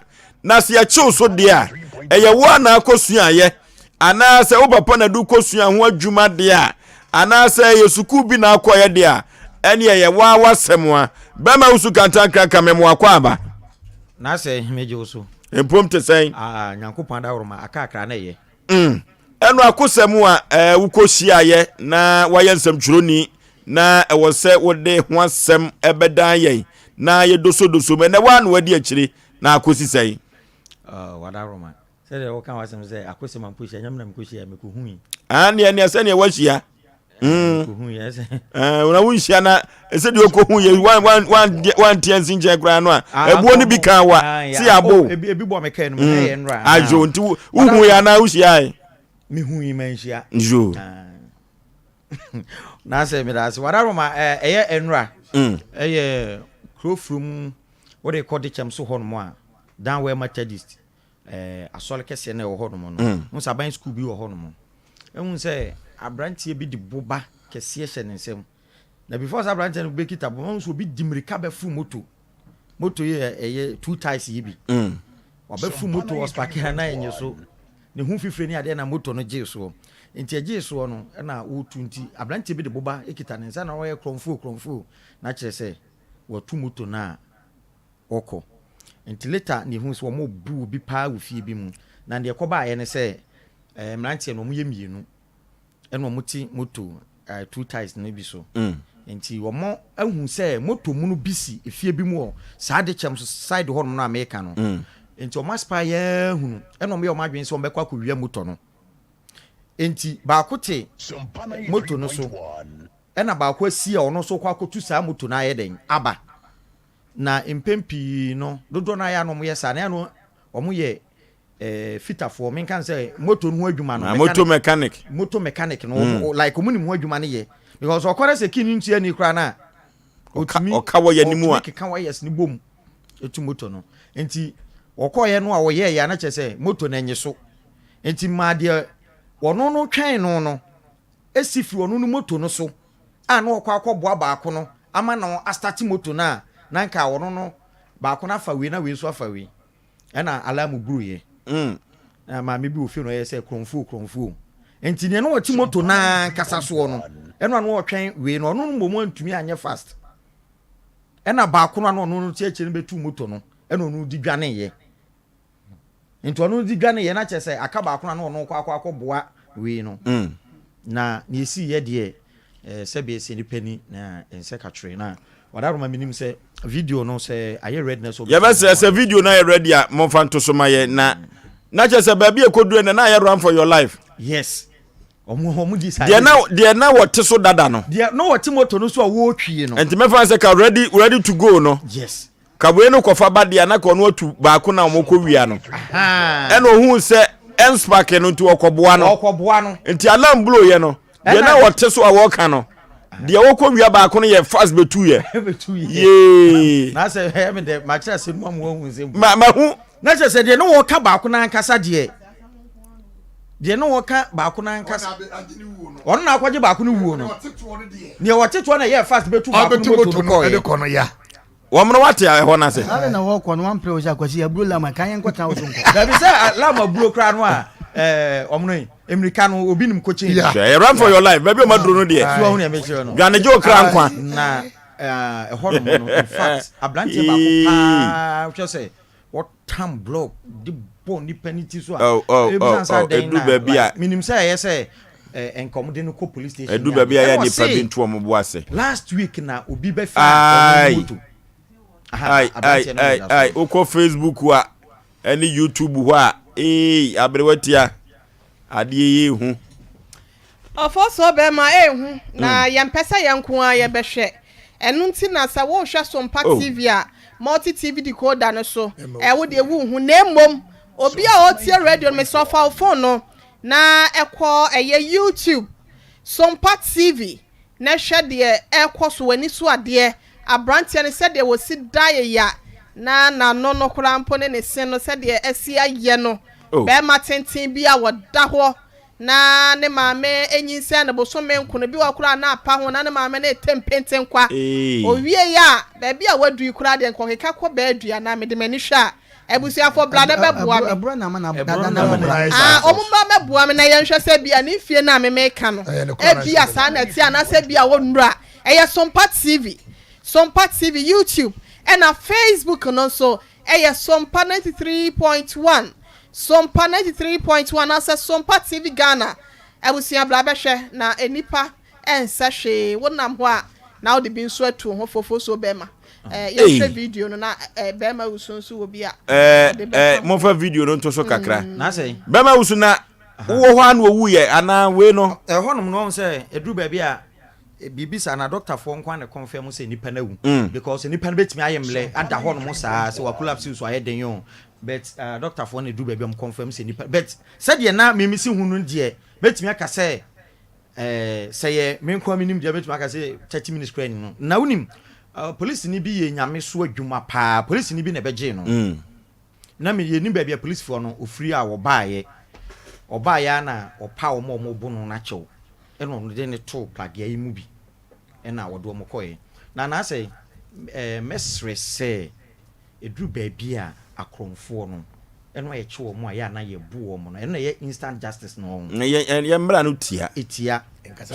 na sɛ yɛkyew so deɛ a ɛyɛ wo a na akɔsuaeɛ anaasɛ wo papa na de kɔsua ho adwuma deɛ a anaasɛ ɛyɛ sukuu bi na akɔyɛ deɛ a ɛne ɛyɛ waa w'asɛm a bɛma wo su kantankraka mɛmoa kɔ aba na sɛ megye wo so mpom te sɛn ah, nyankopɔn adaworoma aka akra na ɛyɛ mm. ɛno akosɛm a eh, wokɔhyiaeɛ na woayɛ nsɛmtwerɛni na ɛwɔ sɛ wode ho asɛm ɛbɛdan yɛn na yɛdosodoso mu ɛnɛ woa na wadi akyire na akɔsi sɛn uh, wadaworoma Sɛdeɛ woka w'asɛm sɛ akosɛm a mekɔhyia nyɛ me na mekɔhyia mekɔhui. Ah, neɛ neɛ sɛdeɛ woahyia. Mm. Mekɔhui ɛsɛ. Eh, na wonhyia na sɛdeɛ wokɔhu yɛ wanteɛ nsi nkyɛn koraa no a ah, ɛboɔ no bi ka wa ah, si abo. Oh, ebi ebi bɔ me kaa no mu na ɛyɛ nnora. Ajo nti wohu yɛ anaa wohyiae? Mehui manhyia. Jo. Ah. Na sɛ meda ase wadaroma ɛyɛ nnora. Mm. Ɛyɛ kuro furum wode kɔ de kyɛm so hɔ nom a Danwell Methodist eh, asɔre kɛseɛ no ɛwɔ hɔ nom no, mm. wohu sɛ aban sukuu bi wɔ hɔ nom. Ehu sɛ aberanteɛ bi de boba kɛseɛ hyɛ ne nsam. Na before sɛ aberanteɛ no bɛkita boba, wohu sɛ obi di mmirika bɛforo moto. Moto yi ɛyɛ two tyres yi bi. Mm. Wabɛforo moto ɔspake ha na ɛnyɛ so. Ne ho fifire ne adeɛ na moto no gyee soɔ. Nti ɛgyee soɔ no ɛna wɔtu nti aberanteɛ bi de boba kita ne nsa na ɔyɛ korɔmfoɔ korɔmfoɔ na kyerɛ sɛ watu moto no a wɔkɔ. Nti later na yɛhuu sɛ wɔrebu obi paa wɔ fie bi mu. Na deɛ ɛkɔbaeɛ ne sɛ eh, mmeranteɛ no wɔyɛ mmienu ɛna wɔte moto eh, two tyres no bi so. Mm. Nti wɔn ahu sɛ moto mono bi si efie bi mu wɔ saa adekyɛm so side hɔnom no a meka no. Mm. Nti wɔn aspa yɛ ahunu ɛna wɔyɛ wɔn adwene sɛ wɔbɛkɔ akɔwia moto no. Nti baako te moto no so ɛna baako asi a ɔno nso kɔ akɔtu saa moto no ayɛ dɛn aba. Na mpɛn pii no, dodoɔ no ara yɛ a na wɔyɛ saa. Na yɛ a na wɔyɛ eh, fitafoɔ. Menka no sɛ moto no ho adwuma no. Ah, moto mechanic. Moto mechanic no, mm. like wɔn nim ho adwuma no yɛ. Because ɔkɔ dɛ sɛ kii no ntua ni koraa no a, ɔtumi ɔka wɔyɛ ne mu a. Ɔtumi keka wires no bom etu moto no. Nti wɔkɔɔyɛ no a wɔyɛɛ yɛ a na kyerɛ sɛ moto no nye so. Nti maa deɛ wɔno no twɛn no no esi firi ɔno no moto no so a na ɔkɔ akɔboa baako no ama no astate moto no a na nka ɔno no baako no afa wei na wei nso afa wei ɛna alarm buruiɛ mm. na maame bi wɔ fie no ɔyɛ sɛ kurɔmfuo kurɔmfuo nti nea na ɔte moto no ankasa soɔ no ɛno a na ɔtwɛn wei no ɔno no mmom antumi anyɛ fast ɛna baako no a na ɔno no te akyire no bɛtu moto no ɛna ɔno di dwaneeɛ Nti ɔno dze dwaneeɛ na kyerɛ sɛ aka baako na na ɔno kɔ akɔ akɔboa wei no. Na nea esiiɛ deɛ eh, sɛbe ɛsɛ nipa ni na ɛnsɛ katwere na wadaroma menim sɛ video no sɛ ayɛ ready na sɛ Yɛbɛsrɛ sɛ video no ayɛ ready a momfa nto so ma yɛn na na kyerɛ sɛ baabi a ɛkɔduru ɛnɛ na ayɛ run for your life. Yes. Ɔmo ɔmo di saa. Deɛ na deɛ na wɔte so dada no. Deɛ na wɔte moto no so a wɔretwie no. Nti mɛfa sɛ ka ready ready to go no. Yes. Ka wei no kɔfa ba deɛ na ka ɔno atu baako na wɔn kɔ wia no. Ɛna ohun sɛ ɛnspake no nti ɔkɔboa no. Ɔkɔboa no. Nti alarm blow yɛ no. Deɛ na wɔte so a wɔka no. Deɛ wɔkɔ wia baako no yɛ fast bɛtu yɛ. Yee. Na sɛ ɛyɛ me dɛ makyerɛ sɛ mu amu ahu sɛ. Ma ma hu. Na kyerɛ sɛ deɛ ne wɔka baako no ankasa deɛ deɛ ne wɔka baako no ankasa ɔno na akɔgye baako no wuo no deɛ wɔte toɔ na ɛyɛ fast bɛtu baako no moto no kɔɛ. Wɔn no wate ɛhɔ no ase. Sáré na wɔkɔ no wɔn mpere sɛ akwasi aburo lam a kan yɛn nkɔtena wo so nkɔ. Dabi sɛ lam aburo koraa no a ɛɛ wɔn no yi mmirika no obi nim kokyin. Hwɛ run for your life baabi a wɔn aduro no deɛ. So wɔn nea mekyerɛ no. Dwane gye okra nkwa. Na ɛhɔ nom no in fact aberanteɛ baako paa hwɛ sɛ wɔtam block de bɔ nipa ne ti so a. Oh oh oh oh edu baabi a. Menim sɛ ɛyɛ sɛ nka wɔn de no kɔ police station. Edu baabi a yɛ nipa bi nto wɔn bo ase. Last week na obi bɛ fi ɔmo moto. Ai ai ai ai wokɔ Facebook a ɛne YouTube hɔ a ee aberewa tia adeɛ yi ehu. Ɔfɔsɔɔ bɛɛma ehu na yɛmpɛ sɛ yɛn nko ara yɛbɛhwɛ. Ɛno nti na sɛ worehwɛ Sompa TV a, Multi TV decoder no so, ɛ wo deɛ wonhu. Na mmom obi a ɔretie radio no, mesrɛ wo fa wo phone no na kɔ ɛyɛ YouTube, Sompa TV, na hwɛ deɛ ɛrekɔ so, w'ani so adeɛ, aberanteɛ no sɛdeɛ wɔsi da yeya na n'ano no koraa mpo ne ne se no sɛdeɛ asi ayɛ no, bɛɛma tenten bi a ɔda hɔ na ne maame nyinsɛn no bosome nkono, bi wɔ hɔ koraa a na apa ho na ne maame no rete mpentenkwa. Ɔwieeɛ a, baabi a wadu yi koraa deɛ nka ɔkeka kɔ bɛɛ dua na mede m'ani hwɛ a, abusuafoɔ bra na bɛboa me. Ah, wɔn mmra mmɛboa me na yɛnhwɛ sɛ ebia ne mfie no a me meka no, ebia saa na ɛteɛ anaasɛ ebia wɔnnuru a. Ɛyɛ Sompa TV, Sompa TV YouTube, ɛna Facebook no nso Ɛyɛ Sompa 93.1, Sompa 93.1 anaasɛ Sompa TV Ghana. Abusua bra bɛhwɛ na nnipa ɛnsɛ hwee. Wonam hɔ a na wode bi nso atu wo ho fofo so bɛrima. Eh, yɛhwɛ video no na eh, bɛrima wusu nso wɔ bi a. Eh, ɔde eh, bɛka ho. momfa video no nto so kakra. Na sɛ Bɛrima wusu na wowɔ hɔ a na owu yɛ anaa wei no. Ɛhɔnom no wɔn sɛ ɛduru baabi a Biribi saa na doctor foɔ nkoa na confirm sɛ nipa no awu because nipa no bɛtumi ayɛ mlɛ ada hɔ nom saa sɛ wa collapse so ayɛ den o but doctor foɔ na ɛduru baabi a wɔn confirm sɛ nipa but sɛdeɛ na mimi si hu no deɛ mɛtumi aka sɛ eh, sɛ yɛ me nkoa menim deɛ mɛtumi aka sɛ 30 minutes koraa ni no na wonim uh, polisi ni bi yɛ nyame so adwuma paa polisi ni bi na ɛbɛgyee no mm. Na me yɛnim baabi a polisifoɔ no ɔfiri a wɔbaeɛ. Ɔbaeɛ ara na ɔpaa wɔn a wɔrebo no no akyɛw ɛna ɔno de no too pragea yi mu bi ɛna wɔde wɔn kɔeɛ. Na anaasɛ ɛɛ mɛsrɛ sɛ ɛduru baabi a akorɔmfoɔ no ɛno a yɛkye wɔn a yɛ a na yɛbo wɔn no ɛno na ɛyɛ instant justice no wɔn. Na yɛ yɛn mmara no tia. Ɛtia.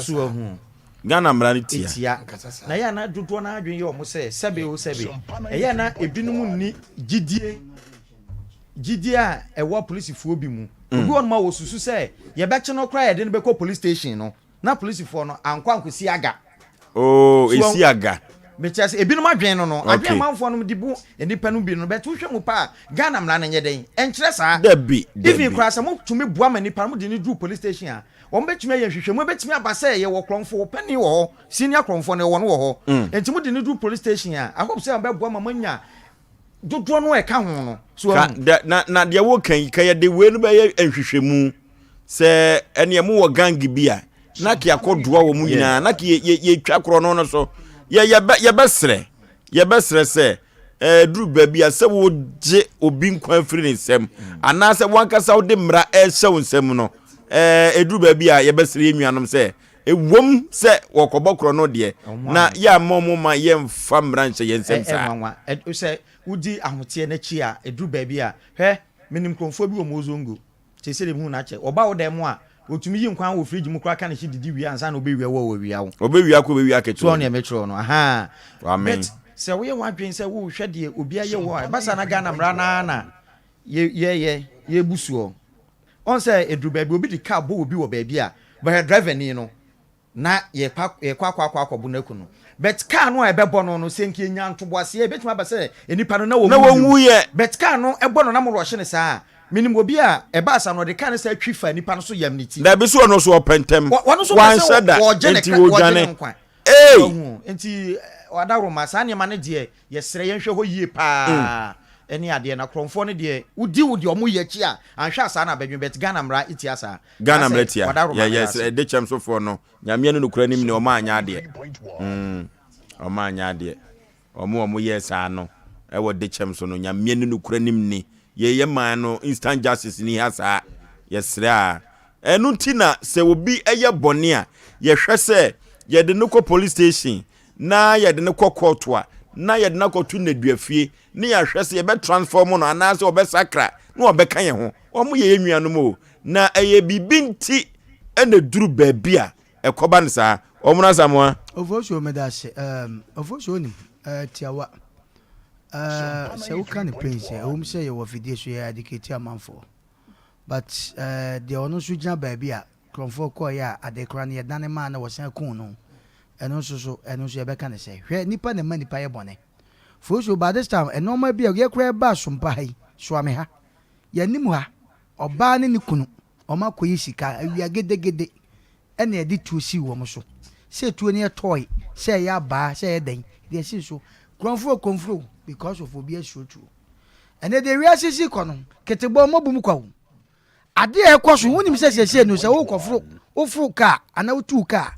So wahu. Ghana mmara no tia. Tia. Na ɛyɛ a na dodoɔ no ara adwene yɛ wɔn sɛ sɛbe o sɛbe. Ɛyɛ a na ebinom nni gyidie gyidie a ɛwɔ apolisifoɔ bi mu. Obi wɔ nom a wɔsusu sɛ yɛbɛkye no koraa yɛde no bɛkɔ police station no na apolisifoɔ no ankɔ ankɔsi aga. Oh, esi aga. Mekyerɛ sɛ ebinom adwene no no, adwene amanfoɔ no de bu nnipa no bi no, but wohwɛ mu paa Ghana mmara no nyɛ dɛn? Ɛnkyerɛ saa. Dabi, dabi. Even koraa sɛ motumi boa ma nnipa no mode no duru police station a, Wɔbɛtumi ayɛ nhwehwɛmu. Ɛbɛtumi aba sɛ yɛwɔ korɔmfoɔ panin wɔ hɔ, senior korɔmfoɔ no yɛwɔ no wɔ hɔ. Nti mode no duru police station a, I hope sɛ wɔbɛboa ma moanya dodoɔ no a ɛka ho no. So Ka, wahu? da, na, na deɛ woka yi, ka yɛde wei no bɛyɛ nhwehwɛmu sɛ ɛneɛ mowɔ gang bi a, na ke akɔdoa wɔ mu nyinaa, na ke yɛtwa korɔ no no so. Yɛ, yɛbɛ, yɛbɛsrɛ, yɛbɛsrɛ sɛ ɛduru baabi a sɛ wogye obi nkwa firi ne nsam anaasɛ wankasa wode mmara ɛrehyɛ wo nsam no ɛduru baabi a yɛbɛsrɛ yɛn nuanom sɛ ɛwom sɛ wɔkɔbɔ korɔ no deɛ na yɛama ɔmo ma yɛmfa mmara nhyɛ yɛn nsam saa. Ɛnwanwa sɛ wodi ahoteɛ no akyi a ɛduru baabi a hwɛ menim nkurɔfoɔ bi wɔ Mozongo Seesei de mehu no akyɛ. Ɔba wo dan mu a, otumi yi nkwan wɔ fridge mu koraa ka ne hye didi wie ansa na obewia wo a wawia wo. Obewia kɔ obewia ketewa So ɔho bi. nea mekyerɛ wo no? Ahaa. Wamen. But sɛ woyɛ w'adwene sɛ worehwɛ deɛ obi ayɛ wo a, ɛba saa na Ghana mmara no ara na yɛ yɛyɛ, yɛbu soɔ. Ɔhu sɛ ɛduru baabi, obi de car bɔ obi wɔ baabi a, bɛhwɛ driver ni no, na yɛkɔ yɛkɔ akɔ akɔ akɔbo no aku no but car no a ɛbɛbɔ no no sɛ nka yɛnya ntoboaseɛ ɛbɛtumi aba sɛ nnipa no na wɔn Na wɔn yɛ. but car no ɛbɔ no na mo rɔhye no saa menim obi a ɛbaa saa no ɔde car no saa twi fa nipa no so yam ne ti Dabi so ɔno so ɔpɛ ntɛm. Wɔ- wɔn nso pɛ sɛ Wanhyɛ da wɔgye ne nti kra wɔgye ne wɔdwane. nkwa Ei! Wahu nti ɔadaworoma saa nneɛma no deɛ yɛsrɛ yɛnhwɛ hɔ yie paa. Ɛne adeɛ na korɔmfoɔ no deɛ wodi wo deɛ ɔmo yɛ akyi a anhwɛ a saa na abɛdwen but Ghana mmara tia saa. Ghana Asɛ mmara tia Ɔdaworo yɛ maame yɛ ase. sɛ de kyɛm sofoɔ no nyameɛ no nokora nim ne ɔmo anyɛ adeɛ mm ɔmo anyɛ adeɛ ɔmo ɔmo yɛ saa no ɛwɔ de kyɛm so no nyameɛ no nokora nim ne yɛ yɛ man no instant justice ni ha saa yɛsrɛ a ɛno nti na sɛ obi ɛyɛ bɔne a yɛhwɛ sɛ yɛde no kɔ police station na yɛde no kɔ kɔɔto a na yɛde no akɔto nneduafie ne yɛahwɛ sɛ yɛbɛ transform no anaasɛ ɔbɛsakra na ɔbɛka yɛn ho. Wɔn yɛ yɛn nuanom o, na ɛyɛ biribi nti na ɛduru baabi a ɛkɔba no saa. Wɔn no Asamoah. Ofosuo meda ase ehm Ofosuo wonim eh tiawa eh sɛ woka no plain sɛ ɛwom sɛ yɛwɔ afidie so yɛ adikati amanfoɔ but eh deɛ ɔno nso gyina baabi a Korɔmfoɔ kɔeɛ a ade koraa no yɛdane maa no wɔsan kuu no ɛno nso so ɛno nso yɛbɛka no sɛ hwɛ nipa na ɛma nipa yɛ bɔne Fosuo by this time nnoɔma bi a yɛ koraa ɛbaa sompa ha yi soame ha yɛnim ha ɔbaa ne ne kunu wɔn akɔyi sika awia gedegede ɛna yɛde tuo sii wɔn so sɛ tuo no yɛ toy sɛ ɛyɛ abaa sɛ ɛyɛ dɛn deɛ ɛsii so korɔmfoɔ korɔmfoɔ because of obi asuro tuo ɛnɛ deɛ wiase si kɔ no ketebɔ mmɔbu mu kwa o Ade a ɛkɔ so, Wunim sɛ seesei no, sɛ worekɔforo, woforo kaa anaa wotu kaa,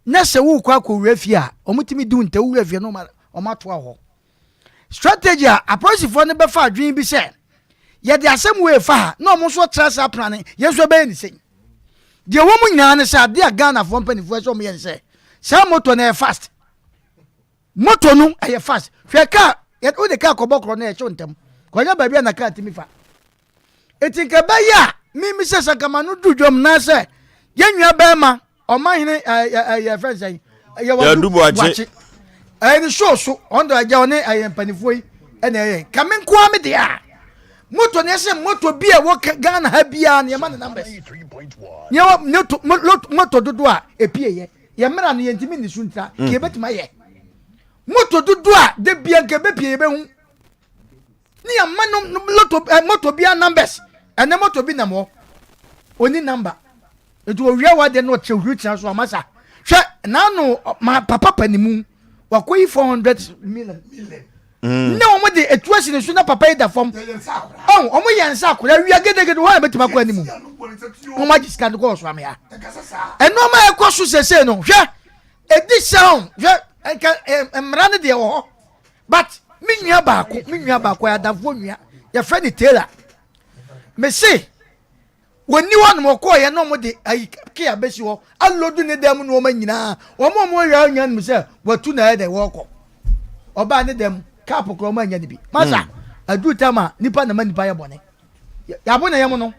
na sɛ worekɔ akɔwura fie a, wɔtumi di wo ntɛ, wowura fie no wɔatoa hɔ. Strategy a apolisifoɔ no bɛfa adwene bi sɛ, yɛde asɛm wei fa ha, na wɔn nso tra saa prane, yɛn nso ɛbɛyɛ ne sei. Deɛ ɛwɔ mu nyinaa ne sɛ, adeɛ a Ghanafoɔ mpanimfoɔ sɛ wɔyɛ ne sɛ, saa moto no ɛyɛ fast. Moto no ɛyɛ fast. Hwɛ kaa, wode kaa kɔbɔ korɔ no ɛhyew ntɛm. Kɔnyɛ baabi a na kaa tumi fa. Eti nka ɛbɛyɛ a mimi sɛ sakama no du dwam na sɛ yɛn nua bɛrima ɔmahene ɛɛ yɛ fɛn sɛn yɛ wadu wakye ɛyɛ ne show so ɔno de agya ɔne ɛyɛ mpanimfoɔ yi ɛna ɛyɛ kame nkoa me deɛ a moto ne ɛsɛ moto bi a ɛwɔ Ghana ha biara ne ɛma ne numbers ne ɛwɔ moto dodo a epie yɛ yɛ mmerɛ no yɛntumi ne so ntira mm. yɛbɛtumi ayɛ moto dodo a de bia nka ɛbɛpie yɛbɛhu ne yɛma no loto eh, moto bia numbers ɛnɛ moto bi nam hɔ oni number nti owia wa deɛ no ɔkyɛ huri kyerɛ so ama sa hwɛ n'ano ma papa panimu wakɔyi 400 million mm. ne wɔn de etu asi ne so na papa yi da fam ɔn wɔn yɛ nsa akora wia gedegede wɔn a bɛtumi akɔ anim wɔn agye sika no kɔ ɔso amea ɛnneɛma a ɛkɔ so sese no hwɛ edi sɛn hwɛ nka mmara no deɛ wɔ hɔ But me nua baako, me nua baako yɛ adamfoɔ nua, yɛfrɛ no Taylor. Me se, wɔnni hɔ nom ɔkɔɔyɛ na wɔde ayi kea bɛsi hɔ alodu ne dan mu nneɛma nyinaa. Wɔn a wɔn awia nya nim sɛ watu na ɛyɛ dɛ wɔrekɔ. Ɔbaa ne dan mu, kaapo koraa wɔn anya ne bi. Masa, hmm. aduru tam a nipa na ma nipa yɛ bɔne. Yɛabo na yɛm no.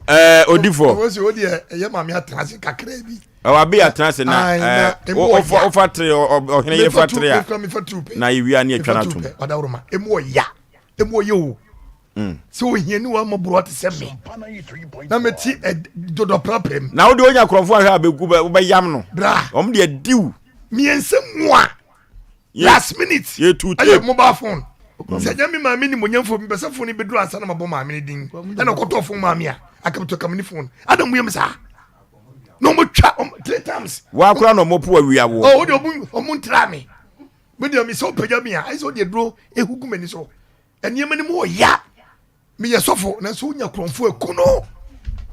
Ɛɛ odifo. Ɔwɔ sɛ o deɛ ɛyɛ maame atena ase kakra bi. Ɛwɔ abe atena ase na ɛɛ wofa tere ɔhene yɛ fa tere a na ewia ne atwa n'atom. Ɔdawuruma emu ɔya emu ɔyɛ o. Mm. Sɛ ohia ni wa mɔborɔ te sɛ me na me ti dodɔ prapra mu. Na wode onya kurɔfo ahwɛ abegu bɛ wobɛyam no. Bra. Wɔn de adiw. Mmiɛnsa mu a. last minute ɛyɛ mobile phone sɛ nyɛ me maame ni monyamfo mepɛ sɛ phone bɛduru ansa na mabɔ maame no din ɛna ɔkɔtɔ phone maame a akamtɔ kamene phone ada mu yɛ me saa na ɔmɔtwa three times wakora na ɔmɔpo awia wo ɔwɔ de ɔmo ntra me me deɛ me sɛ ɔpagya me a ayɛ sɛ ɔde aduro ehu gu m'ani so nneɛma no mu ɔya meyɛ sɔfo nanso wonya korɔmfo aku no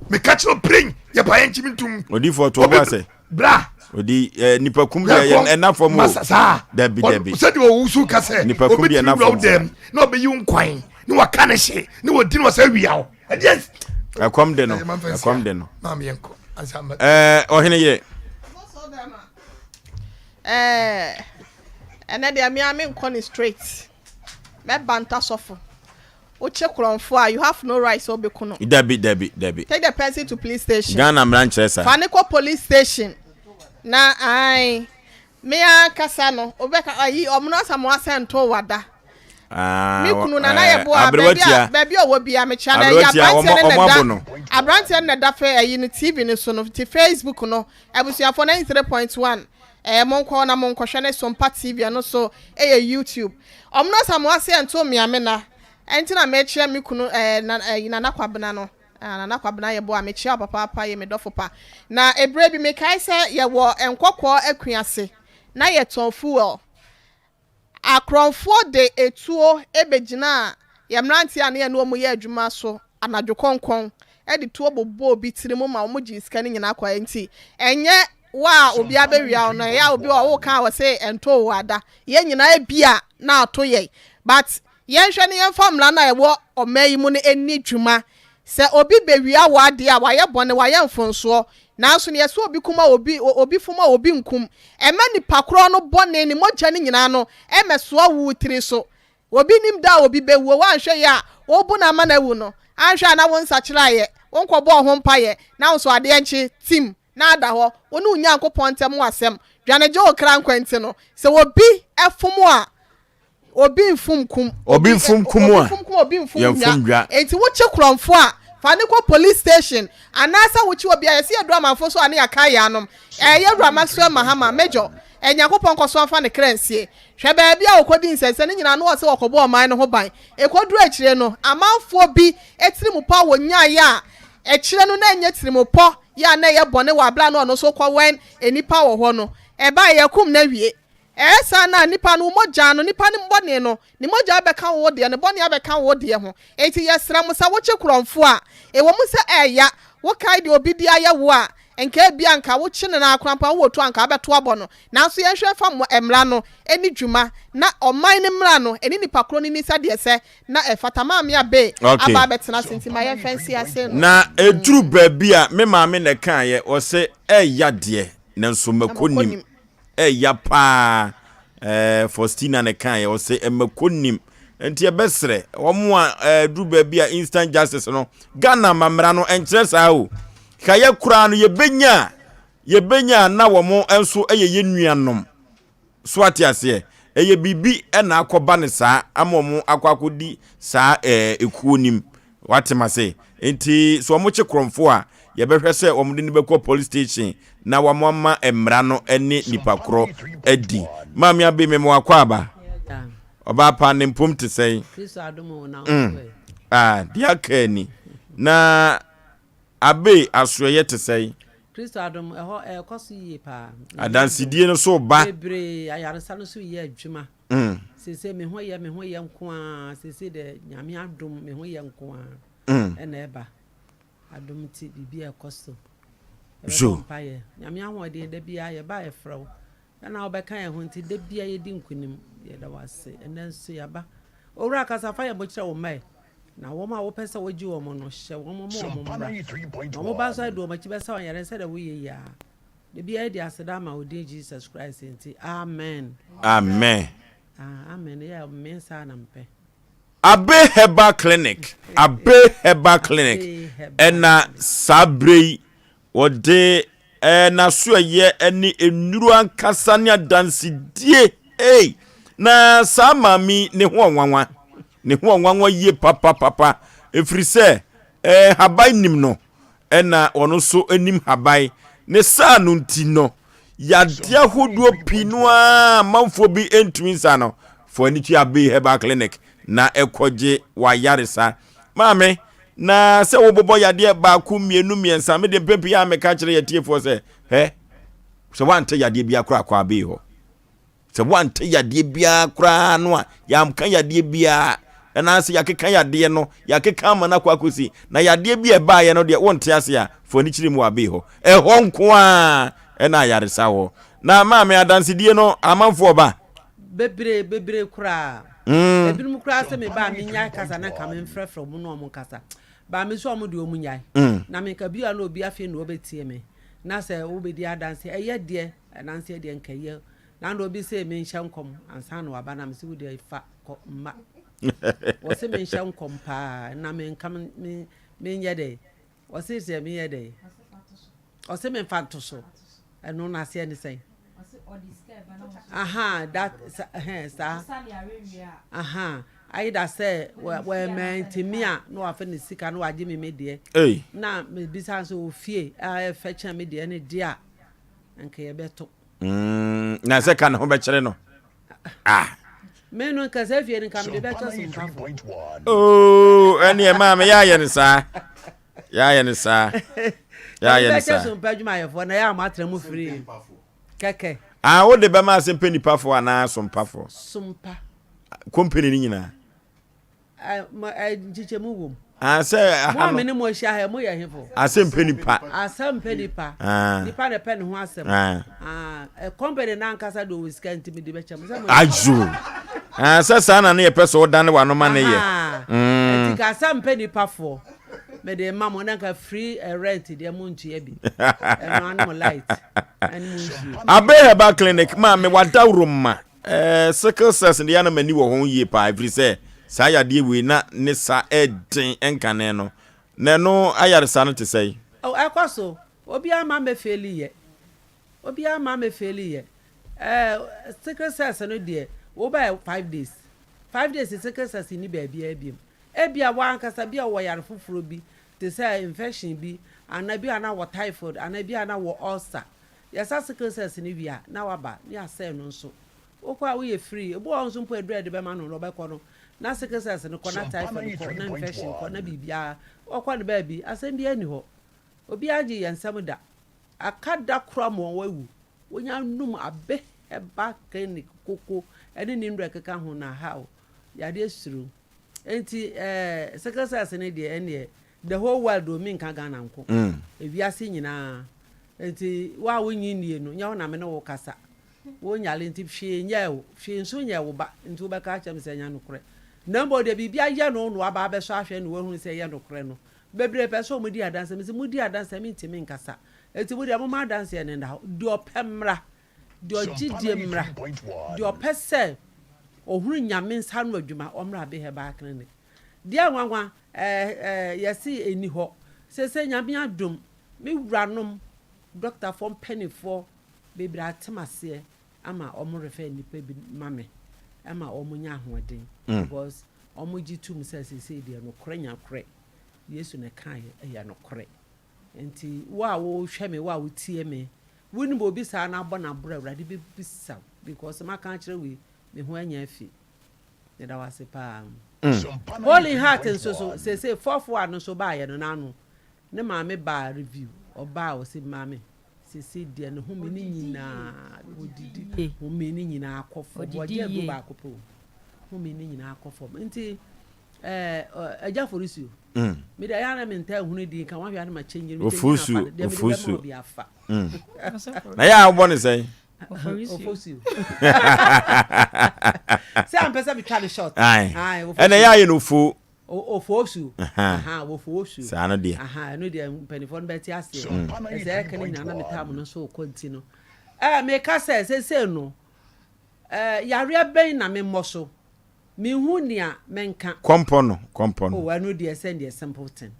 meka kyerɛ piren yɛpa yɛ nkyimi ntom odifoɔ to ɔbɔ asɛ bra odi eh, nipa kum deɛ yɛ ɛna fam o saa dabi dabi sɛdeɛ ɔwo so ka sɛ nipa kum deɛ ɛna fam dɛm na ɔbɛyi wo nkwan ne waka ne hye ne wɔdi no wɔsɛ awia wo ɛdeɛ ɛkɔm de no ɛkɔm de no ɛɛ ɔhene yɛ ɛɛ ɛnɛ deɛ mea menkɔ ne straight mɛba ntasɔfo Wokye korɔnfo a, you have no right sɛ wobɛku no. Dabi, dabi, dabi. Take the person to police station. Ghana mmara nkyerɛ saa. Fa no kɔ police station na ae. Me ankasa no, wobɛka ayi ɔmo Asamoah sɛ ntoo wada. Ah, Me kunu Nana eh, Yeboah, aberewa baabi a tia. baabi a ɔwɔ biara mekyia no. Ɛyɛ Aberewa tia, aberanteɛ ɔmo no na ɔmo ɛda abo no. aberanteɛ no na ɛda fɛ ayi no TV no so no nti Facebook no abusuafoɔ 93.1 ɛɛ monkɔ na monkɔhwɛ ne Sompa TV ɛno nso ɛyɛ YouTube. Ɔmo Asamoah sɛ ɛnto mmea me na ɛnti na mekyia me kunu ɛɛ na ɛyi Nana Kwabena no. Ah, Nana Kwabena Yeboah mekyia wo papaapa yɛ me dɔfo pa. Na eberɛ bi mekae sɛ yɛwɔ Nkɔkɔɔ Akuase na yɛtɔn fuel. Akorɔmfoɔ de etuo bɛgyinaa yɛn mmeranteɛ a na yɛne wɔn yɛ adwuma so anadwo kɔnkɔn de tuo bobɔɔ bi tiri mu ma wɔgyee sika no nyinaa kɔeɛ. Nti ɛnyɛ wo a obi abɛwia wo no, ɛyɛ a obi wɔ hɔ woka a ɔse ɛntoo wo ada. Yɛn nyinaa ebia na ato yɛn but yɛnhwɛ na yɛmfa mmara no a ɛwɔ ɔman yi mu no nni dwuma. Sɛ obi bɛwia wo adeɛ a, wayɛ bɔne, wayɛ mfonsoɔ. Nanso nea ɛsɛ obi kum a obi, obi fom a obi nkum. Ɛmma nipa korɔ no bɔne, ne mogya no nyinaa no mmɛsoa wo tiri so. Obi nnim da a obi bɛwuo, woanhwɛ yie a, wobu no ama no awu no, anhwɛ a na wo nsakyeraeɛ, wonkɔbɔɔ ho mpaeɛ, na wo nso adeɛ nkye, tim, na ada hɔ. Wo ne wo Nyankopɔn ntam asɛm, dwane gye wo kra nkwa nti no, sɛ obi fom wo a, Obi mfom kum. Obi mfom kum a. Obi mfom kum obi mfom dwa. Enti wokye korɔmfo a, fa no kɔ police station. Anaasɛ wokye obi a, yɛse yɛduru amanfo so a ne yɛakae yɛn anom. Ɛɛ yɛwura Maxwell Mahama, Major, ɛɛ Nyankopɔn nkɔ so mfa ne kra nsie. Hwɛ baabi a ɔkɔdii nsɛnsɛm no nyinaa na ɔse ɔkɔbɔ ɔman no ho ban. Ɛkɔduru akyire no, amanfoɔ bi tirimupɔ a wɔnyaeɛ a akyire no na ɛnyɛ tirimupɔ yɛ a na ɛyɛ bɔne wɔ aberɛ a na ɔno nso rekɔwɛn nnipa wɔ hɔ no, ɛbaeɛ yɛakum no awie. Ɛyɛ saa no a, nipa no, wo mogya no, nipa no bɔne no, ne mogya abɛka wo deɛ, ne bɔne abɛka wo deɛ ho. Enti yɛsrɛ mo, sɛ wokye korɔmfoɔ a, ɛwɔ mu sɛ ɛɛya, wokae deɛ obi de ayɛ wo a, nka ebia nka wokye no no ara koraa mpo a, wowɔ tuo a nka wobɛto abɔ no. Nanso yɛnhwɛ mfa mmara no nni dwuma, na ɔman no mmara no, ɛne nipa korɔ no nni sɛdeɛ ɛsɛ na ɛfata. Maame Abbey Okay. aba abɛtena ase nti ma yɛmfa nsi ase no. Na ɛduru baabi a, me maame na ɛkaeɛ, ɔse, ɛɛya deɛ, nanso mako nnim. Ɛya paa eh, Faustina na ɛkaeɛ, ɔsɛ ɛmako nim. Nti ɛbɛsrɛ wɔn a ɛduru baabi a instant justice no, Ghana amammerɛ no ɛnkyerɛ saa o. Ka yɛ koraa no yɛbɛnya a, yɛbɛnya a na wɔn nso yɛ yɛn nuanom. So ate aseɛ? Ɛyɛ biribi na akɔba no saa ama wɔn akɔ akɔdi saa ɛɛ ekuo nim. Wate mase? Nti sɛ wɔn kye korɔmfo a, yɛbɛhwɛ sɛ wɔn de no bɛkɔ police station na wɔn ama mmara no ne nipa korɔ adi. Maame Abe mema wakɔ aba. Ɔbaa pa ne mpom te sɛn? Mm. Ah, deɛ aka ni. Na Abe asoɛyɛ te sɛn? Kristo adom, ɛhɔ ɛrekɔ so yie paa. Adansedie no so ba. Bebree, ayaresa no so yɛ adwuma. Mm. Seesei me ho yɛ me ho yɛ nko ara, seesei deɛ Nyame adom me ho yɛ nko ara mm. ɛna ɛba. Adom nti biribi a ɛkɔ so. So. Yɛbɛbɔ mpaeɛ. Nyame ahoɔden da biara yɛba a yɛfrɛ wo. Ɛna wobɛka yɛn ho nti da biara yɛdi nkunim. Yɛda wo ase. Ɛnɛ nso yɛaba. Owura kasa fa yɛn bo kyerɛ wo mma ɛ. Na wɔn a wopɛ sɛ wogye wɔn no, hyɛ wɔn ma wɔn mmra. Na wɔn ba nso ade wɔn akyi bɛsa wɔn yare sɛdeɛ woyɛ yi ara. Da biara yɛde aseda ama wo din Jesus Christ nti, amen. Amen. Ah, amen. Yɛ me nsa na mpɛ. Abe Herbal Clinic, Abe Herbal Clinic ɛna saa berɛ yi wɔde ɛɛ n'asoɛyɛ ne nnuro ankasa ne adansedie ei na saa maame yi ne ho ɔnwanwa ne ho ɔnwanwa yie papapapa ɛfiri sɛ ɛɛ haban nim no ɛna ɔno nso nim haban ne saa no nti no yadeɛ ahodoɔ pii no ara amanfoɔ bi ntumi nsa no fo ani tua Bay Herbal Clinic na ɛkɔgye wayaresa maame na sɛ wobobɔ yadeɛ baako mmienu mmiɛnsa mede mpɛn pii a meka kyerɛ yɛtiefoɔ sɛ hɛ sɛ woante yadeɛ biara koraa kɔ Abey hɔ Sɛ woante yadeɛ biara koraa no a, yɛanka yadeɛ biara, anaasɛ yɛakeka yadeɛ no, yɛakeka ama no akɔ akɔsi, na yadeɛ bi a ɛbaeɛ no deɛ wonte ase a, fa w'ani kyerɛ mu wɔ abee hɔ. Ɛhɔ nko ara ɛna ayaresa wɔ. Na maame adansedie no, amanfoɔ ba? Bebree, bebree koraa. Ebinom koraa sɛ meba a mennyae kasa na nka memfrɛfrɛ wɔn na wɔn nkasa. Ba me nso wɔn deɛ wɔn nnyae. Na menka bi a na obi afei na ɔbɛtie me. Na sɛ wobɛdi adanseɛ, ɛyɛ deɛ, adanseɛ deɛ nka ɛyɛ. Na na obi se menhyɛ nkɔm ansa na waba na mese wo deɛ fa kɔ mma. Wɔse menhyɛ nkɔm paa na menka me menyɛ dɛ. Wɔse sɛ menyɛ dɛ. Ɔse memfa nto so. Ɛno n'aseɛ ne sɛn? Aha that ɛhɛn saa. Aha ayi da sɛ wɔmɛntumi a na wafa ne sika na wagye me me deɛ. Na mebisa nso ofie a ɛfɛ kyɛn me deɛ ne deɛ a nka yɛbɛto. Mm, na sɛ ka ne ho bɛkyerɛ no. Ah. Me no nka sɛ fie no nka mede bɛkyɛ so mpafo. Oh, ɛne ɛmaa me yɛayɛ no saa. Yɛayɛ no saa. Yɛayɛ no saa. Bɛkyɛ so mpa adwumayɛfoɔ na yɛ a moatena mu firi. Kɛkɛ. Ah, wode bɛma asɛmpɛ nipafoɔ anaa sompafoɔ? Sompa. Company no nyinaa. Nkyekyɛmu wɔ mu. Ah, sɛ aha no. Mo a me ne mo ahyia ha, mo yɛ hefo? Asɛmpɛ nipa. Asɛmpɛ nipa. Ah. Nipa na ɛpɛ ne ho asɛm. Ah. Ah, company no ankasa de ɔwɔ sika nti mede bɛkyɛ mo. Sɛ mo. Ayo. Ah, sɛ saa na ne yɛpɛ sɛ ɔdane w'ano ma ne yɛ. Mm. Nti ka asɛmpɛ nipafoɔ. Mede ma mo na nka free eh, rent deɛ mo ntua bi. Ɛno ano mo light. Ɛne mo nsuo. Abe Herbal Clinic maame wadaworo ma. Eh, sickle cells deɛ na m'ani wɔ ho yie paa ɛfiri sɛ saa yadeɛ wei na ne sa ɛden ɛnkane no na ɛno ayaresa no te sɛn? Oh, ɛkɔ so. Obiara mma mɛfeeli yɛ. Obiara mma mɛfeeli yɛ. Eh, sickle cells no deɛ, wobaɛ 5 days. 5 days sickle cells nni baabiara biom. Ebia w'ankasa, bi a wowɔ yare foforɔ bi te sɛ infection bi, anaa bi a na wɔ typhoid, anaa bi a na wɔ ulcer. Yɛsa sickle cells no wie a, na waba ne yɛasɛe no nso. Wokɔ a woyɛ free. Ebi wɔ hɔ nso mpo a aduru a yɛde bɛma no no ɔbɛkɔ no, na sickle cells no kɔ, na typhoid kɔ, na infection kɔ, na biribiara. Ɔkɔ no baabi, asɛm biara nni hɔ. Obiara ngyee yɛn nsam da. Aka da koro ama wawu. Wonya num Abe Herbal Clinic koko ne ne nnuru a ɛkeka ho no ahaw yadeɛ suro. Enti eh, sickle cells no deɛ ɛnneɛ the whole world o, menka Ghana nko. Ewiase nyinaa. Enti wo a wonnye nnie no, nyɛ wo na me ne wo kasa. Wonyare nti hwee nyɛɛ wo, hwee nso nyɛɛ wo ba nti wobɛka akyerɛ me sɛ ɛnyɛ nokorɛ. Na mmom deɛ biribi ayɛ no na waba abɛsɔ ahwɛ na wahunu sɛ ɛyɛ nokorɛ no. Bebree pɛ sɛ wɔdi adanseɛ, mese modi adanseɛ a mentumi nkasa. Enti mo deɛ momma adanseɛ no nna hɔ. Deɛ ɔpɛ mmra, deɛ ɔgye die mmra, deɛ ɔpɛ sɛ ɔhunu Nyame nsa ano adwuma ɔmmra Abbey Herbal Clinic. Deɛ nwanwa ɛɛ ɛɛ yɛse ɛnni hɔ. Seesei Nyame adom, me wuranom, dɔktafoɔ mpaninfoɔ bebree ate m'aseɛ ama wɔn refer nnipa bi ma me ma wɔn nya ahoɔden because wɔn gye tom sɛ seesei deɛ nokorɛ nyakorɛ Yesu na ɛkaeɛ ɛyɛ nokorɛ. Nti wo a wohwɛ me, wo a wotie me, wonim obi saa na abɔ no aborɔ a Awurade bɛbisa wo because maka akyerɛ wo yi, me ho anya afi. Meda wo ase paa. Holy Heart nso so seesei fourth one no nso baayɛ no n'ano ne maame baa review ɔbaa ɔsi maame seesei deɛ ne home ne nyinaa odidi home ne nyinaa kɔ fam wɔgye aduro baako pɛ o home ne nyinaa kɔ fam nti ɛɛ agya forisuo mi de ɛyɛ na mi ntaa ehunu di nka wɔn ahwɛ anam akyɛ nyere mi kyɛ nyere afa deɛ mi de bɛ ma obi afa. Na yɛ a wobɔ ne sɛn. Ofosuo. Sɛ ampɛ sɛ metwa no short. Ɛna ɛyɛ ayɛ no ofo. Ofosu. Ofosu. Saa no deɛ. Ɛno deɛ mpanimfoɔ no bɛte aseɛ. Ɛsɛ ɛka ne nyinaa na metaa mo no nso kɔ nti no. Ɛɛ meka sɛ sese no ɛɛ yareɛ bɛn na memmɔ so. Menhu nea menka. Kɔmpɔ no kɔmpɔ no. Oh ɛno deɛ sɛ deɛ simple thing.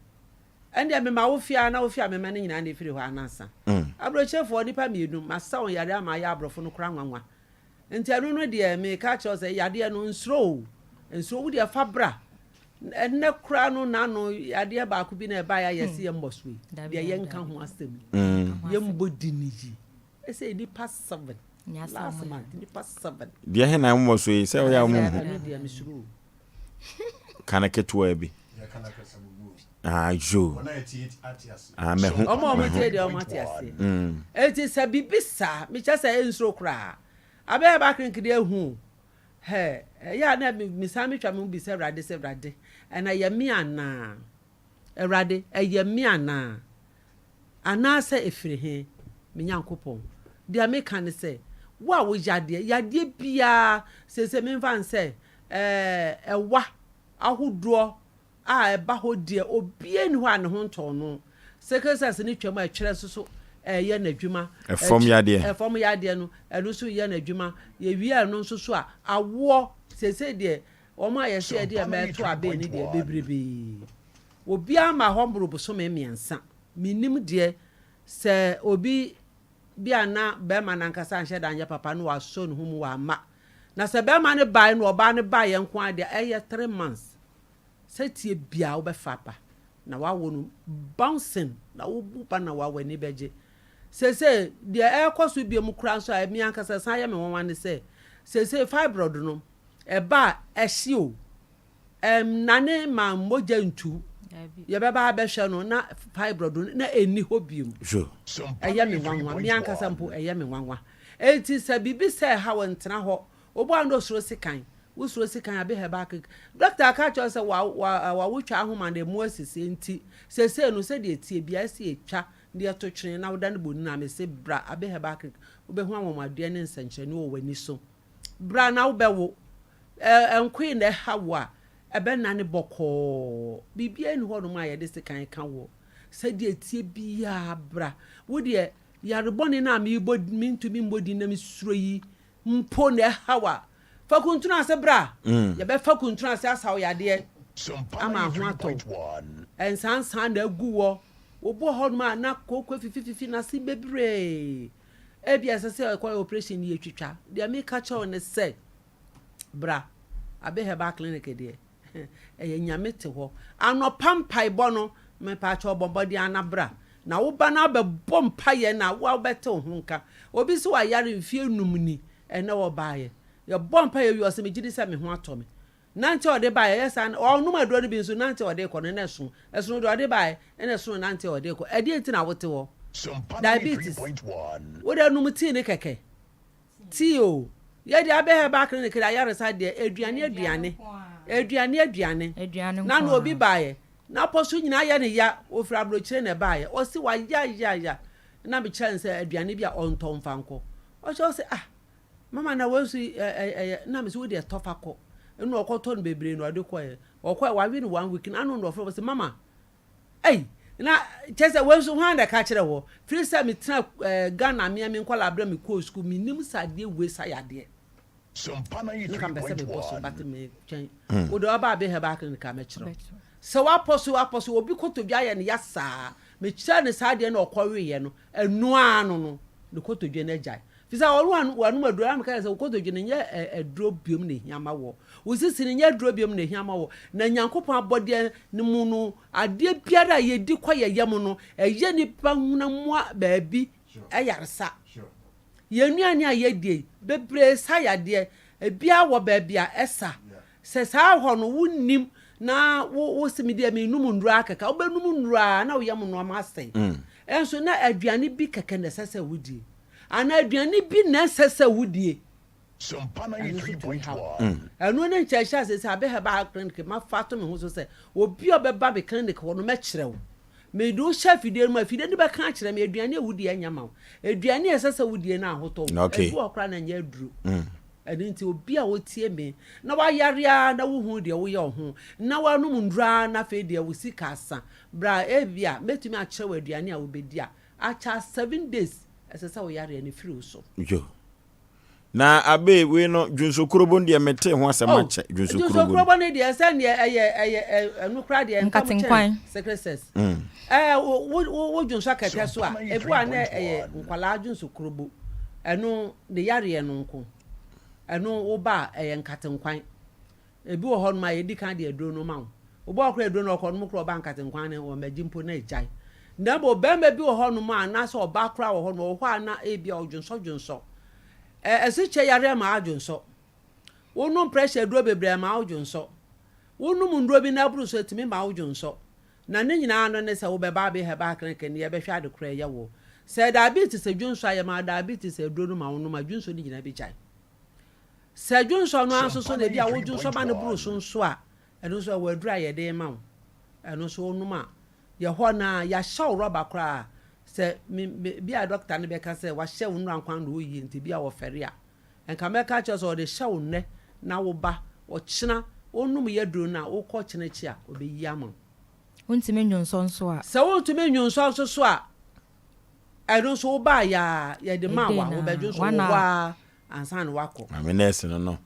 Ɛndeɛ mema wo fie a na wo fie a mema no nyinaa na ɛfiri hɔ anansa. Aburokyerefoɔ nnipa mmienu masa wɔn yareɛ ama ayɛ aborɔfo no koraa nwanwa. Nti ɛno no deɛ meka akyerɛ wo sɛ yadeɛ no nsuro o, nsuro wo deɛ fa bra. Ɛnnɛ koraa no n'ano yadeɛ baako bi na ɛbaeɛ a yɛse yɛmmɔ so yi, deɛ yɛnka ho asɛm yi, yɛmmɔ di no yi. Ɛsɛ nnipa seven, last month nnipa seven. Deɛ he na mommɔ so yi sɛ woyɛ a wonhu. Ɛno deɛ mesuro o. Ka no ketewaa bi. Ah, yo. Ah, mɛho. Ɔmo a ɔmo tie deɛ ɔmo ate aseɛ. Mm. Eti sɛ biribi saa, mekyɛ sɛ nsuro koraa. Abɛyɛ bakerenke deɛ ehu o. Hɛ, ɛyɛ a na mesan metwa me ho bisa Awurade sɛ, Awurade, ɛna ɛyɛ me anaa? Awurade, ɛyɛ me anaa? Anaasɛ ɛfiri he? Me Nyankopɔn, deɛ meka ne sɛ, wo a woyɛ adeɛ, yadeɛ biara, seesei memfa no sɛ, ɛɛ, ɛwa ahodoɔ a ɛba hɔ deɛ, obiara nni hɔ a ne ho ntɔɔ no. Sickle cells no twam a, ɛtwerɛ nso so ɛreyɛ n'adwuma. Ɛfam yadeɛ. Ɛfam yadeɛ no, ɛno nso reyɛ n'adwuma. Yɛwie ɛno nso so a, awoɔ, seesei deɛ, wɔn a yɛse yɛde yɛn mma reto abɛn no deɛ, bebrebee. Obiara mma hɔ mmoro bosome mmiɛnsa. Mennim deɛ, sɛ obi bi a na barima no ankasa anhyɛ da anyɛ papa na wasɔ ne ho mu wamma. Na sɛ barima no baeɛ na ɔbaa no baeɛ nko ara deɛ, ɛyɛ 3 months. Sɛ tie biara wobɛfa aba na wawo no bouncing na wobu ba na wa w'ani bɛgye. Seesei deɛ ɛrekɔ so biom koraa nso a me ankasa ɛsan yɛ me nwanwa ne sɛ, seesei fibroid no ɛba a ɛhye o, ɛnnane ma mogya ntu. Yɛbɛba abɛhwɛ no na fibroid no na ɛnni hɔ biom. Ɛyɛ me nwanwa, me ankasa mpo ɛyɛ me nwanwa. Enti sɛ biribi sɛ ɛha wo ntena hɔ. Obu a na osuro sekan. Wosuro sekan a, be herbal clinic. Dɔkta aka akyerɛ wo sɛ wa wa wawotwa ahoma no emu asisi enti seesei no sɛdeɛ ɛteɛ biara ɛsɛ yɛtwa na yɛto twene na woda no bonini a mese bra Abe Herbal Clinic wobɛhu anwanwadeɛ ne nsɛnkyerɛnne wɔ w'ani so. Bra na wobɛwo. Ɛ nkoe na ɛha wo a, ɛbɛnane bɔkɔɔ. Biribiara nni hɔnom a yɛde sekan ka woɔ. Sɛdeɛ ɛteɛ biara bra. Wo deɛ yare bɔne no a merebɔ mentumi mmɔ din na mesuro yi mpo na ɛha wo a, fa kuntunu ase bra. Yɛbɛfa kuntunu ase asa wo yadeɛ ama ho atɔ wo. Nsansan na agu wɔ. Obi wɔ hɔnom a na kooko afifififi n'ase bebree. Ebia ɛsɛ sɛ ɛkɔyɛ operation ne yɛtwitwa. Deɛ meka kyerɛ wo ne sɛ, bra Abe Herbal Clinic deɛ, ɛyɛ Nyame te hɔ. Anɔpa mpaebɔ no, mepaakyɛw bɔ mmɔden ara na bra. Na wo ba no abɛbɔ mpaeɛ na wo a wobɛte wo ho nka. Obi se wayare mfeɛ num ni, ɛnnɛ ɔbaeɛ. Yɛbɔ mpaeɛ wie ɔse megye di sɛ me ho atɔ me. Nante a ɔde baeɛ, ɛyɛ saa na ɔnom aduro no bi nso, nante a ɔde rekɔ no na ɛsono. Ɛsono deɛ ɔde baeɛ, ɛna ɛsono nante a ɔde rekɔ. Ɛdeɛn nti na wote hɔ? Diabetes. Wo deɛ nom tea no kɛkɛ. Tea o. Yɛ deɛ abɛ herbal clinic deɛ ayaresa deɛ, aduane aduane. Aduane aduane. Na na obi baeɛ, n'apɔ so nyinaa yɛ ne ya, ɔfiri aburokyire na ɛbaeɛ. Ɔse wayayaya. Na mekyerɛ no sɛ aduane bi a ɔntɔ mfa nkɔ. Ɔkyerɛ ɔse ah. Mama na wei nso ɛyɛ na mesi wo deɛ tɔ fa kɔ ɛna ɔkɔtɔ no bebree na ɔde kɔɛ ɔkɔɛ wawe no one week na ano na ɔfrɛ ɔsɛ mama ɛyi na kyɛ sɛ wei nso hwan na ɛka kyerɛ wɔ firi sɛ metena ɛɛ Ghana mmea me nkɔla abira me kɔɔ sukuu me nim sɛ adeɛ wei sa yadeɛ nka mpɛ sɛ mebɔ so but me twɛn wo deɛ ɔba abe herbal clinic a mɛkyerɛ sɛ wapɔ so wapɔ so obi kotodwe ayɛ no ya saa mekyerɛ ne saa adeɛ na ɔkɔweeɛ no ɛno ara no no ne kotodwe no agyae Fisɛ ɔno a wanom aduro a meka sɛ wo kotodwe no nyɛ aduro biom na ehia ma wɔ. Wo sisi no nyɛ aduro biom na ehia ma wɔ. Na Nyankopɔn abɔdeɛ no mu no, adeɛ biara a yɛdi kɔ yɛ yam no, ɛyɛ nipa hunamoa baabi ayaresa. Yɛn nnuane a yɛdie bebree sa yadeɛ. Ebiara wɔ baabi a ɛsa. Sɛ saa hɔ no wonnim na wo wo se me deɛ menum nnuro ara kɛkɛ a, wobɛnum nnuro ara na wo yam nnoɔma asɛe. Nso na aduane bi kɛkɛ na ɛsɛ sɛ wodie. Anaa aduane bi na ɛnsɛ sɛ wodie. Ɛno nso tumi haw. Ɛno ne nkyerɛkyerɛ a seesei Abe Herbal Clinic mafa ato me ho so sɛ obi a ɔbɛba me clinic hɔ no mɛkyerɛ wo. Mede wo hyɛ afidie no mu a, afidie no bɛka akyerɛ me aduane a wodie ɛnyɛ ma wo. Aduane a ɛsɛ sɛ wodie no ahotɔ wo. Ebi wɔ hɔ koraa na ɛnyɛ aduro. Ɛno nti obi a ɔtie me na wayare ara na wohu deɛ woyɛ wo ho na wanom nnuro ara na afei deɛ wo sika asa, bra ebia mɛtumi akyerɛ wo aduane a wobɛdi a Akyɛ 7 days ɛsɛ sɛ wo yareɛ no firi wo so. Yo. Na abe wei no dwonsokrobo no deɛ metee ho asɛm Oh, akyɛ dwonsokrobo no. dwonsokrobo no deɛ sɛ neɛ ɛyɛ ɛyɛ ɛno koraa deɛ ntam kyɛn Nkatenkwan. secret sex. Ɛɛ wo wo wo dwonsɔ kɛtɛ so a ebi wɔ a na ɛyɛ nkwalaa dwonsokrobo ɛno ne yareɛ no nko ɛno wo ba a ɛyɛ nkatenkwan. Ebi wɔ hɔnom a yedi kan de aduro no ma wo. Obi wɔ hɔ koraa aduro no ɔkɔnom koraa ɔba nkatenkwan no wɔmmɛgye mpo na agyae. Na mmom barima bi wɔ hɔnom a anaasɛ ɔbaa koraa wɔ hɔnom ɔwɔ hɔ a na ebia ɔdwonsɔdwonsɔ. Ɛ asikyire yareɛ ma adwonsɔ. Wonom pressure aduro bebree ɛma wodwonsɔ. Wonom nnuro bi na ɛboro so ɛtumi ma wodwonsɔ. Na ne nyinaa no ne sɛ wobɛba abɛ herbal clinic no yɛbɛhwɛ ade korɔ ɛyɛ wo. Sɛ diabetes dwonsɔ a yɛma diabetes aduro no ma wonom a dwonsɔ no nyinaa bɛgyae. Sɛ dwonsɔ no ara nso so na ebi a wodwonsɔ ma no boro so nso a, ɛno nso ɛwɔ aduru a yɛde rema wo. Ɛno nso wonom a, yɛ hɔ no ara, yɛahyɛ wo rɔba koraa. Sɛ me, me, bi a dɔkta no bɛka sɛ wahyɛ wo nnura nkwa na ɔyie nti bi a wɔfɛre a, nka mɛka akyerɛ wo sɛ ɔde hyɛ wo nnɛ na wo ba, ɔkyena, wonom yɛ aduro no a, wokɔ kyena akyi a, ɔbɛyi ama wo. Wontumi nnwonsɔ nso a. Sɛ wontumi nnwonsɔ nso so a, ɛno nso wobaeɛ a, yɛde maa wo a, wobɛdwonsɔ wɔ hɔ ara. ansa na wakɔ. Maame nurse no no.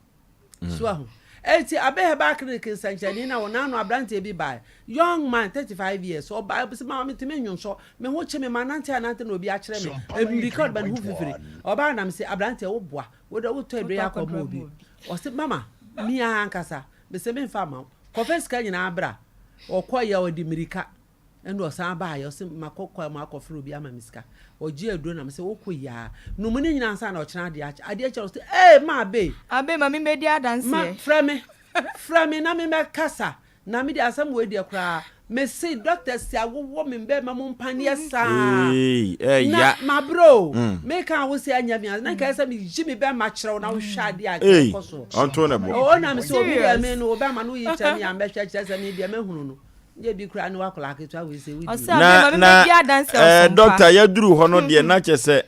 So ahu. Eti Abe Herbal Clinic nsɛnkyerɛnne na wɔn ano aberanteɛ bi bae. Young man, 35 years. Ɔbae sɛ maame metumi nnwonsɔ. Me ho kye me ma nante anante na obi akyerɛ me. Mmirika ɔde ba ne ho fifiri. Ɔbaa na mese aberanteɛ woboa. Wo de wotɔ aduro yi akɔ ma obi. Ɔse mama me ara ankasa. Mese memfa mma wo. Kɔfa sika nyinaa bra. Ɔkɔeɛ ɔde mmirika. Ɛna ɔsan baeɛ, ɔse makɔ kwae mu akɔfrɛ obi ama me sika. Ɔgye aduro na mese wokɔ yi aa, nom ne nyinaa ansa na ɔkyena adeɛ akye. Adeɛ kye a ɔse ee ma Abe! Abe ma me mmɛdi adanseɛ. Ma, frɛ me, frɛ me na me mmɛkasa. Na me deɛ asɛm wei deɛ koraa, Mese doctors awowɔ me bɛɛma mu mpaneɛ saa na mabrɛ o meka a wose anya me na nka sɛ meyi me bɛɛma kyerɛ wo na wohwɛ adeɛ a ɛkɔ so ɔnto ne bo o na mese obi deɛ me no wo bɛɛma no woyi kyerɛ me a mɛhwɛ kyerɛ sɛ me deɛ mahunu no nyɛ bi koraa ne wakɔla aketewa wei sɛ wodi na na eh, doctor yɛduru hɔ no deɛ na kyɛ sɛ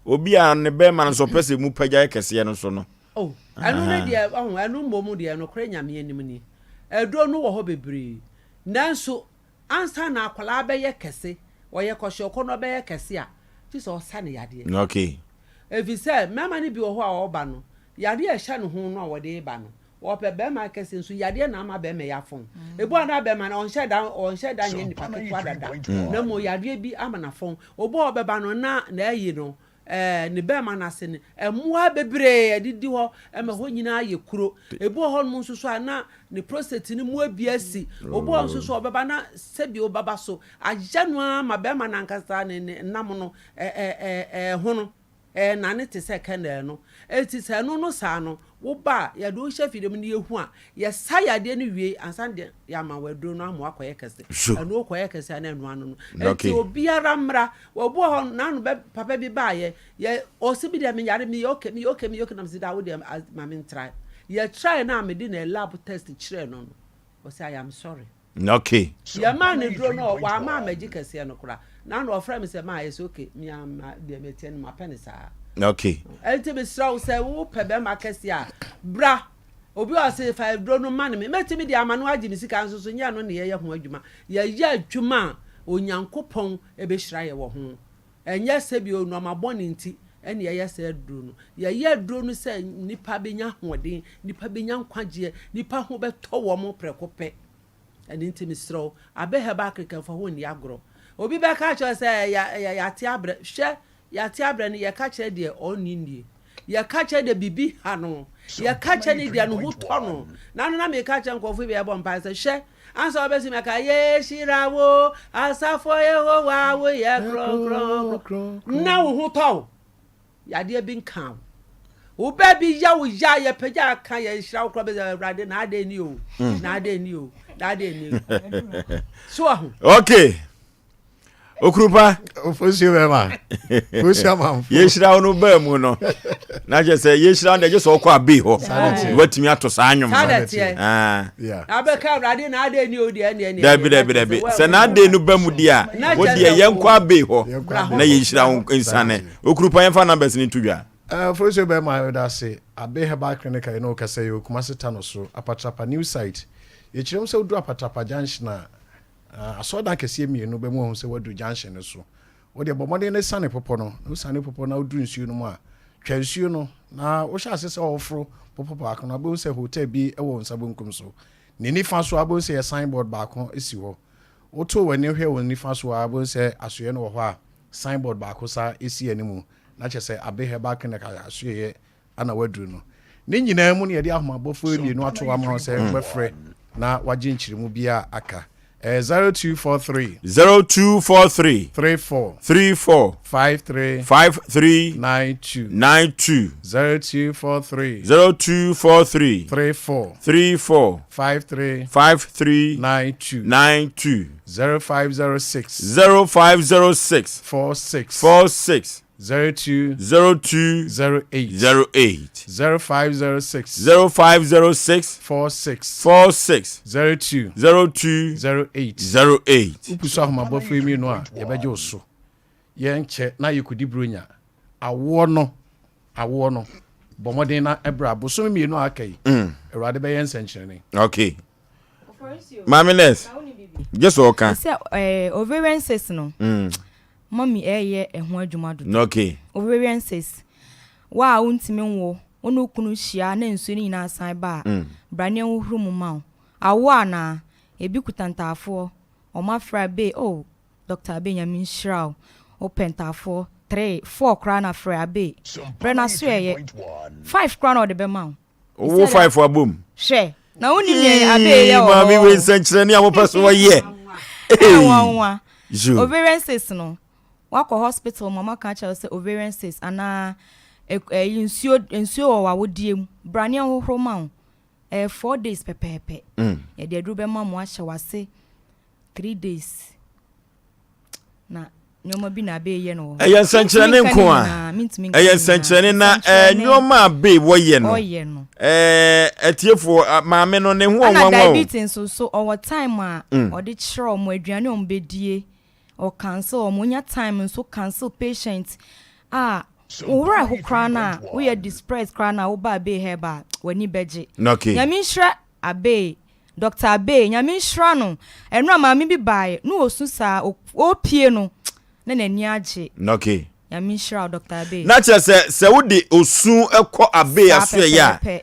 obi a ne bɛɛma no nso ɔpɛ sɛ mu pagya yɛ kɛseɛ no so no Oh, ɛno ne deɛ ɔho ɛno mmom deɛ nokorɛ Nyame anim ni aduro no wɔ hɔ bebree Nanso, ansa na akwadaa bɛyɛ kɛse, ɔyɛ kɔhyeɔkɔ na ɔbɛyɛ kɛse a, gye sɛ ɔsa no yadeɛ. Okay. Ɛfiri sɛ, mmarima no bi wɔ hɔ a wɔba no, yadeɛ a ɛhyɛ ne ho no a wɔde reba no, wɔpɛ barima kɛse nso yadeɛ na ama barima yi afɔn. Ebi wɔ hɔ a barima no ɔnhyɛ da ɔnhyɛ da nyɛ nipa ketewa dada, na mmom yadeɛ bi ama no afɔn. Obi a ɔbɛba no na n'ayi no, Ɛɛ, ne bɛmma no ase no, mmoa bebree adidi hɔ ma ɛhɔ nyinaa ayɛ kuro. Ebi wɔ hɔnom nso so a na ne prostate no mu abi asi. Obi wɔ hɔ nso so a ɔbɛba na sɛbi ɔbɛba so ayɛ no ara ma bɛrima no ankasa ne ne nam no ɛɛhono, ɛrenane te sɛ kɛndɛl no. Enti sɛ ɛno no saa no, Wo ba a, yɛde wo hyɛ afidie mu na yɛhu a, yɛsa yadeɛ no wie ansa na yɛama wo aduro no ama woakɔyɛ kɛse. Ɛno wokɔyɛ kɛse a na ɛno ano no. Enti obiara mmra. Obi wɔ hɔ n'ano bɛ papa bi baayɛ, yɛ ɔse bi deɛ menyare meyɛ okay meyɛ okay meyɛ okay na mese daa wo deɛ ma me ntrae. Yɛtrae no a mede ne lab test kyerɛɛ no no, ɔse I am sorry. Okay. Yɛmaa no aduro no wamma ammɛgye kɛseɛ no koraa. Na na ɔfrɛ me sɛ maa it's okay me a ma deɛ meteɛ no mapɛ no saa. Okay. Ɛnti mesrɛ wo sɛ wopɛ bɛrima kɛseɛ a bra. Obi wɔ se fa aduro no ma no me mɛtumi de ama no agye me sika nso so nyɛ ɛno na yɛyɛ ho adwuma. Yɛyɛ adwuma a Onyankopɔn bɛhyira yɛ wɔ ho. Ɛnyɛ sɛ bio nnoɔma bɔne nti na yɛyɛ saa aduro no. Yɛyɛ aduro no sɛ nnipa bɛnya ahoɔden, nnipa bɛnya nkwagyeɛ, nnipa ho bɛtɔ wɔn prɛko pɛ. Ɛno nti mesrɛ wo, Abe Herbal Clinic mfa ho nni agorɔ. Obi bɛka akyerɛ wo sɛ ɛyɛ yɛate abrɛ. Hwɛ, yɛate abrɛ no yɛka kyerɛ deɛ ɔnni nnie. Yɛka kyerɛ deɛ biribi ha no. Yɛka kyerɛ ne deɛ ne ho tɔ no. Na ano na meka kyerɛ nkurɔfoɔ bi a yɛbɔ mpaeɛ sɛ, hwɛ, ansa wobɛsi aka yɛhyira wo, asafo Yehowa woyɛ kronkron. Na wo ho tɔ wo. Yadeɛ bi nkaa wo. Wo baabi yɛ wo ya a yɛpagya aka yɛ nhyira wo koraa bɛsɛ awurade na adɛn ni o na adɛn ni o na adɛn ni o so ahu. Okay. Okurupa. Ofosuo bɛma. Ofosuo amanfo. Yɛhyira wo no baa mu no. Na kyerɛ sɛ yɛhyira no deɛ gye sɛ ɔkɔ abei hɔ. Watumi ato saa nnwom no. Saa na ɛteɛ. Ah. Abɛka awurade na adɛn ni o deɛ ɛne ɛne. Dabi dabi dabi. Sɛ na adɛn no ba mu deɛ a, wo deɛ yɛnkɔ abei hɔ na yɛnhyira wo nsane. Okurupa yɛmfa numbers no nto dwa. Ofosuo bɛma yɛda ase. Abe Herbal Clinic a yɛne wo kasa yi wɔ Kumasi Tano so, Apatrapa New Site. Yɛkyerɛ mu sɛ woduru Apatrapa Junction a, Asɔredan akɛseɛ mmienu bɛma wahu sɛ woaduru junction no so. Wo deɛ bɔ mmɔden na siane bepɔ no, na wosiane bepɔ no na woduru nsuo no mu a, twa nsuo no, na wohyɛ aseɛ sɛ woreforo bepɔ baako no a, wobɛhu sɛ hotel bi wɔ wo nsa benkum so. Ne nifa so a, wobɛhu sɛ yɛ sign board baako si hɔ. Woto w'ani hwɛ wo nifa so a, wobɛhu sɛ asoeɛ no wɔ hɔ a sign board baako sa si anim, na kyerɛ sɛ Abe Herbal Clinic asoeɛ ana waduru no. Ne nyinaa mu no yɛde ahomabɔfoɔ mmienu ato hɔ ama wo sɛ wobɛfrɛ na wagye nkyerɛmu biara a aka. Ɛyɛ 0243. 0243. 34. 34. 53. 53. 92. 92. 0243. 0243. 34. 34. 53. 53. 92. 92. 0506. 0506. 46. 46. 02. 02. 08. 08. 0506. 0506. 46. 46. 02. 02. 08. 08. Wopu so ahomabɔfoɔ yi mmienu a, yɛbɛgye wo so. Yɛnkyɛ na yɛkɔdi Buronya. Awoɔ no, awoɔ no, bɔ mmɔden na bra. Bosome mmienu a aka yi, Awurade bɛyɛ nsɛnkyerɛnne. Okay. Maame nurse, gye sɛ ɔka. Sɛ eh, ovarian cyst no. Mm. Mummy reyɛ ɛho adwuma dodo. Okay. Ovarian cyst. Wo a wontumi nwo, wo ne wo kunu hyia na nsuo no nyinaa san ba a, mm. bra ne ɛnhohoro mu ma wo. Awo anaa? Ebi kuta ntaafoɔ. Wɔn afrɛ abe, oh, Doctor Abe Nyame nhyira wo. Wopɛ ntaafoɔ, three, four koraa na frɛ Abe. Brɛ no aso ɛyɛ. Five koraa na ɔde bɛma wo. Wo five abom. Hwɛ, na wonim nea Abe yɛ wɔ hɔ. Maame wei nsɛnkyerɛnne a mopɛ so wɔyɛ. Ɛnwanwa. Ovarian cyst no, wakɔ hospital ma wɔaka akyerɛ wo sɛ ovarian cyst anaa ɛyi nsuo nsuo wɔ w'awodeɛ mu. Bra ne ɛnhohoro ma wo. Ɛyɛ four days pɛpɛɛpɛ. Mm. Yɛde aduru bɛma mo ahyɛ w'ase. 3 days na nneɛma bi na abɛyɛ no wɔ hɔ. Ɛyɛ nsɛnkyerɛnne Mentumi nka nko ne a nyinaa, mentumi nka ɛyɛ ne nyinaa. nsɛnkyerɛnne na Nsɛnkyerɛnne. nneɛma a bee wɔyɛ no Ɔyɛ no. Atiefoɔ, maame no ne ho Ɛna ɔnwanwa o. diabetes nso so ɔwɔ time a ɔde kyerɛ ɔmo aduane a ɔmo bɛdie. Ɔcancel ɔmo, onya time nso cancel patient a wo werɛ ho koraa no a woyɛ depressed koraa no a woba Abey Herbal a w'ani bɛgye. Nyame nhyira Abey, Doctor Abey, Nyame nhyira no. Ɛno a maame bi baeɛ na ɔsu saa, ɔpie no na n'ani agye. Nyame nhyira wo Doctor Abey. Na kyerɛ sɛ sɛ wode osu kɔ Abey Saa asoɛeɛ a, pɛpɛɛpɛ.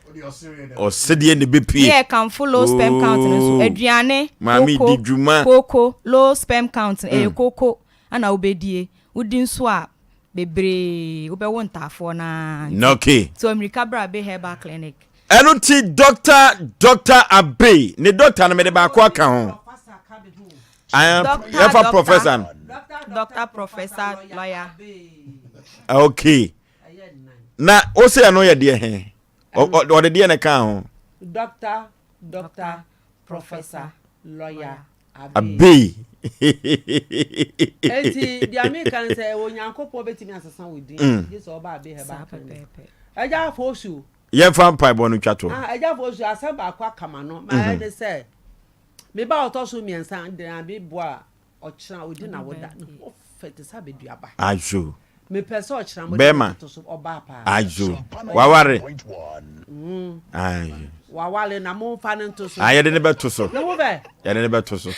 ɔsedeɛ na ɛbɛpue. Ne yɛ kamfo low sperm count no nso. Oo, Aduane, maame koko, di dwuma. koko, low sperm count no, ɛyɛ koko ɛna wobɛdie. Wodi nso a, bebree, wobɛwo ntaafoɔ no ara nti. Tu ammirika bra Abey Herbal Clinic. Ɛno nti Doctor Doctor Abey, ne doctor no mede baako aka ho. Doctor, Yɛfa doctor, professor no. Doctor, professor, lawyer. Okay. Na wo sɛ ɛno yɛ deɛ he? Ɔde deɛ na ɛkaa ho? Doctor, doctor, professor, lawyer, Abey. Enti deɛ meka ne sɛ Onyankopɔn bɛtumi asesa wo din gye sɛ ɔba Abey Herbal Clinic. Agya Fosu. Yɛmfa mpaebɔ no twa toɔ. Ah, Agya Fosu, asɛm baako aka m'ano. Ma ɛne sɛ, me ba a ɔtɔ so mmiɛnsa de na me boa ɔkyena ɔdi na woda ne ho fɛ te sɛ abɛduaba. Ajo. Mepɛ sɛ ɔkyena mo Bɛrima. de to so ɔbaa paa. Ajo. Waware. Ajo. Wawale na mo nfa ne nto so. Ah, yɛde ne bɛto so. Ne ho bɛ. Yɛde ne bɛto so.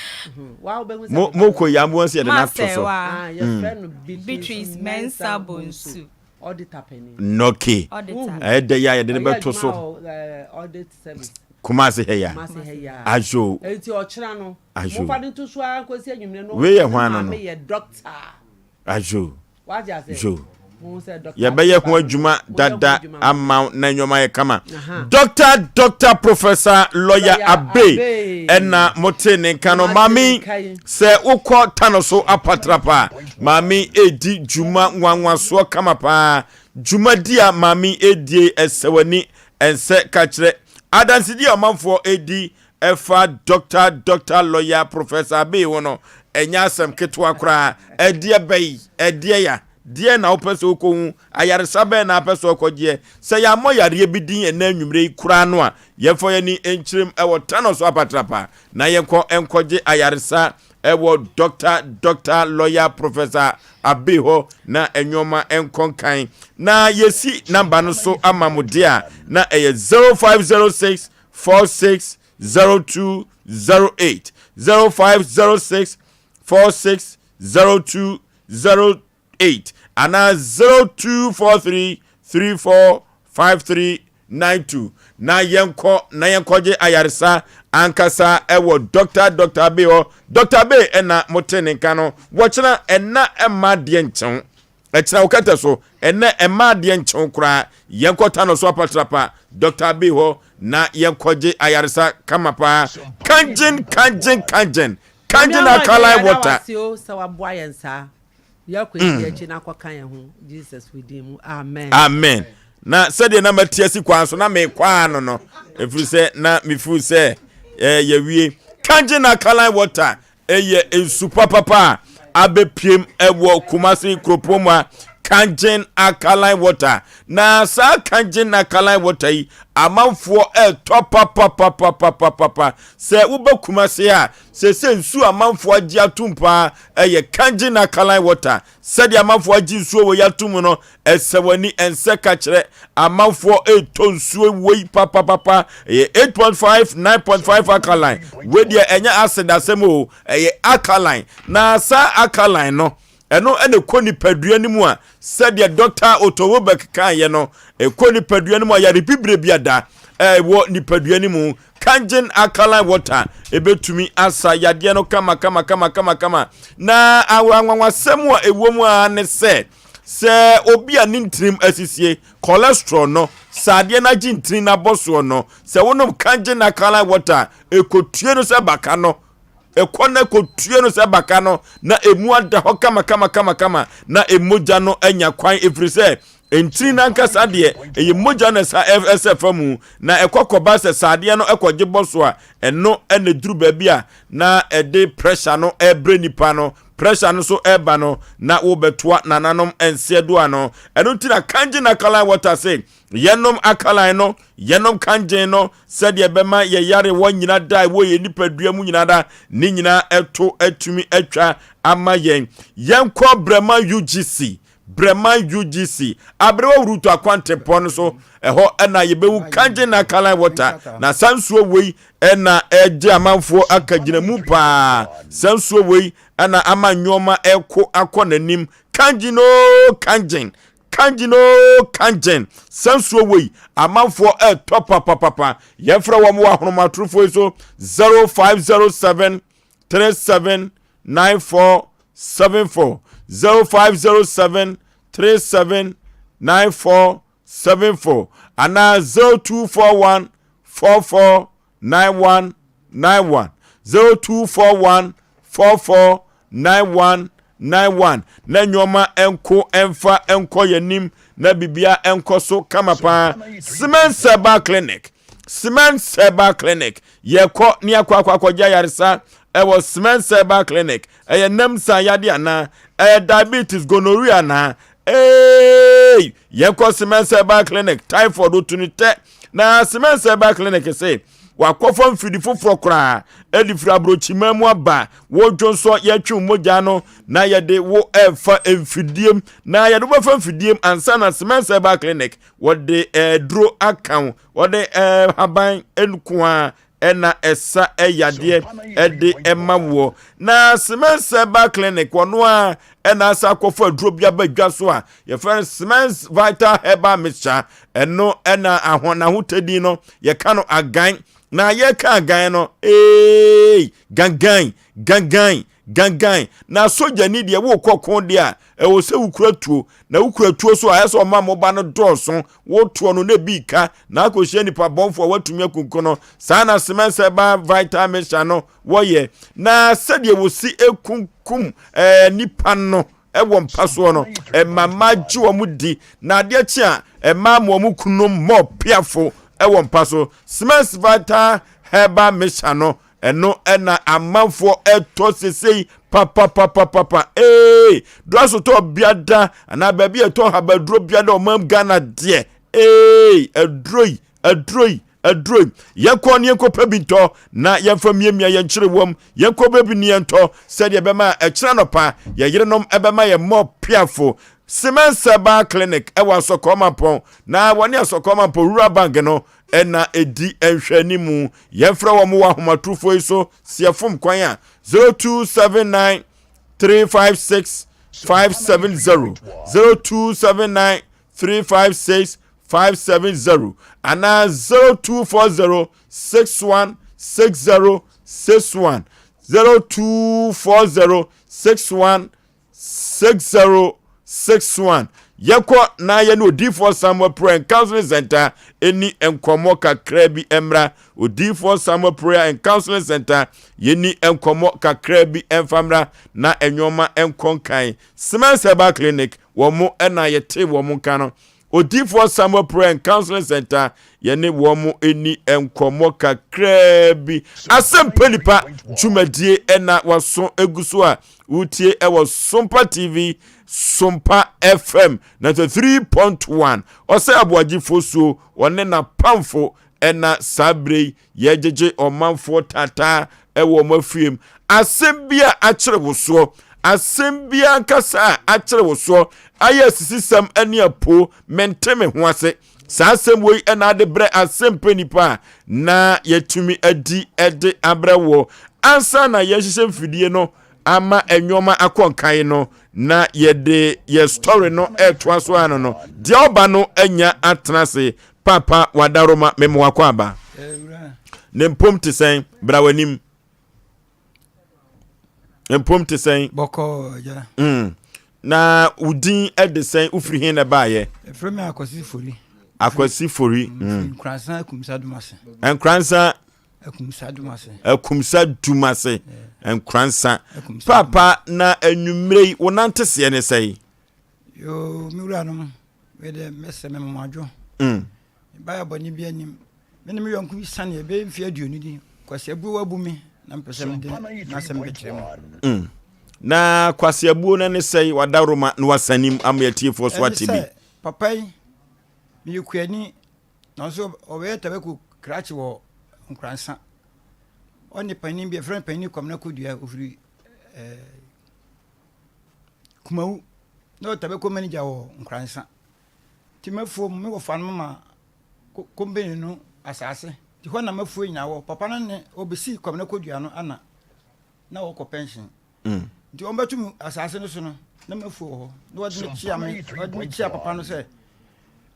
Wa wobɛhu sɛ Mo mo kɔ yi ambo nso yɛde no ato so. Ah, yɛfrɛ no Beatrice Mensah Bonsu. Auditor panin. Nɔke. Auditor. Ɛyɛ dɛ yi a yɛde ne Ɔyɛ bɛto so. adwuma wɔ eh, audit service. Kumasi ha yi a. Kumasi ha yi a. Ajo. Enti ɔkyena no, Ajo. momfa no nto so ara nkosi anwummere no. Wei yɛ ne hwan no maame no? yɛ doctor. Ajo. Wate ase? Jo. Mohu sɛ doctor Yɛbɛyɛ ho ba no, adwuma moyɛ ho dada adwuma. ama wo na nneɛma ayɛ kama. Aha. Doctor, Doctor, Professor, Lawyer Lawyer Abbey Abbey. ɛna mote ne nka no. Moate ne Maame, nka yi. sɛ wokɔ Tano so apatrapa a, maame edi dwuma nwanwasoɔ kama paa. Dwumadi a maame edie ɛsɛ w'ani ɛnsɛ ka kyerɛ. Adansedi a ɔmanfoɔ edi ɛfa Doctor, Doctor, Lawyer, Professor Abbey ho no, ɛnyɛ asɛm ketewa koraa. Ɛdeɛ bɛyi, ɛdeɛ ya, deɛ na wopɛ sɛ wokɔhu, ayaresa bɛn na apɛ sɛ wokɔgyeɛ? Sɛ yɛammɔ yareɛ bi din ɛnnɛ anwummerɛ yi koraa no a, yɛmfa yɛn ani nkyerɛm wɔ Thanos apatrapa na yɛnkɔ nkɔgye ayaresa wɔ Doctor, Doctor, Lawyer, Professor Abbey hɔ na nnoɔma nkɔ nkan. Na yɛsi namba no so ama mo deɛ a, na ɛyɛ 0506 46 0208, 0506 46 0208 anaa 0243 34 5392 na yɛnkɔ na yɛnkɔgye ayaresa ankasa ɛwɔ Dr. Dr. Abbey hɔ. Dr. Abbey ɛna mote ne nka no. Wɔkyena ɛna ɛma adeɛ nkyew. Ɛkyena wo kɛtɛ so ɛnɛ ɛma adeɛ nkyew koraa. Yɛnkɔ ta no so apatrapa Dr. Abbey hɔ na yɛnkɔgye ayaresa kama paa. Kangen, kangen, kangen. Kangen alkaline water. Nyame ahoɔden yɛda wo ase o sɛ waboa yɛn saa. Yɛkɔ edi akyi na akɔka yɛn ho Jesus wo din mu amen. Amen. Na sɛdeɛ na mate asi kwan so na mekɔ ano no, ɛfiri sɛ na mefeel sɛ eh, yɛwie. Kangen alkaline water ɛyɛ nsu papapa a abɛpiem ɛwɔ Kumasi kuropɔn mu a Kangen alkaline water. Na saa Kangen alkaline water yi amanfoɔ ɛtɔ papapapapapapa. Sɛ woba Kumasi a, sese nsuo amanfoɔ agye atom paa ɛyɛ Kangen alkaline water. Sɛdeɛ amanfoɔ agye nsuo wei atom no, ɛsɛ w'ani, ɛnsɛ ka kyerɛ. Amanfoɔ ɛretɔ nsuo wei papapapa. Ɛyɛ 8.5, 9.5 alkaline. Wei deɛ ɛnyɛ acid asɛm o, ɛyɛ alkaline. Na saa alkaline no, ɛno ɛna ɛkɔ nipadua no mu a, sɛdeɛ Dɔkta Otto Robeck kaeɛ no, ɛkɔ nipadua no mu a yare bibire bi ada ɛwɔ nipadua no mu. Kangen alkaline water ebetumi asa yadeɛ no kama kama kama kama kama. Na anwanwasɛm a ɛwɔ mu ara ne sɛ, sɛ obi a ne ntirim asisie, cholesterol no, sɛ adeɛ no agye ntini no abɔ soɔ no, sɛ wonom Kangen alkaline water a, ɛkɔtue no sɛ baka no. Ɛkɔ na ɛkɔtue no sɛ baka no, na ɛmu ada hɔ kama kama kama kama, na mogya no anya kwan, ɛfiri sɛ Ntini no ankasa deɛ, ɛyɛ mogya na ɛsa ɛsɛ fa mu, na ɛkɔ kɔba sɛ saadeɛ no ɛkɔgye bɔ so a, ɛno ɛna ɛduru baabi a na ɛde pressure no ɛbrɛ nipa no. Pressure no so ɛba no, na wobɛtoa nananom nseɛ do ano. Ɛno nti na Kangen Alkaline Water se, yɛnom alkaline no, yɛnom kangen no, sɛdeɛ ɛbɛma yɛ yarewɔ nyina da a ɛwɔ yɛn nipadua mu nyina da, ne nyinaa ɛto atumi atwa ama yɛn. Yɛnkɔ Brɛma UGC, Brɛman UGC, Aberewa Wurutu akwantempɔn no so, ɛhɔ ɛna yɛbɛhu Kangen Alkaline Water, na saa nsuo wei ɛna ɛgye amanfoɔ akagyinamu paa. Saa nsuo wei ɛna ama nneɛma ɛko akɔ n'anim. Kangen oo Kangen, Kangen oo Kangen, saa nsuo wei amanfoɔ ɛtɔ papapapa. Yɛmfrɛ wɔn wɔ ahonomatorofoɔ yi so 0507 37 94 74 0507 37 94 74 anaa 0241 44 91 91 0241 44 91 91 na nneɛma nko mfa nkɔ yɛn anim na bibia nkɔ so kama paa. Cement Herbal Clinic, Cement Herbal Clinic, yɛkɔ ne akɔ akɔ akɔgye ayaresa ɛwɔ Cement Herbal Clinic. Ɛyɛ nam san yade anaa? Ɛyɛ diabetes, gonorrhea anaa? Ee, yɛkɔ Cement Herbal Clinic, typhoid, otunutɛ. Na Cement Herbal Clinic se wakɔfa mfidi foforɔ koraa ɛde firi aburokyima mu aba. Wodwo nso yɛtwe mogya no na yɛde wo ɛfa mfidiem, na yɛde wobɛfa mfidiem ansa na Cement Herbal Clinic wɔde ɛduro aka wo. Wɔde ɛhaban nko a ɛna ɛsa ɛyadeɛ ɛde ɛma woɔ. Na Cement Herbal Clinic wɔno a ɛna asa akɔfa aduro bi aba dwa so a yɛfrɛ no Cement Vital Herbal Mixture. Ɛno ɛna aho n'ahotadin no yɛka no agan. Na yɛka agan no ee gangan gangan gangan. Na sogyani deɛ wokɔ ko deɛ a ɛwɔ sɛ wokura tuo, na wokura tuo so a ɛsɛ ɔma moba no dɔɔso. Wotoɔ no na ebi ka na akɔhyia nipa bɔnfo a watumi akunku no. Saa na Cement Herbal Vital Mixture no wɔyɛ. Na sɛdeɛ wɔsi ekunkum ɛɛ nipa no ɛwɔ mpa soɔ no, ɛma mmaa gye wɔn di, na adeɛ kye a ɛmaa ma wɔn kununom mmɔ piafo ɛwɔ mpa so. Cement Vital Herbal Mixture no ɛno ɛna amanfoɔ ɛtɔ sesei papapapapa. Ee, drasotɔ biada anaa baabi a ɛtɔ habaduro biada ɔman Ghana deɛ, ee, aduro yi, aduro yi, aduro yi, yɛnkɔ ne yɛnkɔ pɛ bi ntɔ na yɛmfa miamia yɛn kyerewam. Yɛnkɔ bɛ bi ne yɛntɔ sɛdeɛ ɛbɛma ɛkyerɛ nɔpa yɛ yerenom ɛbɛma yɛ mmɔ piafo. Cement Herbal Clinic ɛwɔ Asɔkɔɔmampɔn, na wɔne Asɔkɔɔmampɔn Rural Bank no ɛna ɛdi nhwɛanimu. Yɛmfrɛ wɔn wɔ ahomatorofoɔ yi so sɛ yɛfom kwan a, 0279 356 570, 0279 356 570 anaa 0240 61 60 61, 0240 61 6061. Yɛkɔ na yɛne Odiyifoɔ Samuel Prayer and Counseling Center ɛni nkɔmmɔ kakra bi mmra. Odiyifoɔ Samuel Prayer and Counseling Center, yɛni nkɔmmɔ kakra bi mfa mmra na nneɛma nkɔ nkan. Siemens Herbal Clinic, wɔn mo ɛna yɛte wɔn nka no. Odiyifoɔ Samuel Prayer and Counseling Center, yɛne wɔn ɛni nkɔmmɔ kakraa bi. Asɛmpa Nipa dwumadie ɛna waso egu so a wotie ɛwɔ Sompa TV, Sompa FM 93.1. Ɔsɛ Aboagye Fosuo, ɔne n'apamfo ɛna saa bere yi yɛgyegye ɔmanfoɔ taataa ɛwɔ wɔn afiem. Asɛm bi a akyere wo soɔ, asɛm bi ankasa a akyere wo soɔ, ayɛ asisisɛm ne apo, mente me ho ase. Saa asɛm wei ɛna ade brɛ asɛmpɛ nipa a na yɛtumi adi ɛde abrɛ wɔ ansa na yɛhyehyɛ mfidie no ama nneɛma akɔ nkan no, na yɛde yɛ story no ɛtoa so ano no, deɛ ɔba no anya atena ase. Papa wadaroma mema wakɔ aba ne mpom te sɛn? Bra w'anim. Mpom te sɛn? Bɔkɔɔ agya. Na wo din de sɛn? Wofiri he na ɛbaayɛ? Ɛfrɛ me Akwasi Fori. Akwasi Fori. Nkoransa Akumsa Dumase. Nkoransa Akumsa Dumase. Akumsa Dumase. Nkoransa. Papa, na anwummerɛ yi wo nante seɛ ne sɛn? Yoo, me wuranom. Wei deɛ mɛsɛ me mmoadwo. Mebaeɛ bɔne bi anim. Me ne me yɔnko bi sane ɛbɛyɛ mfeɛ 20 ni. Kwasi abuo wabu me na mepɛ sɛ mede n'asɛm bɛkyerɛ mo. Na Kwasi abuo no ne sɛe wadaworoma na wasanim ama atiefoɔ so ate bi. Ɛne sɛ papa yi meyɛ kuani nanso ɔbɛyɛ tabako krakye wɔ Nkoransa. Ɔne panin bi yɛfrɛ no panin Kwamina Kodua ofiri ɛɛ Kumawu na ɔyɛ tabako manager wɔ Nkoransa. Nti m'afuo mu me wɔfa no ma company no asase. Nti hɔ na m'afuo nyinaa wɔ. Papa no ne ɔbɛsi Kwamina Kodua no ana na wɔkɔ pension. Nti wɔbɛto me asase no so no na m'afuo wɔ hɔ. Na wɔde me kyea me wɔde me kyea papa no sɛ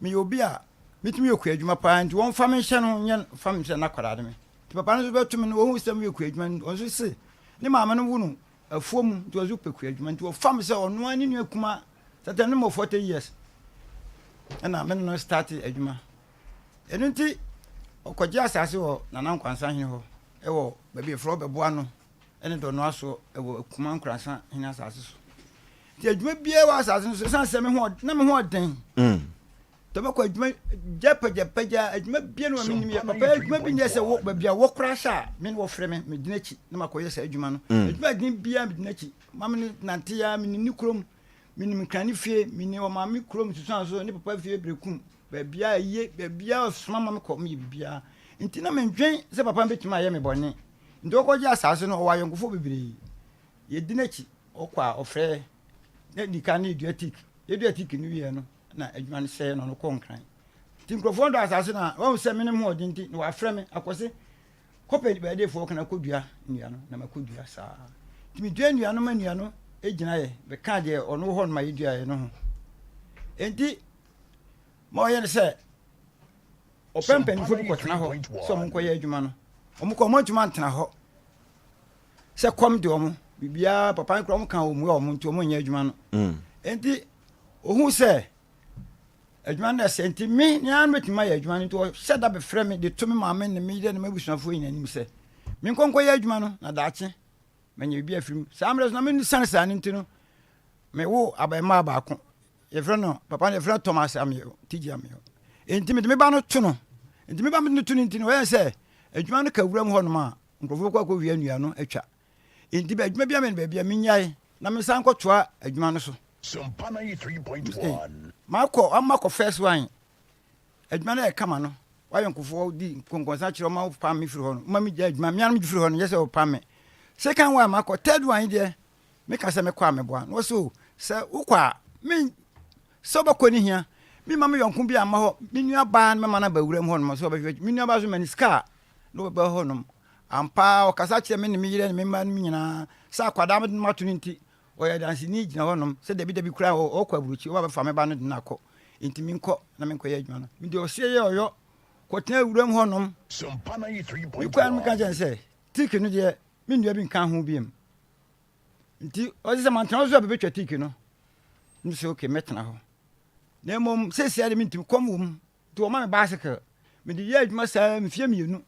meyɛ obi a metumi yɛ kua adwuma paa nti wɔmfa me nhyɛ no nyɛ fa me sɛ n'akwadaa ne me. Nti papa no nso bɛto me no wɔhu sɛ meyɛ kua adwuma no ɔno nso se ne maame no wo no afuo mu nti ɔnso pɛ kua adwuma nti wɔfa me sɛ ɔno ara ne nua kuma sɛtɛ no mɔ 40 years ɛna me ne no start adwuma. Ɛno nti ɔkɔgye asase wɔ Nana Nkwansa hene hɔ ɛwɔ baabi ɛfrɛ ɔbɛboa no ɛne dɔnoa so ɛwɔ Akuma Nkoransa hene asase so. Nti adwuma biara wɔ asase no so ɛsiane sɛ me ho na me ho ɔden. Tɔbɛkɔ adwuma gyapɛgyapɛgya adwuma biara no menim yɛ papa adwuma bi nyɛ sɛ wɔ baabi a wɔkora hyɛ a me ne wɔfrɛ me megyina akyi na makɔyɛ saa adwuma no. Adwuma den biara megyina akyi ma me ne nante ya menim ne kurom menim nkran ne fie menim ɔmaame kurom susuan so ne papa fie berekum baabiara yie baabiara ɔsoma ma mekɔ meyɛ biribiara nti na mendwen sɛ papa no bɛtumi ayɛ me bɔne. Nti ɔkɔgye asase no, ɔwɔ ayɔnkofoɔ bebree. Yɛdi n'akyi, ɔkɔ a ɔfrɛ na di kan na yɛdua teak. Yɛdua teak no wieɛ no, na adwuma no sɛe na ɔno kɔ Nkran. Nti nkurɔfoɔ no dɔ asase no a, wɔahu sɛ me ne ho ɔden nti, na wɔafrɛ me akɔse kɔpɛ baadefoɔ kana kɔdua nnua no, na makɔdua saa. Nti medua nnua no ma nnua no gyinaeɛ, bɛkaa deɛ ɔno wɔ hɔ no ma yɛduaeɛ no ho. Enti ma ɔyɛ no sɛ Ɔpɛ mpanyimfoɔ bi kɔtena hɔ sɛ wɔn nkɔyɛ adwuma no. Wɔn kɔ wɔn antumi antena hɔ sɛ kɔm de wɔn biribiara papa no kura wɔn ka wɔn mu wɔn nti wɔn nyɛ adwuma no. Nti ohun sɛ adwuma no ɛsɛ nti me ne ara mɛtumi ayɛ adwuma no nti ɔhyɛ da bɛfrɛ me de to me maame ne me yere ne m'abusuafoɔ nyinaa anim sɛ menkɔ nkɔyɛ adwuma no na daakye manya biribi afiri mu. Saa mmerɛ so na me sane saa no nti no mewo abarimaa baako Yɛfrɛ no papa no yɛfrɛ no Thomas Ameyaw TG Ameyaw. Enti mede me ba no to no. Enti me ba mede no to no nti no ɔyɛ sɛ adwuma no ka wuram hɔnom a nkurɔfoɔ bɛkɔ akɔwia nnua no atwa. Enti adwuma bi amene baabi a menyae na mensan nkɔtoa adwuma no so. Makɔ makɔ first one adwuma no yɛ kama no wayɔnkofoɔ di nkɔnkɔnsa kyerɛ ɔma wopam me firi hɔ no ma megya adwuma mmea no firi hɔ no nyɛ sɛ wɔpam me. Second one makɔ third one yi deɛ Meka sɛ mekɔ a meboa. Na ɔse o, sɛ wokɔ a, me, sɛ wobɛkɔ no hia. Memma me yɔnko bi amma hɔ, me nua baa no mɛma no aba wuram hɔnom sɛ ɔbɛhwɛ. Me nua baa nso ma no sika a, na ɔbɛba hɔnom. Ampa ara ɔkasa kyerɛ me ne me yere ne me mma no nyinaa sɛ akwadaa mede no mato no nti, ɔyɛ danseni gyina hɔnom sɛ dabi dabi koraa ɔkɔ aburokyi, ɔba bɛfa me ba no de no akɔ. Enti menkɔ na menkɔyɛ adwuma no. Mede ɔseɛ yɛ ɔyɔ kɔtena wuram hɔnom. Mekɔɛ no meka kyerɛ no sɛ, tiki no deɛ, me nua bi nka ho biom. Nti ɔse sɛ mantena hɔ so a bɛbɛtwa tiki no. Mese okay mɛtena hɔ. Na mmom seesia de mentumi kɔm wɔ mu. Nti wɔma me bicycle. Mede yɛ adwuma saa mfeɛ mmienu.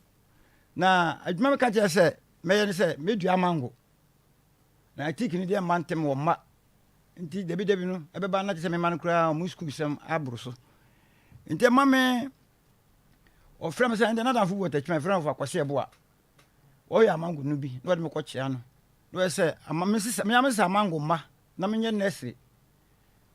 Na adwuma meka kyerɛ sɛ mɛyɛ ne sɛ mɛdua mango. Na tiki no deɛ mma ntɛm wɔ mma. Nti dabi dabi no ɛbɛba na kyerɛ sɛ mema no koraa wɔn sukuu sɛm aboro so. Nti ɛma me ɔfrɛ me sɛ ɛnde n'adamfo bi wɔ Takyima ɛfrɛ no ɔfa Kwasi Ɛboa. Wɔyɛ amango no bi na wɔde me kɔkyea no. Na wɔyɛ sɛ ama me sesa me sesa amango mma na menyɛ nursery.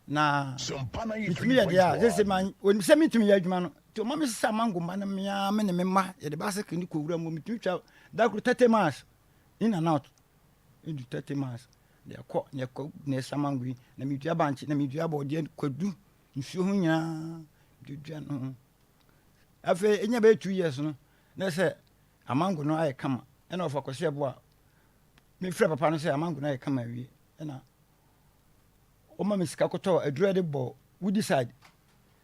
Na metumi yɛ deɛ a sɛ sɛ ma wɔnim sɛ metumi yɛ adwuma no. Nti ɔma me sesa amango mma no mea me ne me mma yɛde bicycle ne kɔ wura mu metumi twa da koro 30 miles in and out. Edu 30 miles. Na yɛkɔ na yɛkɔ na yɛsa mango yi na medua bankye na medua bɔɔdeɛ kwadu nsuo ho nyinaa medua no. Afei ɛnya bɛyɛ 2 years no na sɛ Amango no ayɛ kama. Ɛna ɔfa Kwasi Aboah me frɛ papa no sɛ amango no ayɛ kama awie. Ɛna ɔma me sika kɔtɔ aduro de bɔ woody side.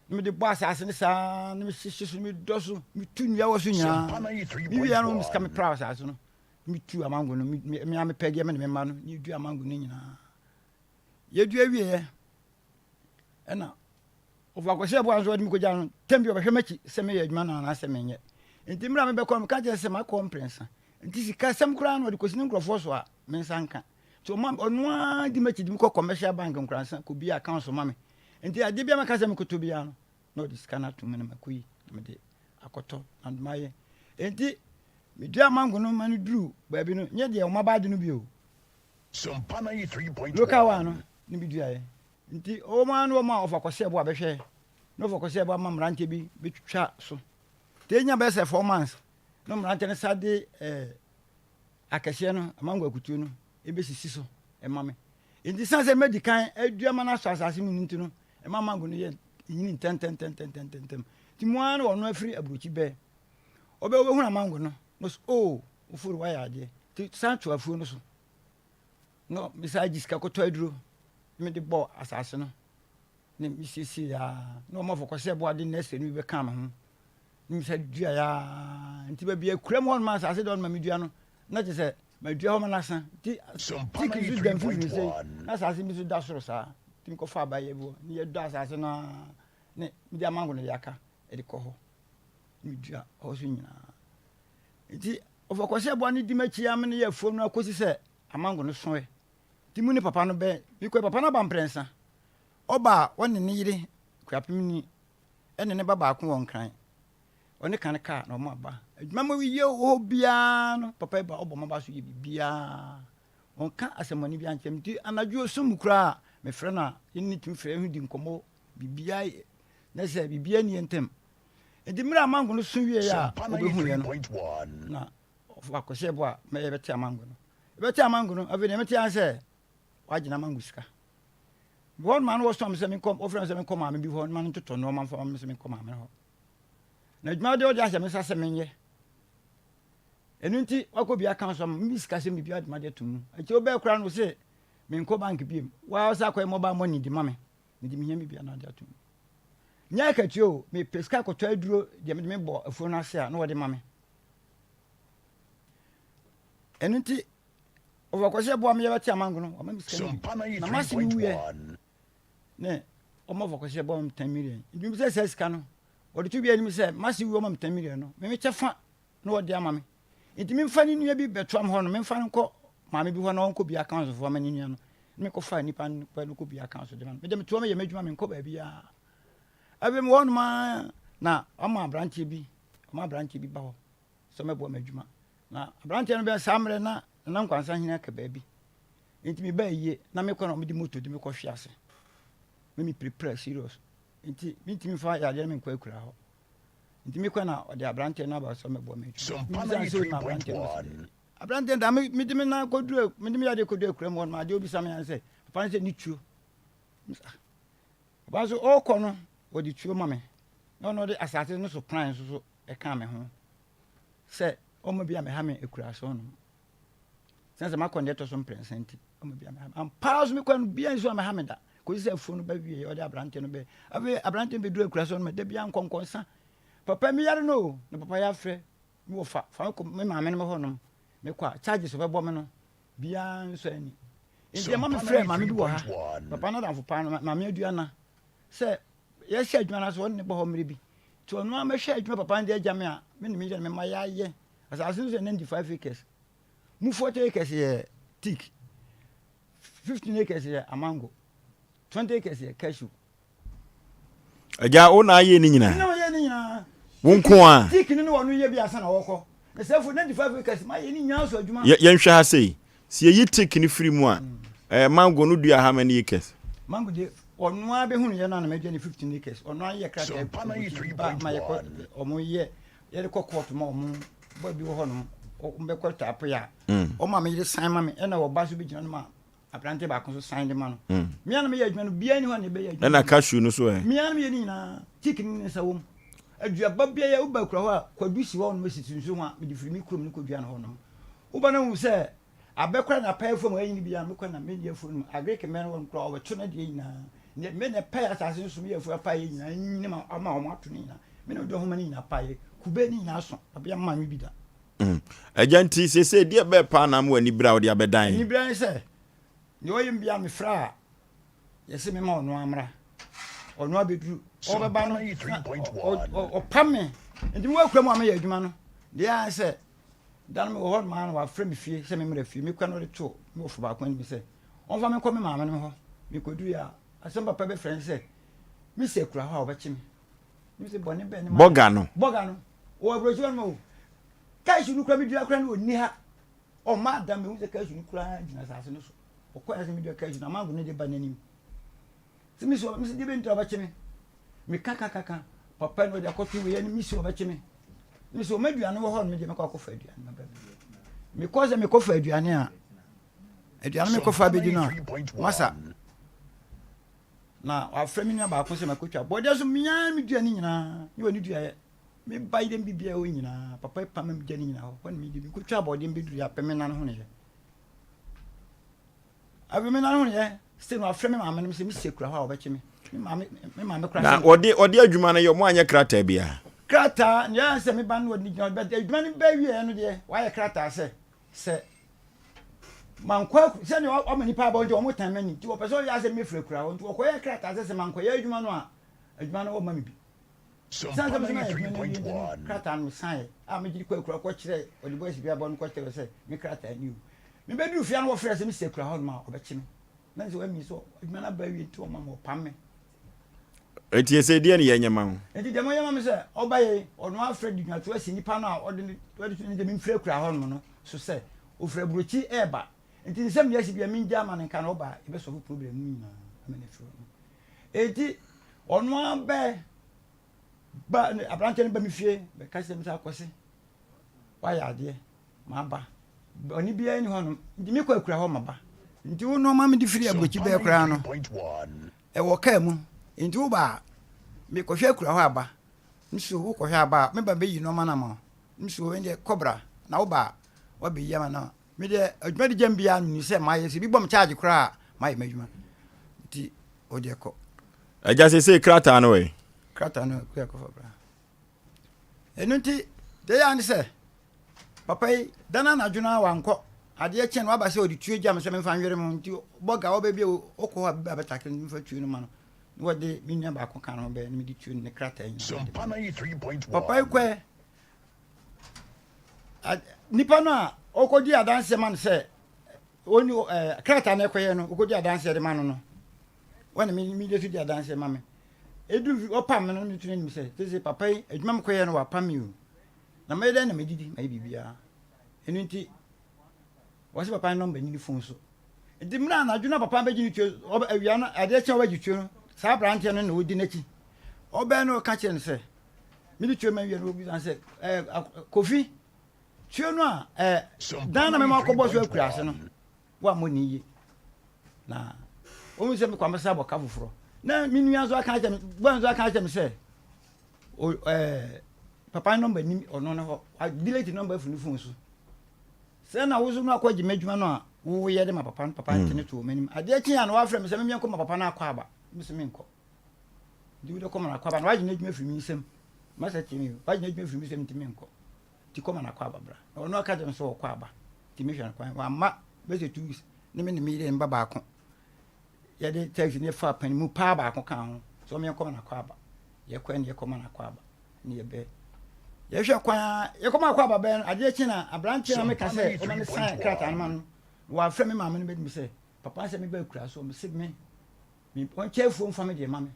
Na mede bɔ asase no saa na mehyehye so medɔ so metu nnua wɔ so nyinaa. Mewie no me sika mepra asase no. Metu amango no me a mepɛ deɛ me ne me mma no ne yɛdua amango no nyinaa. Yɛdua wieɛ ɛna Ɔfa Kwasi Aboah nso ɔde me kɔgya no tɛm bi ɔbɛhwɛ m'akyi sɛ meyɛ adwuma no anaasɛ menyɛ. Nti mmerɛ a mebɛkɔ no meka kyerɛ sɛ makɔ mprɛnsa. Nti sikasɛm koraa no ɔde kɔsi ne nkurɔfoɔ so a me nsa nka. Nti ɔma ɔno ara di m'akyi de me kɔ commercial bank Nkoransa kɔbie accounts ma me. Nti adeɛ biara mɛka sɛ mekɔtɔ biara no, na ɔde sika no ato mu na makɔyi na mede akɔtɔ na mayɛ. Nti medua mango no ma no duru baabi no, nyɛ deɛ ɔma baagye no bio. Local one no ne meduaeɛ. Nti ɔwɔ mu ara na wɔma ɔfa kɔsɛ bo a bɛhwɛ na ɔfa kɔsɛ bo ama mmeranteɛ bi bɛtwitwa so. Nti ɛnya bɛyɛ sɛ four months na mmeranteɛ no sa de eh, akɛseɛ no, amango akutuo no ɛbɛsisi so ɛma me. Nti sane sɛ madi kan adua ma no asɔ asase mu no nti no, ɛma mango no yɛ nyini ntɛntɛntɛntɛntɛntɛm. Nti mu ara na ɔno afiri aburokyi bɛɛ. Ɔbɛ wobɛhunu amango no, na ɔsɛ, oh, woforo wayɛ adeɛ. Nti san to afuo no so. Na mesan gye sika kɔtɔ aduro na mede bɔɔ asase no na mesiesie a na wɔn afɔkɔ sɛ ɛboa de nɛsɛ no bi bɛka me ho na mesan dua ya nti baabi akura mu hɔ nom asase deɛ ɔno ma medua no na kyerɛ sɛ madua hɔ ma no asa nti tiki nso da mfimfini sei na asase bi nso da soro saa nti mekɔfa abayɛ bi hɔ ne yɛdɔ asase no a ne mede amango no de aka de kɔ hɔ medua hɔ so nyinaa nti ɔfɔkɔsɛ boa no di m'akyi a me ne yɛ afuom no akɔsi sɛ amango no soe. Nti mu ne papa no bɛ mekɔe papa no aba mprɛnsa. Ɔba a ɔne ne yere Kuapem ni ɛne ne ba baako wɔ Nkran. Ɔne kan kaa na ɔmo aba. Adwuma mu yɛ wɔ hɔ biara no papa yi ba ɔbɔ m'aba so yɛ biribiara. Ɔnka asɛmmɔne biara nkyerɛ me. Nti anadwo osum mu koraa mefrɛ no a yɛne no tumi frɛ ho di nkɔmmɔ biribiara yɛ na sɛ biribiara nni yɛn ntam. Nti mmerɛ a amango no so wieɛ a ɔbɛhuiɛ no na Ɔfa kɔhyɛ bɔ a mɛyɛ bɛte amango no. Bɛte amango no, afei deɛ mete ara sɛ wagyina amango sika. Hɔ nom ano wɔsoma me sɛ menkɔ, wɔfrɛ me sɛ menkɔ maame bi hɔ ma no ntotɔ nneɛma mfa ma me sɛ menkɔ maame hɔ. Na adwuma deɛ ɔde ahyɛ me nsa sɛ menyɛ. Ɛno nti wakɔ bi aka so ama me sika sɛ biribi adema de ato mu. Akyi wobɛɛ koraa no sɛ menkɔ bank biem. Waa sɛ akɔyɛ mobile money de ma me. Mede mehia me bia na ade ato mu. Nyɛ akatua o, mepɛ sika kɔtɔ aduro deɛ mede mebɔ afuo no ase a na wɔde ma me. Ɛno nti, ɔfɔkɔhyɛ boa me yɛbɛte amango no, ɔma me sika no bi. Na m'ase no wuiɛ ne ɔma ɔfɔkɔhyɛ boa me 10 million. Nti mebisa sɛ sika no, wɔde to bi anim sɛ m'ase wu ɔma me 10 million no, me mekyɛ fa na wɔde ama me. Nti memfa ne nua bi bɛtoa me hɔ no, memfa no nkɔ maame bi hɔ na ɔnkɔ bi account foɔ ama ne nua no. Ne mekɔfa nipa no no kɔ bi account de ma no. Mede metoa meyɛ m'adwuma menkɔ baabiara. Afei mewɔ hɔ nom ara na ɔma aberanteɛ bi, ɔma aberanteɛ bi ba hɔ. sɛ mɛboa m'adwuma. Na aberanteɛ no bɛn saa mmerɛ na Nana Nkwansa hene aka baabi. Nti mebaa yie na mekɔ na wɔde moto de me kɔhwe ase. Na mepirapira serious. Nti mentumi mfa yadeɛ no menkɔ akura hɔ. Nti mekɔ na ɔde aberanteɛ no aba sɛ mɛboa m'adwuma. Mebisa no sɛ onim aberanteɛ no ɔse daabi. Aberanteɛ no da mede me nan kɔduru mede me yadeɛ kɔduru akura mu hɔ no adeɛ obisa me ara sɛ papa no sɛ ne tuo. Papa nso ɔrekɔ no wɔde tuo ma me na ɔno ɔde asase no so plan nso so ɛkaa me ho sɛ ɔma bi a meha me akura so no sɛ sɛ makɔ deɛ ɛtɔ so mprɛnsa nti ɔma bi a meha me ampa so mekɔ no bia nso a meha me da kɔsi sɛ afuo no bɛwie ɔde aberante no bɛ afei aberante no bɛduru akura so no da bia nkɔnkɔnsa papa mi yare no o na papa yɛ afrɛ me wɔ fa fa mekɔ me maame no hɔ nom mekɔ a charges ɔbɛbɔ me no biara nso ani nti ɛma me frɛ maame bi wɔ ha papa no adamfo paa no maame aduana sɛ yɛhyɛ adwuma no ase ɔne ne bɔ hɔ mmerɛ bi nti ɔno ara mɛhwɛ adwuma papa no de agya me a me ne me yere ne me mma yɛayɛ asase no so yɛ 95 acres mu 40 acres yɛ teak 15 acres yɛ amango 20 acres yɛ cashew agya wo na ayɛ ne nyinaa na ɔyɛ ne nyinaa wo nko a teak no ne ɔno yɛ bi ansa na wɔkɔ na sɛ fo 95 acres ma yɛ ne nyinaa so adwuma yɛnhwɛ ha sei Sɛ yɛyi teak no firi mu a, eh, mango no dua how many acres? Mango deɛ ɔno ara bɛhunu yɛ no a na madua ne 15 acres ɔno ara yɛ krataa abuti ba ma yɛkɔ ɔmo yɛ yɛde kɔ court ma ɔmo bɔ bi wɔ hɔ nom ɔmo bɛkɔ taapo yɛ a ɔmo a meyere san ma me ɛna ɔba so bɛgyina no ma aberante baako so san de ma no mmea na meyɛ adwuma no biara ni hɔ na ɛbɛyɛ adwuma ɛna cashew no so ɛ mmea na meyɛ ne nyinaa teak no ne nsa wɔ mu aduaba biara woba akura hɔ a kwadu si hɔ nom si nsuo ho a mede firi me kurom no kɔdua no hɔ nom Woba no hu sɛ abɛ koraa na apae afuom a ɛnyini biara, me kɔ na menni afuo no mu. Agric mmɛ no wɔn koraa wɔbɛto no deɛ nyinaa. Ne me na ɛpae asase no so meyɛ afuo apaeɛ nyinaa ɛnyini ma ama wɔn ato no nyinaa. Me na mede ɔhoma no nyinaa paeɛ. Kube no nyinaa so. Abea mma nwe bi da. Mm. Agya nti seesei deɛ bɛɛ paa na ama w'ani bere a wode abɛdan? Ani bere ne sɛ deɛ ɔyɛ me biara mefrɛ a yɛse mema ɔno amra. Ɔno abɛduru. Ɔbɛba no na ɔpam me. Nti mewɔ akura mu a meyɛ adwuma no deɛ ayɛ sɛ Da no mewɔ hɔ nom ara na wafrɛ me fie sɛ memmra fie. Mekɔ na ɔde too me wɔfo baako anim sɛ ɔmfa me nkɔ me maame nom hɔ. Mekɔduruiɛ a, asɛm papa bɛfrɛ ne sɛ, Me sɛ kura hɔ a wɔbɛkye me. Me sɛ bɔne bɛn ne ma. Bɔga no. Bɔga no. Wɔ aburokyi hɔ no o. Kaahyi no kura me dua kura no ɔnni ha. Ɔma adam mehu sɛ kaahyi no kura gyina asase no so. Ɔkɔ ɛsɛ me dua kaahyi no amango no de ba n'anim. Sɛ me sɛ me sɛ deɛ bɛnti ɔbɛkye me. Me ka ka ka ka papa no ɔde akɔto wei anim me sɛ ɔbɛkye me. Me sɛ ɔma aduane wɔ hɔ no me deɛ mɛkɔ akɔfa aduane ma ba me. Mekɔ sɛ mekɔfa aduane a aduane mekɔfa abɛdi no a masa Na wafrɛ me nua baako sɛ makɔtwa bɔdeɛ so mea me dua no nyinaa ne wɔ ne duaeɛ me ba yi dɛm biribiara hɔ nyinaa papa yi pam me gya no nyinaa hɔ hɔ na medi mekɔtwa bɔdeɛ mbɛduru yɛ apɛ me nan ho ne yɛ afei me nan ho ne yɛ sɛ no afrɛ me maame no sɛ mehyɛ kura hɔ a wɔbɛkye me me maame me maame kora na wɔde wɔde adwuma no yɛ ɔmo anyɛ krataa biara krataa ne yɛ sɛ me ba no wɔde gyina bɛ adwuma no bɛ wieɛ no deɛ wɔayɛ krataa sɛ Sɛ mankɔ aku sɛdeɛ wama nipa abɔ nti wɔn tan m'ani nti wɔpɛ sɛ ɔyɛ asɛ mefiri akura hɔ nti wɔkɔyɛ krataa sɛ sɛ mankɔyɛ adwuma no a adwuma no wɔma me bi sane sɛ mesɛ mayɛ adwuma no awie nti no krataa no mesaeɛ a megye kɔ akura kɔkyerɛ ɔde bɔ asi bi abɔ no kɔkyerɛ sɛ me krataa ni o mebɛduru fie no wɔfrɛ sɛ mesi akura hɔ nom a ɔbɛkye me na sɛ wami sɛ adwuma no aba awie nti wɔma me ɔpam me Enti ɛsɛ deɛ ne yɛnyɛ ma wo. Enti deɛ monyɛ ma me sɛ ɔba yei, ɔno afrɛ de dwumato asi nipa no a ɔde ne ɔde to ne deɛ memfiri akura hɔ nom no so sɛ ɔfiri aburokyi reba. Enti nsɛm deɛ asi bia mengyaa ma no nka na ɔba a yɛbɛsɔfo problem no nyinaa ama no afiri hɔ nom. Enti ɔno abɛ ba aberanteɛ no ba me fie bɛka kyerɛ me sɛ akɔse wayɛ adeɛ maba bɔne biara ni hɔnom nti mekɔ akura hɔ maba nti wo nneɛma mede firi aburokyi bɛɛ koraa no ɛwɔ kaa mu nti woba a mekɔhwɛ akura hɔ aba nso wokɔhwɛ aba a meba bɛyi nneɛma no ama wo nso ɛndeɛ kɔbra na woba a wabɛyi ama no medeɛ adwuma de gyam biara menim sɛ mayɛ sɛ bi bɔ me charge koraa a mayɛ m'adwuma nti wodeɛ kɔ agya sesei krataa no ɛ krataa no kua kɔfa bra Ɛno nti, deɛ ɛyɛ ara ne sɛ, papa yi, da no anadwo no ara wankɔ. Adeɛ kye no, waba sɛ ɔde tuo gya me sɛ memfa nwere mo. Nti bɔga ɔbɛ bi a ɔkɔ hɔ a bi ba bɛtakere no, memfa tuo no ma no. Na wɔde me nua baako ka no ho bɛyɛ na mede tuo no ne krataa nyinaa de ma no. Papa yi kɔɛ, nipa no a ɔkɔdi adanseɛ ma no sɛ ɔni ɛɛ krataa no ɛkɔyɛ no, ɔkɔdi adanseɛ de ma no no, wɔne me me de so di adanseɛ ma me. Edu ɔpam me no na meto n'anim sɛ, seesei papa yi, adwuma mekɔyɛ no wapam me o. Na mɛyɛ dɛn na medidi mayɛ biribiara. Ɛno nti, wɔse papa no nɔmba nni ne fon so. Nti mmerɛ anadwo na papa bɛgye ne tuo, awia no, adeɛ kye a ɔbɛgye tuo no, saa aberanteɛ no na ɔdi n'akyi. Ɔbɛn no ɔka kyerɛ no sɛ, mede tuo ma wie no, ɔbisa no sɛ, ɛɛ, Kofi, tuo no a, ɛɛ, dan na mɛma akɔbɔ so akura ase no, Woammɔ ne yie. Na wɔn sɛ mekɔ amɛsɛ abɔ ka foforɔ. Na me nua nso aka akyerɛ me, bɔn nso aka akyerɛ me sɛ, o ɛɛ papa nɔmba nim ɔno ne hɔ. Wa delete nɔmba afiri ne phone so. Sɛ na wo so no akɔ gye m'adwuma no a woyɛ de ma papa no, papa nte ne to wɔ m'anim. Adeɛ kye a na wafrɛ me sɛ memeɛnkɔ ma papa no akɔ aba. Me sɛ menkɔ. Nti wode kɔ ma no akɔ aba na wagye n'adwuma afiri me nsam. Masa tie me, wagye n'adwuma afiri me nsam nti menkɔ. Nti kɔ ma no akɔ aba bra. Na ɔno aka kyerɛ me sɛ ɔkɔ aba. Nti mehwɛ no kwan. Wamma bɛsɛ 2 weeks ne me ne me yere mba baako. Yɛde taxi ne yɛfaa pan mu paa baako kaa ho. So ɔmo yɛnkɔ ma no akɔ aba. Yɛkɔ ne yɛkɔ ma no akɔ aba. Ne yɛbɛ. Yɛhwɛ kwan a yɛkɔ ma akɔ aba bɛn no adeɛ kye na aberanteɛ na meka sɛ ɔma me sign krataa no ma no. Wafrɛ me maame no bɛdi me sɛ papa sɛ meba akura so ɔmo se me me ɔnkyɛ afuo mfa me deɛ ma me.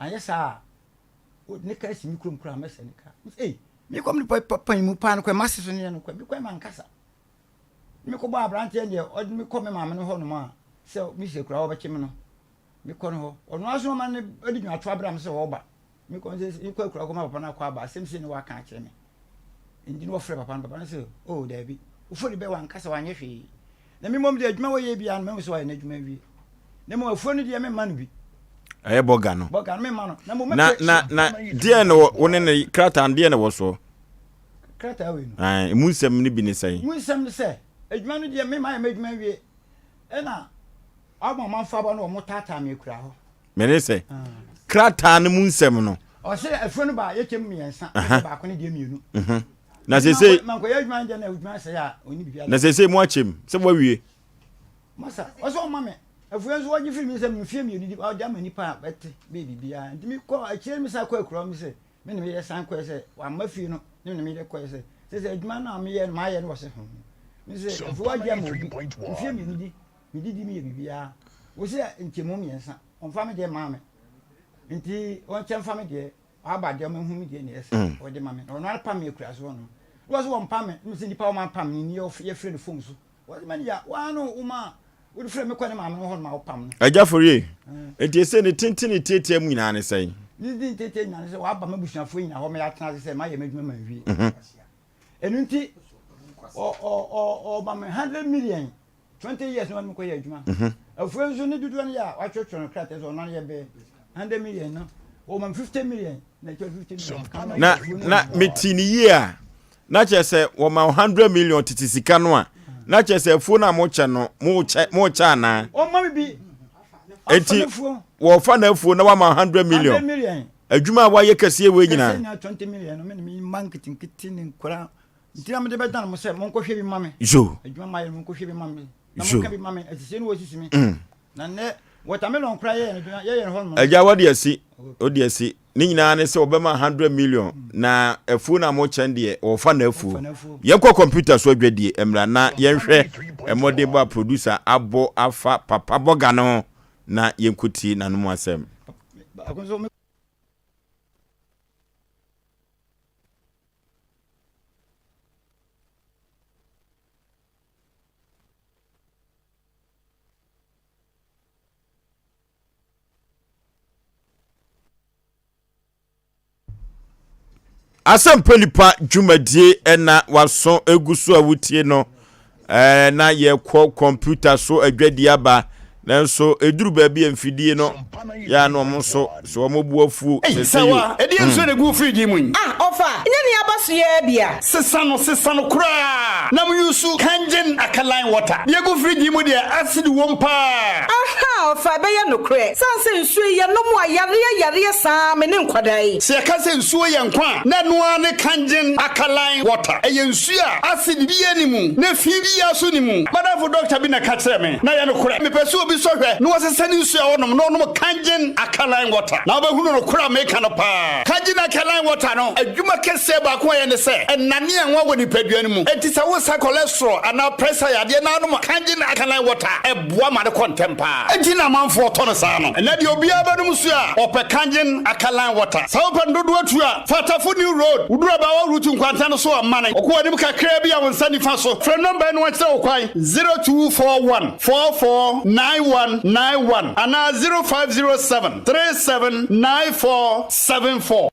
Anyɛ saa a ne kaa si me kurom koraa mɛsɛ ne kaa. Ei, me kɔm ne pan mu paa no kɔ mase so ne yɛ no kɔ me kɔ ma nkasa. Me kɔ bɔ aberanteɛ deɛ ɔde me kɔ me maame no hɔ nom a sɛ me sɛ kura wɔbɛkye me no. Me kɔ no hɔ. Ɔno aso ɔma ne ɔde dwuma to abira me sɛ ɔba. Me kɔ sɛ me kɔ akura kɔ ma papa no akɔ aba asɛm sei ne waka akyerɛ me. Nti no wɔfrɛ papa no papa no sɛ oh daabi. Wofori bɛ wankasa wanyɛ hwee. Na me mmom deɛ adwuma wɔyɛ biara no mahu sɛ wayɛ n'adwuma awie. Na mmom afuo no deɛ memma no bi. Ɛyɛ bɔga no. Bɔga no memma no. Na mmom Na na na deɛ na wo ne ne krataa no deɛ na wɔ soɔ. Krataa wei no. Ɛɛ emu nsɛm no bi ne sɛn? Mu nsɛm ne sɛ adwuma no deɛ mema yɛ m'adwuma awie ɛna wɔn a wɔamfa aba no wɔn taataa me akura hɔ. Mene sɛ krataa no mu nsɛm no. Ɔsɛ afuo no ba yɛkyɛ mu mmiɛnsa yɛkyɛ baako ne deɛ mmienu. Mhm. Na sese. Mankɔyɛ adwuma no deɛ na adwuma sɛe a ɔni biribi. Na sese mu akyɛ mu sɛ wawie. Masa ɔsɛ ɔma me afuo nso wɔgye firi mi nsam mfie mmienu di ɔde ama nipa a bɛte bɛyɛ biribiara nti mekɔ akyire no mesan kɔ akura mu sɛ me ne meyɛ san kɔɛ sɛ wamma fie no ne me ne meyɛ kɔɛ sɛ sɛ sɛ adwuma no a meyɛ no maayɛ no wɔ se ho me sɛ afuo wagye ama obi mfie mmienu di medidi meyɛ biribiara wo sɛ nkyɛmu mmiɛnsa ɔmfa me deɛ maa me. Nti ɔnkyɛ mfa me deɛ aba deɛ ɔma hu me deɛ na ɛsɛ ɔde ma me na ɔno ara pam me akura so hɔnom na wɔsɛ wɔn pam me na sɛ nipa wɔn apam me ni yɛfrɛ no fon so wɔde ma ne ya wɔn ano wɔn a wɔde frɛ me kɔ ne maame no hɔ nom a wɔpam no. Agya Forie, nti ɛsɛ ne tenten ne tiatia mu nyinaa ne sɛn? Ne tenten tiatia nyinaa ne sɛ wɔaba m'abusuafoɔ nyinaa hɔ ma yɛatena ase sɛ mayɛ m'adwuma ma nwie. Ɛno nti ɔma me 100 million 20 years na wɔde me kɔyɛ adwuma. Afuo nso ne dodoɔ no yɛ a wɔatwerɛtwerɛ no krataa sɛ ɔno ano yɛ bɛyɛ 100 million no, wɔma me 50 million na ɛkyɛ 50 million. Na meti ne yie a, na kyerɛ sɛ wɔma wo 100 million tete sika no a, na kyerɛ sɛ afuo no a mokyɛ no, mokyɛ anaa? Ɔma me bi. Enti wɔfa n'afuo na wama 100 million. 100 million. Adwuma a wayɛ kɛseɛ wei kɛseɛ nyinaa. Nyinaa 20 million no me ne me mma nketenkete ne nkora nti na mede bɛdan mo sɛ monkɔhwɛ bi ma me. Yo. Adwuma mayɛ no, monkɔhwɛ bi ma me na Yo. monka bi ma me asisie no wɔsisi me. Na nnɛ watermelon kora yɛyɛ no dwuma yɛyɛ no hɔ nom. Agya, wɔde asi, wode asi. Ne nyinaa ne sɛ wɔbɛma 100 million na afuo no a mokyɛn deɛ wɔfa n'afuo. Wɔfa n'afuo. Yɛnkɔ kɔmputa so adwadie mmra na yɛnhwɛ mmɔdenbɔ a producer abɔ afa Papa Bɔga no ho na yɛnkɔtie n'anom asɛm. Baako nso me Asɛmpa Nipa dwumadie ɛna waso egu so a wotie no na yɛkɔ kɔmputa so adwadie aba, nanso ɛduru baabi a mfidie no yɛ a na wɔn nso sɛ wɔn bu afuo Ei, sɛ sɛ sɛ wa, ɛdeɛn nsuo na ɛgu wo fridge yi mu yi? Ah, ɔfa, nyɛ nea aba so yi ara bi a. Sesa no, sesa no koraa na mo use Kangen alkaline water. Deɛ ɛgu fridge yi mu deɛ acid wom paa. Ahaa, ɔfa, ɛbɛyɛ nokorɛ. Sane sɛ nsuo yi yɛnom a, yareɛ yareɛ saa me ne nkwadaa yi. Sɛ yɛka sɛ nsuo yɛ nkwa a, na ɛno ara ne Kangen alkaline water. Ɛyɛ nsuo a acid biara nni mu, na fi biara nso nni mu. M'adamfo dɔkta bi na ɛka kyerɛɛ me, na ɛyɛ nokorɛ. Mepɛ sɛ obi sɔ hwɛ na ɔsesa ne nsuo a ɔnom na ɔnom Kangen alkaline water, na wobɛhunu nokorɛ a meka no paa. Kangen alkaline water no, adwuma kɛseɛ baako a ɛyɛ ne sɛ, ɛnane anwa wɔ nipadua no mu. Enti sɛ wosa cholesterol anaa pressure yadeɛ na wonom Kangen alkaline water a, ɛboa ma no kɔ ntɛm paa. Enti na amanfoɔ tɔ no saa no. Ɛnnɛ deɛ obiara bɛnom nsuo a, ɔpɛ Kangen alkaline water. Sɛ wopɛ no dodoɔ tu a, fa Tafo New Road, woduru Abaawa Route nkwanta no so a, mane kɔ w'anim kakraa bi a wo nsa nifa so. Frɛ nɔmba yi na wɔnkyerɛ wo kwan, 0241 44 9191 anaa 0507 37 94 74.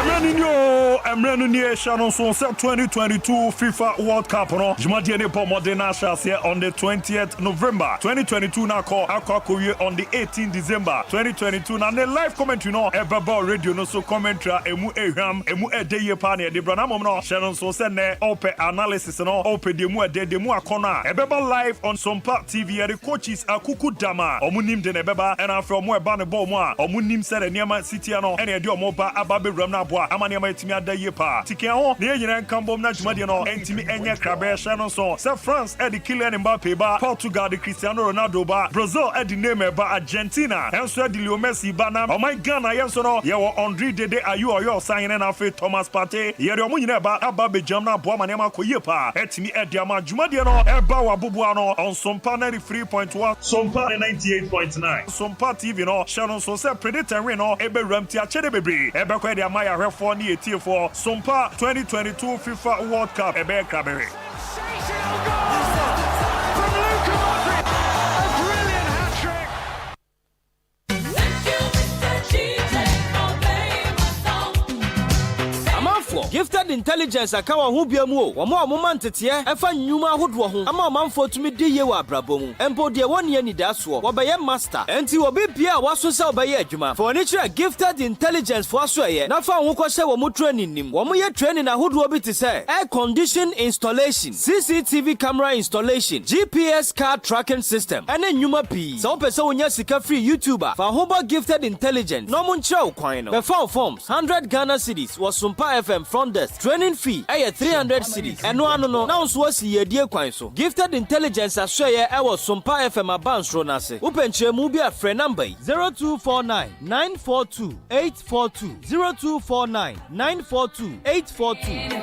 Mmerɛ no nie oo, mmerɛ no nie, hyɛ no nso sɛ 2022 FIFA World Cup no dwumadie no bɔ mmɔden na ahyɛ aseɛ on the 20th November 2022 na akɔ akɔ akɔwie on the 18 December 2022 na ne live commentary no ɛbɛba wɔ radio no so. Commentary a ɛmu ɛhwam, ɛmu ɛdɛ yie paa na yɛde brɛ na mmom no hyɛ no nso sɛ nnɛ ɔpɛ analysis no, ɔpɛ deɛ mu ɛdɛ, deɛ mu akɔnɔ a ɛbɛba live on Sompa TV. Yɛde coaches akuku dam a wɔn nim de na ɛbɛba, ɛna afei wɔn ɛba no bɔ wɔn a wɔn nim sɛdeɛ nneɛma si teɛ no ɛna yɛde wɔn ba aba abɛwuram no aboa ama nneɛma atumi ada yie paa. Ti ka ho na yɛn nyinaa nka mbom na dwumadie no ntumi nyɛ krabɛ. Hyɛ no nso sɛ France de Kylian Mbappe ba, Portugal de Cristiano Ronaldo ba, Brazil de Neymar ba, Argentina nso de Leo Messi ba na ɔman Ghana yɛn nso no yɛwɔ Andre Dede Ayew a ɔyɛ ɔsahene na afei Thomas Partey. Yɛde wɔn nyinaa ba aba abɛgyam na aboa ma nneɛma akɔ yie paa atumi de ama dwumadie no ɛba wɔ aboboano on Sompa 93.1, Sompa 98.9. Sompa TV no hyɛ no nso sɛ Predator nwe no bɛwuram nti akyɛde bebree ɛbɛkɔ de ama yɛn ahwɛfoɔ ne yɛn atiefoɔ. Sompa 2022 FIFA World Cup ɛbɛyɛ krabɛhwɛ. Amanfoɔ, Gifted Intelligence aka wɔn ho bia mu o, wɔn a wɔma nteteɛ ɛfa nnwuma ahodoɔ ho ama ɔmanfoɔ tumi di yie wɔ abrabɔ mu, mpo deɛ wɔnni anidaasoɔ, wɔbɛyɛ master. Enti obi biara a waso sɛ ɔbɛyɛ adwuma, fa w'ani kyerɛ Gifted Intelligence foɔ asoɛeɛ na fa wo ho kɔhyɛ wɔn training no mu. Wɔyɛ training ahodoɔ bi te sɛ Air Condition Installation, CCTV Camera Installation, GPS Car Tracking System, ɛne nnwuma pii. Sɛ wopɛ sɛ wonya sika firi YouTube a, fa wo ho bɔ Gifted Intelligence na wɔnkyerɛ wo kwan no. Bɛfa wo forms, 100 Ghana Cedis, wɔ Sompa FM. front desk. Training fee yɛ 300 cedis. Ɛno ano no, na wo nso woasi yiedie kwan so. Gifted Intelligence asoɛeɛ wɔ Sompa FM abansoro no ase. Wopɛ nkyerɛmu bi a, frɛ number yi, 0249 942 842, 0249 942 842.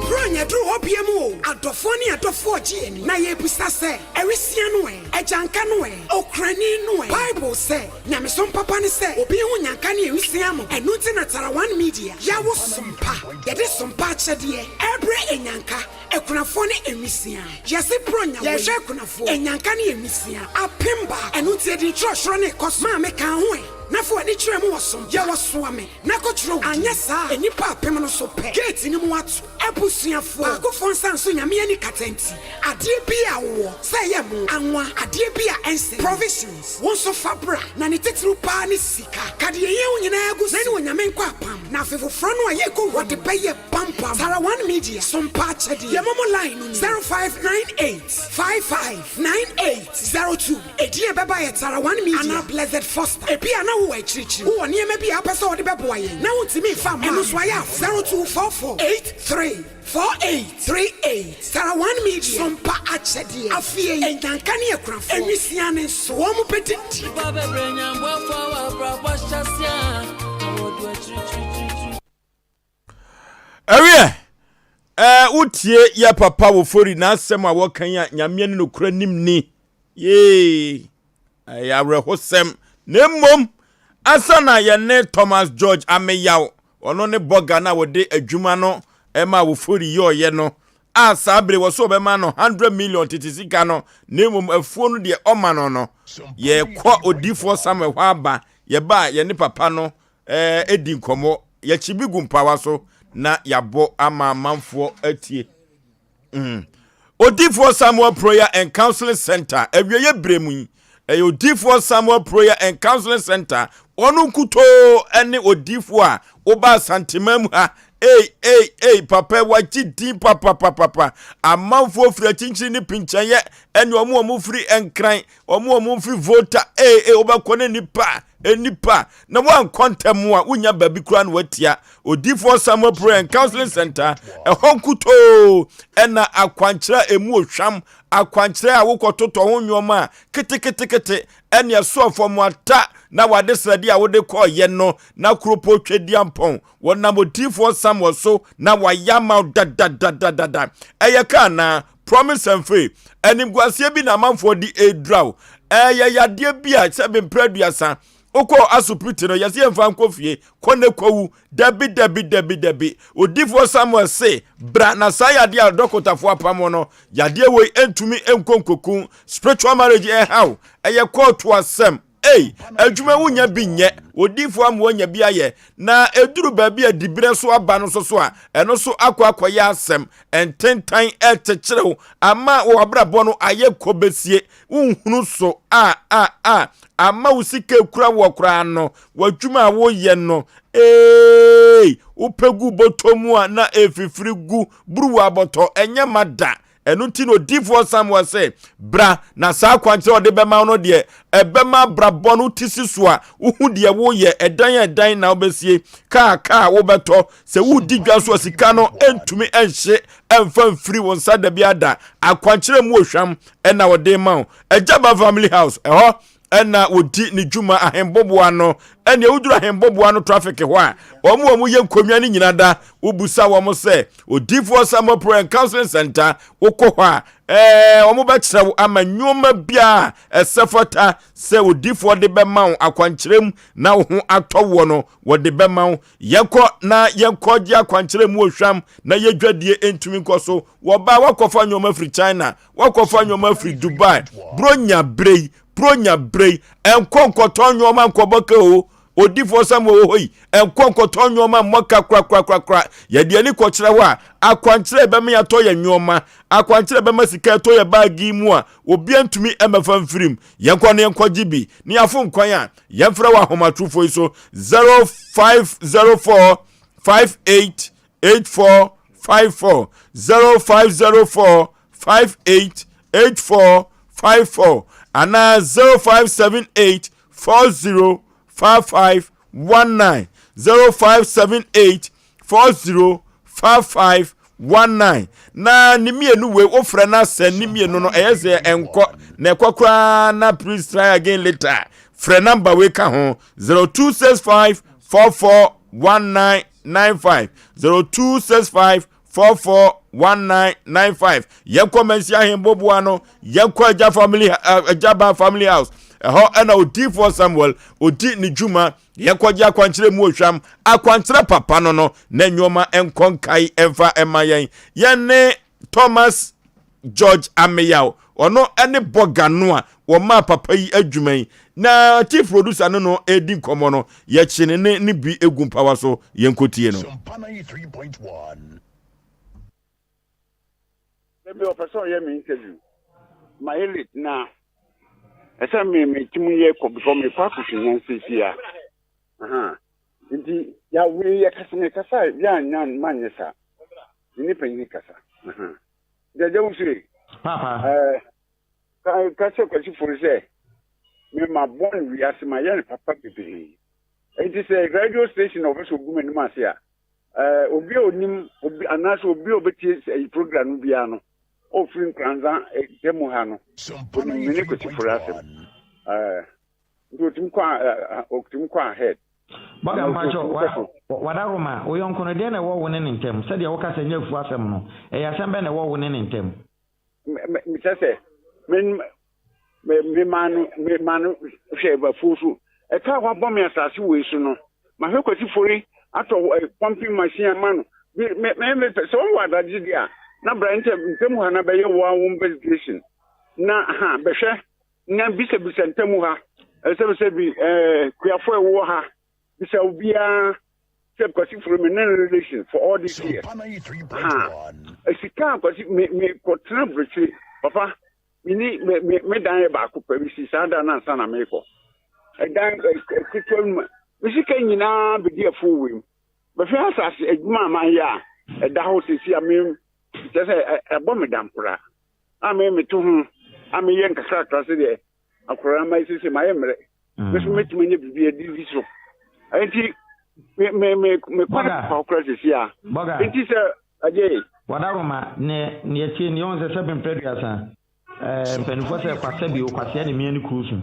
Brony aduru hɔ bia mu o, adɔfoɔ ne adɔfoɔ gye ani, na yɛrebisa sɛ, Awisia no ɛ? Agyanka no ɛ? Okrani no ɛ? Bible sɛ, Nyamesom papa ne sɛ obi ho nyanka ne awisia mo. Ɛno nti na Tarawan Media yɛawo Sompa. Yɛde Sompa akyɛdeɛ ɛrebrɛ anyanka, akunafoɔ ne nwisiaa. Yɛse Brɔnya wei, yɛrehwɛ akunafoɔ, anyanka ne nwisiaa 2000. Ɛno nti yɛde nkyerɛkyerɛ no rekɔ so. Maame ka ho ɛ? Na fa w'ani kyerɛ mu wɔ som. Yɛwɔ Soame na kɔkyerɛ wo din. Anyɛ saa a, nnipa apem no so pɛ gate no mu ato. Abusuafoɔ, baakofoɔ nsa nso Nyame ani kata nti, adeɛ bi a wowɔ, sɛ ɛyɛ mo, anwa, adeɛ bi a ɛnsɛ, provisions, wo nso fa bra, na ne titiriw paa ne sika. Ka deɛ ɛhia wo nyinaa gu so, na ne Onyame nkɔ apam, na afe foforɔ no a yɛrekɔ wura mu, wɔde bɛyɛ pampam. Tara One Media, Sompa akyɛdeɛ, yɛ momo line no ni, 0598 55 9802. Edin a ɛbɛba yɛ Tara One Media anaa Blessed Foster. Ebia na wowɔ akyirikyiri, wowɔ nneɛma bi a wopɛ sɛ wode bɛboa yɛn na wuntumi mfa mma. Ɛno nso ayɛ a 0244 83 4838. Tara One Media, Sompa akyɛdeɛ, afie yi, nnyanka ne akunafoɔ, nwisiaa ne nso, wɔn bɛdidi. Nnipa bebree nya mmoafo a wɔabrabɔ ahyɛase a na wɔdu akyirikyirikyirikyiri. Ɛwiɛ, ɛɛ wotie yɛ papa wɔ fori n'asɛm a wɔka yi a nyameɛ ne nokora nim ni. Yee, ɛyɛ awerɛhosɛm. Na mmom, ansa na yɛne Thomas George Ameyaw, ɔno ne bɔga no a wɔde adwuma no ɛma wɔ fori yɔɔyɛ no, a saa bere wɔ so wɔbɛma no 100 million tete sika no, na mmom afuo no deɛ ɔma no no, yɛkɔ odiifoɔ Samuel hɔ aba, yɛba a yɛne papa no ɛɛ di nkɔmmɔ, yɛkyi bi gu mpawa so na yɛabɔ ama amanfoɔ atie. Mm. Odifoɔ Samuel Prayer and Counseling Center awieɛ berɛ mu yi, ɛyɛ Odifoɔ Samuel Prayer and Counseling Center ɔno nkutoo ne odifoɔ a woba Asanteman mu ha. Ei, ei, ei, papa wagye din papapapapa. Amanfoɔ firi akyinkyini ne pinkyɛnyɛ ɛne ɔmo ɔmo firi Nkran, ɔmo ɔmo firi Volta, ei, ei, wobɛkɔ ne nipa nnipa na woankɔ ntɛm a wonya baabi koraa na watia odifoɔ Samuel Prayer and Counseling Center ɛhɔ nkutoo ɛna akwankyerɛ a ɛmu ohwam akwankyerɛ a wokɔtotɔ ho nneɛma a keteketekete ɛne ɛsoɔ fam ata na wade srɛde a wode kɔɔyɛ no na kuropɔ twɛdiampɔn wɔnam odifoɔ Samuel so na wayɛ ama wo dadadadadada ɛyɛ kaa naa Promise and faith. Animguaseɛ bi na amanfoɔ de redura wo. Ɛyɛ yadeɛ bi a sɛ mprɛ aduasa wokɔ asopiti no yɛsɛ yɛmfa nkɔ fie kɔ ne kɔwu. Dabi dabi dabi dabi. Odifoɔ Samuel se bra na saa yadeɛ a dɔkotafoɔ apam no yadeɛ wei ntumi nkɔ nkoku. Spiritual marriage ɛhaw ɛyɛ kɔɔto asɛm. Ei, adwuma wonya bi nyɛ, odiyifoɔ ama woanya bi ayɛ, na ɛduru baabi a diberɛ so aba no nso so a, ɛno nso akɔ akɔyɛ asɛm. Ntentan ɛrekyekyere wo ama w'abrabɔ no ayɛ kɔbɛsie, wonhunu so a a a, ama wo sika ekura woɔ koraa no, w'adwuma a woyɛ no, eei, wopɛ gu bɔtɔ mu a na ɛfifiri gu, buruwa abɔtɔ, ɛnyɛ ma da. Ɛno nti na odiyifoɔ Samuel se, Bra, na saa akwankyerɛ a ɔde bɛma wo no deɛ, ɛbɛma abrabɔ no ti si so a wohu deɛ woyɛ, ɛdan a ɛdan na wobɛsie, kaa kaa wobɛtɔ, sɛ woredi dwa nso a sika no ntumi nhye mfa mfiri wo nsa da biara da. Akwankyerɛ mu ohwam na ɔde ma wo. Agyaba Family House, ɛhɔ ɛna wɔdi ne dwuma ahemboboa no ɛnea woduru ahemboboa no traffic hɔ a wɔn a wɔyɛ nkonnwa no nyina da wobusa wɔn sɛ odiifoɔ Samuel Prayer and Counseling Center wokɔ hɔ a ɛɛ wɔn bɛkyerɛ wo ama nneɛma biara ɛsɛ fata sɛ odiifoɔ de bɛma wo akwankyerɛ mu na wo ho atɔ woɔ no wɔde bɛma wo yɛkɔ na yɛnkɔ gye akwankyerɛ mu ohwam na yɛdwadie ntumi nkɔ so wɔbaa wakɔfa nneɛma firi China Wakɔfa nneɛma afiri Dubai. Bronya bere yi, bronya bere yi, ɛnkɔ nkɔtɔn nneɛma nkɔbɔ ka o. Odifoɔ Samuel wɔ hɔ yi, ɛnkɔ nkɔtɔn nneɛma mmɔ ka korakorakorakora. Yɛde ani kɔkyerɛ hɔ a, akwankyerɛ ɛbɛma yɛatɔ yɛn nneɛma, akwankyerɛ ɛbɛma sika ɛtɔ yɛn baage yi mu a, obiara ntumi mmɛfa mfiri mu. Yɛnkɔ na yɛnkɔgye bi, na yɛafom kwan a, yɛmfrɛ wɔ ahomatorofoɔ yi so, 0504 58 84 54 0504 58 84 54. anaa 0578 40 55 19 0578 40 55 19 na ne mmienu wei wofrɛ no asɛ ne mmienu no ɛyɛ sɛ ɛnkɔ na ɛkɔ koraa na please try again later frɛ number wei ka ho 0265 44 1995 0265 441995 yɛnkɔ mansi ahemboboa no yɛnkɔ agya family eh, agyaba family house ɛhɔ ɛna odiifoɔ samuel odi ne dwuma yɛnkɔgye akwankyerɛ mu ohwam akwankyerɛ papa no no na nneɛma nkɔ nkae ɛmfa ɛma yɛn yɛne thomas George Ameyaw, ɔno ne bɔga no a wɔmaa papa yi adwuma yi, na chief producer no no redi nkɔmmɔ no, yɛkye ne ne ne bi egu mpawa so, yɛnkɔtie no. Dabi ɔpɛ sɛ ɔyɛ me interview. Mayɛ late na ɛsɛ me me ti mu yɛ kɔ because mekɔ akɔhwɛ nyansa a. Aha. Nti ya wei yɛ kasa me kasa yɛ anya manyɛ saa. Me ne panyin kasa. Aha. Gyagya wo sue. Papa. Ɛɛ ka ka kyerɛ Kwasi Fori sɛ me ma bɔ no wiase ma yɛ no papa bebree. Enti sɛ radio station na ɔpɛ sɛ ogu m'anim ase a, ɛɛ obi a onim obi anaasɛ obi a obetie ɛyi program no biara no, ofiri Nkoranza ntamu ha no, onim me ne Kwasi Fori asɛm. Ɛɛ nti otumi kɔ a otumi kɔ ahead. Bɔga mpakyɛw, wa, wadaroma, wo yɔnko no, deɛn na ɛwɔ wo ne ne ntam? Sɛdeɛ woka sɛ ɛnyɛ afuo asɛm no, ɛyɛ asɛm bɛn na ɛwɔ wo ne ne ntam? Me, me, mekyerɛ sɛ, me, me, me maa no, me maa no hwɛ afuo so. Ɛka a wabɔ me asase wei so no, mahwɛ Kwasi Fori atɔ eh, pumping machine ama no. Me, me, me, me, sɛ wɔwɔ adagye deɛ a, na bra ntɛm, ntɛm ha na bɛyɛ wo wo investigation. Na ha, bɛhwɛ. Na bisabisa ntamu ha, sɛbisɛ bi eh, kuafo a ɛwɔ ha, bisa obiara sɛ Kwasi Furo me ne no relation for all these years. Ha, sika a Kwasi me me kɔtena aburokyire, papa, me ni me me me dan yɛ baako pɛ, me si saa dan no ansa na mekɔ. Ɛdan ketewa no mu, me sika nyinaa bɛdi afuo wei mu. Bɛhwɛ asase adwuma a mayɛ a ɛda hɔ sɛsi a me kyerɛ sɛ ɛbɔ me dam koraa. a me meto ho a meyɛ nkakrakra sɛdeɛ akwadaa ma sese mayɛ mmerɛ me so mɛtumi anya biribi adidi so nti me me me me kɔ ne papa kora sese a nti sɛ agye wadaroma ne ne atie ne ɔn sɛ sɛ bɛmpɛ aduasa ɛɛ mpanimfoɔ sɛ kwasɛ bi o kwasea ne mmea ne kuru so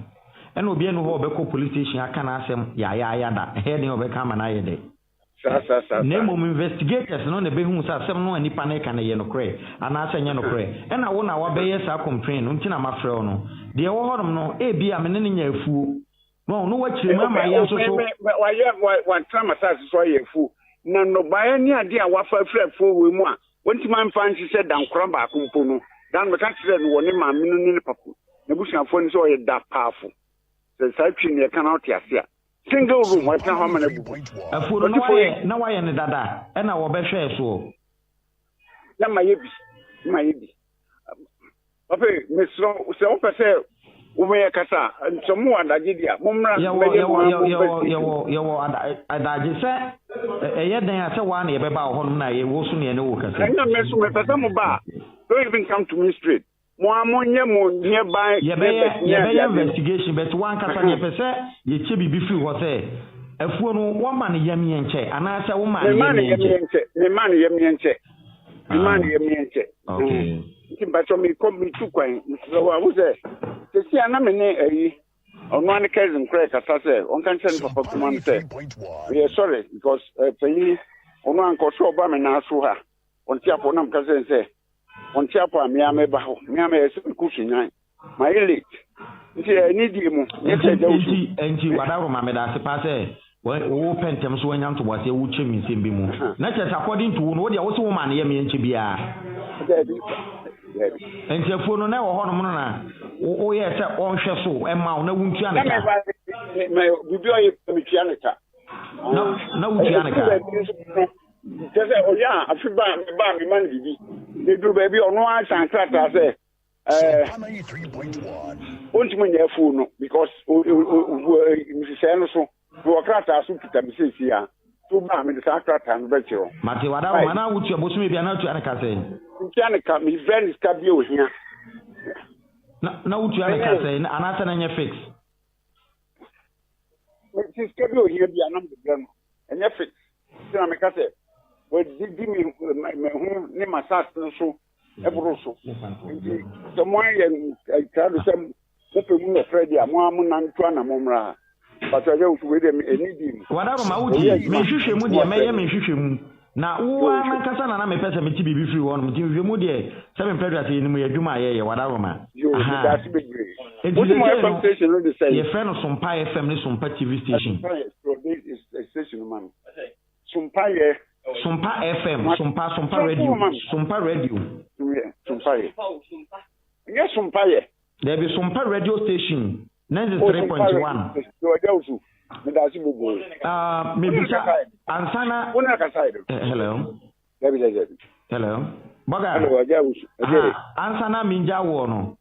ɛna obi anu hɔ ɔbɛkɔ police station aka n'asɛm yaayaaya da ɛhɛ den ɔbɛka ama no ayɛ dɛ Saa saa saa Na saa. mmom investigators no na ɛbɛhu sɛ asɛm no a nipa no reka no ɛyɛ nokorɛ anaasɛ ɛnyɛ nokorɛ. Ɛna wo na wabɛyɛ saa complain no nti na mafrɛ wo no. Deɛ ɛwɔ hɔnom no, ebia me ne no nya afuo. Wahu? Na wakyerɛ mu ama yɛn nso Me, so. me, me, wayɛ, wa, watena m'asase so ayɛ afuo, na nnɔbaeɛ ne adeɛ a wafa afiri afuo wei mu a wɔntumi amfa anhyehyɛ dankora baako mpo no, da no meka kyerɛɛ no wɔ ne maame no ne ne papa, n'abusuafoɔ no sɛ ɔyɛ dapaafo. Sɛ saa twi no yɛka na wote ase a. Single room wɔtena hɔ ama no abubu. Afuo no na wayɛ na wayɛ no dada ɛna wɔbɛhwɛɛ soɔ. Na mayɛ bi na mayɛ bi. Papa mesrɛ sɛ wopɛ sɛ wobɛyɛ kasa a sɛ mowɔ adagye deɛ a mommra bɛyɛ mo ara mo investigation. Yɛwɔ yɛwɔ adagye sɛ ɛyɛ dɛn a sɛ woa na yɛbɛba wɔ hɔnom na wo so na yɛne wo kasa. Ɛna me so mepɛ sɛ moba a don't even come to me straight. Mo ara mo nyɛ mo nearby Yɛbɛyɛ neighbors ne yɛbɛyɛ adeade no. investigation but wo ankasa no yɛpɛ sɛ yɛkyɛ biribi firi hɔ sɛ afuo no wɔma no yam yɛ nkyɛ anaasɛ womaa no Memaa yam no yɛ yam nkyɛ. yɛ nkyɛ. Memaa no yam yɛ nkyɛ. Memaa no Ah, yam yɛ nkyɛ. okay. Mm. Nti mpakyɛ mekɔ metu kwan mesrɛ wo a wo sɛ sɛsi a na me ne ayi ɔno ara ne cousin koraa kasa sɛ ɔnka nkyerɛ ne papa kuma no sɛ meyɛ sorry because eh, panyin ɔno anka ɔsɛ ɔba me nan so ha ɔnte apɔ na meka sɛ sɛ Ɔnte apɔ a mea meba hɔ mea mɛyɛ sɛ mekɔ Sunyani mayɛ late nti ɛne die mu nyɛ sɛ agya wusu. Nti nti Wadaroma medaase paa sɛ wo pɛ ntɛm so wanya ntoboaseɛ wo kyɛ me nsɛm bi mu na kyerɛ sɛ according to wo no wo deɛ wo se wo maa no yɛ meɛ nkyɛ biaa. Daabi daabi. Nti afuo no na ɛwɔ hɔ nom no na wo yɛɛ sɛ ɔnhwɛ so ɛma wo na wo ntua ne Na ka. me me biribi a ɔyɛ biaa me tua ne ka. Na na wo tua ne Ɛduru ka. baabi nso no Kyerɛ sɛ ɔyɛ a afe ba a meba a mema no biribi. Na ɛduru baabi a ɔno ara san krataa sɛ ɛɛ ɔntumi nyɛ afuo no because nhyehyɛeɛ no so mewɔ krataa so kita me seesei a nti woba a mede saa krataa no bɛkyerɛ wo. Mate wada wo ma na wotua bosome bi a na wotua ne ka sɛn? Ntua ne ka, mefrɛ no sika bi a ohia. Na na wotua ne ka sɛn anaasɛ na ɛnyɛ fix? Mete sika bi a ohia bi a na mede brɛ no. Ɛnyɛ fix. Nti na meka sɛ wadidi me me ho ne m'asase no so boro so. Nti sɛ moayɛ krado sɛ mopɛ mu nɔkorɛ deɛ a, mo ara monanto anammɔn mmra ha. Pastor Agya Wusu, wei deɛ ɛnni din mu. Wadaroma wo Ɔyɛ tie, adwuma me nhwehwɛmu na deɛ wafrɛ mɛyɛ me. me nhwehwɛmu na wo ara nankasa na na mepɛ sɛ mete biribi firi hɔ nom nti nhwehwɛmu deɛ sɛ mempɛ dwa sɛ yɛnim yɛ adwuma a yɛyɛ Wadaroma Yo, meda ahaa ase bebree. Nti Wo se mo sesei FM no station no de sɛn? yɛfrɛ no Sompa FM ne Sompa TV station. Sompa yɛ, sɛ station no ma me. Sompa yɛ. Sompa FM, Sompa, Sompa Radio, Sompa Radio. Sompa yɛ. Nyɛ Sompa yɛ. Dabi, Sompa Radio Station, 93.1. Ah, mebisa, ansa na. Hello. Hello. Bɔga. Ah, ansa na mingya woɔ no.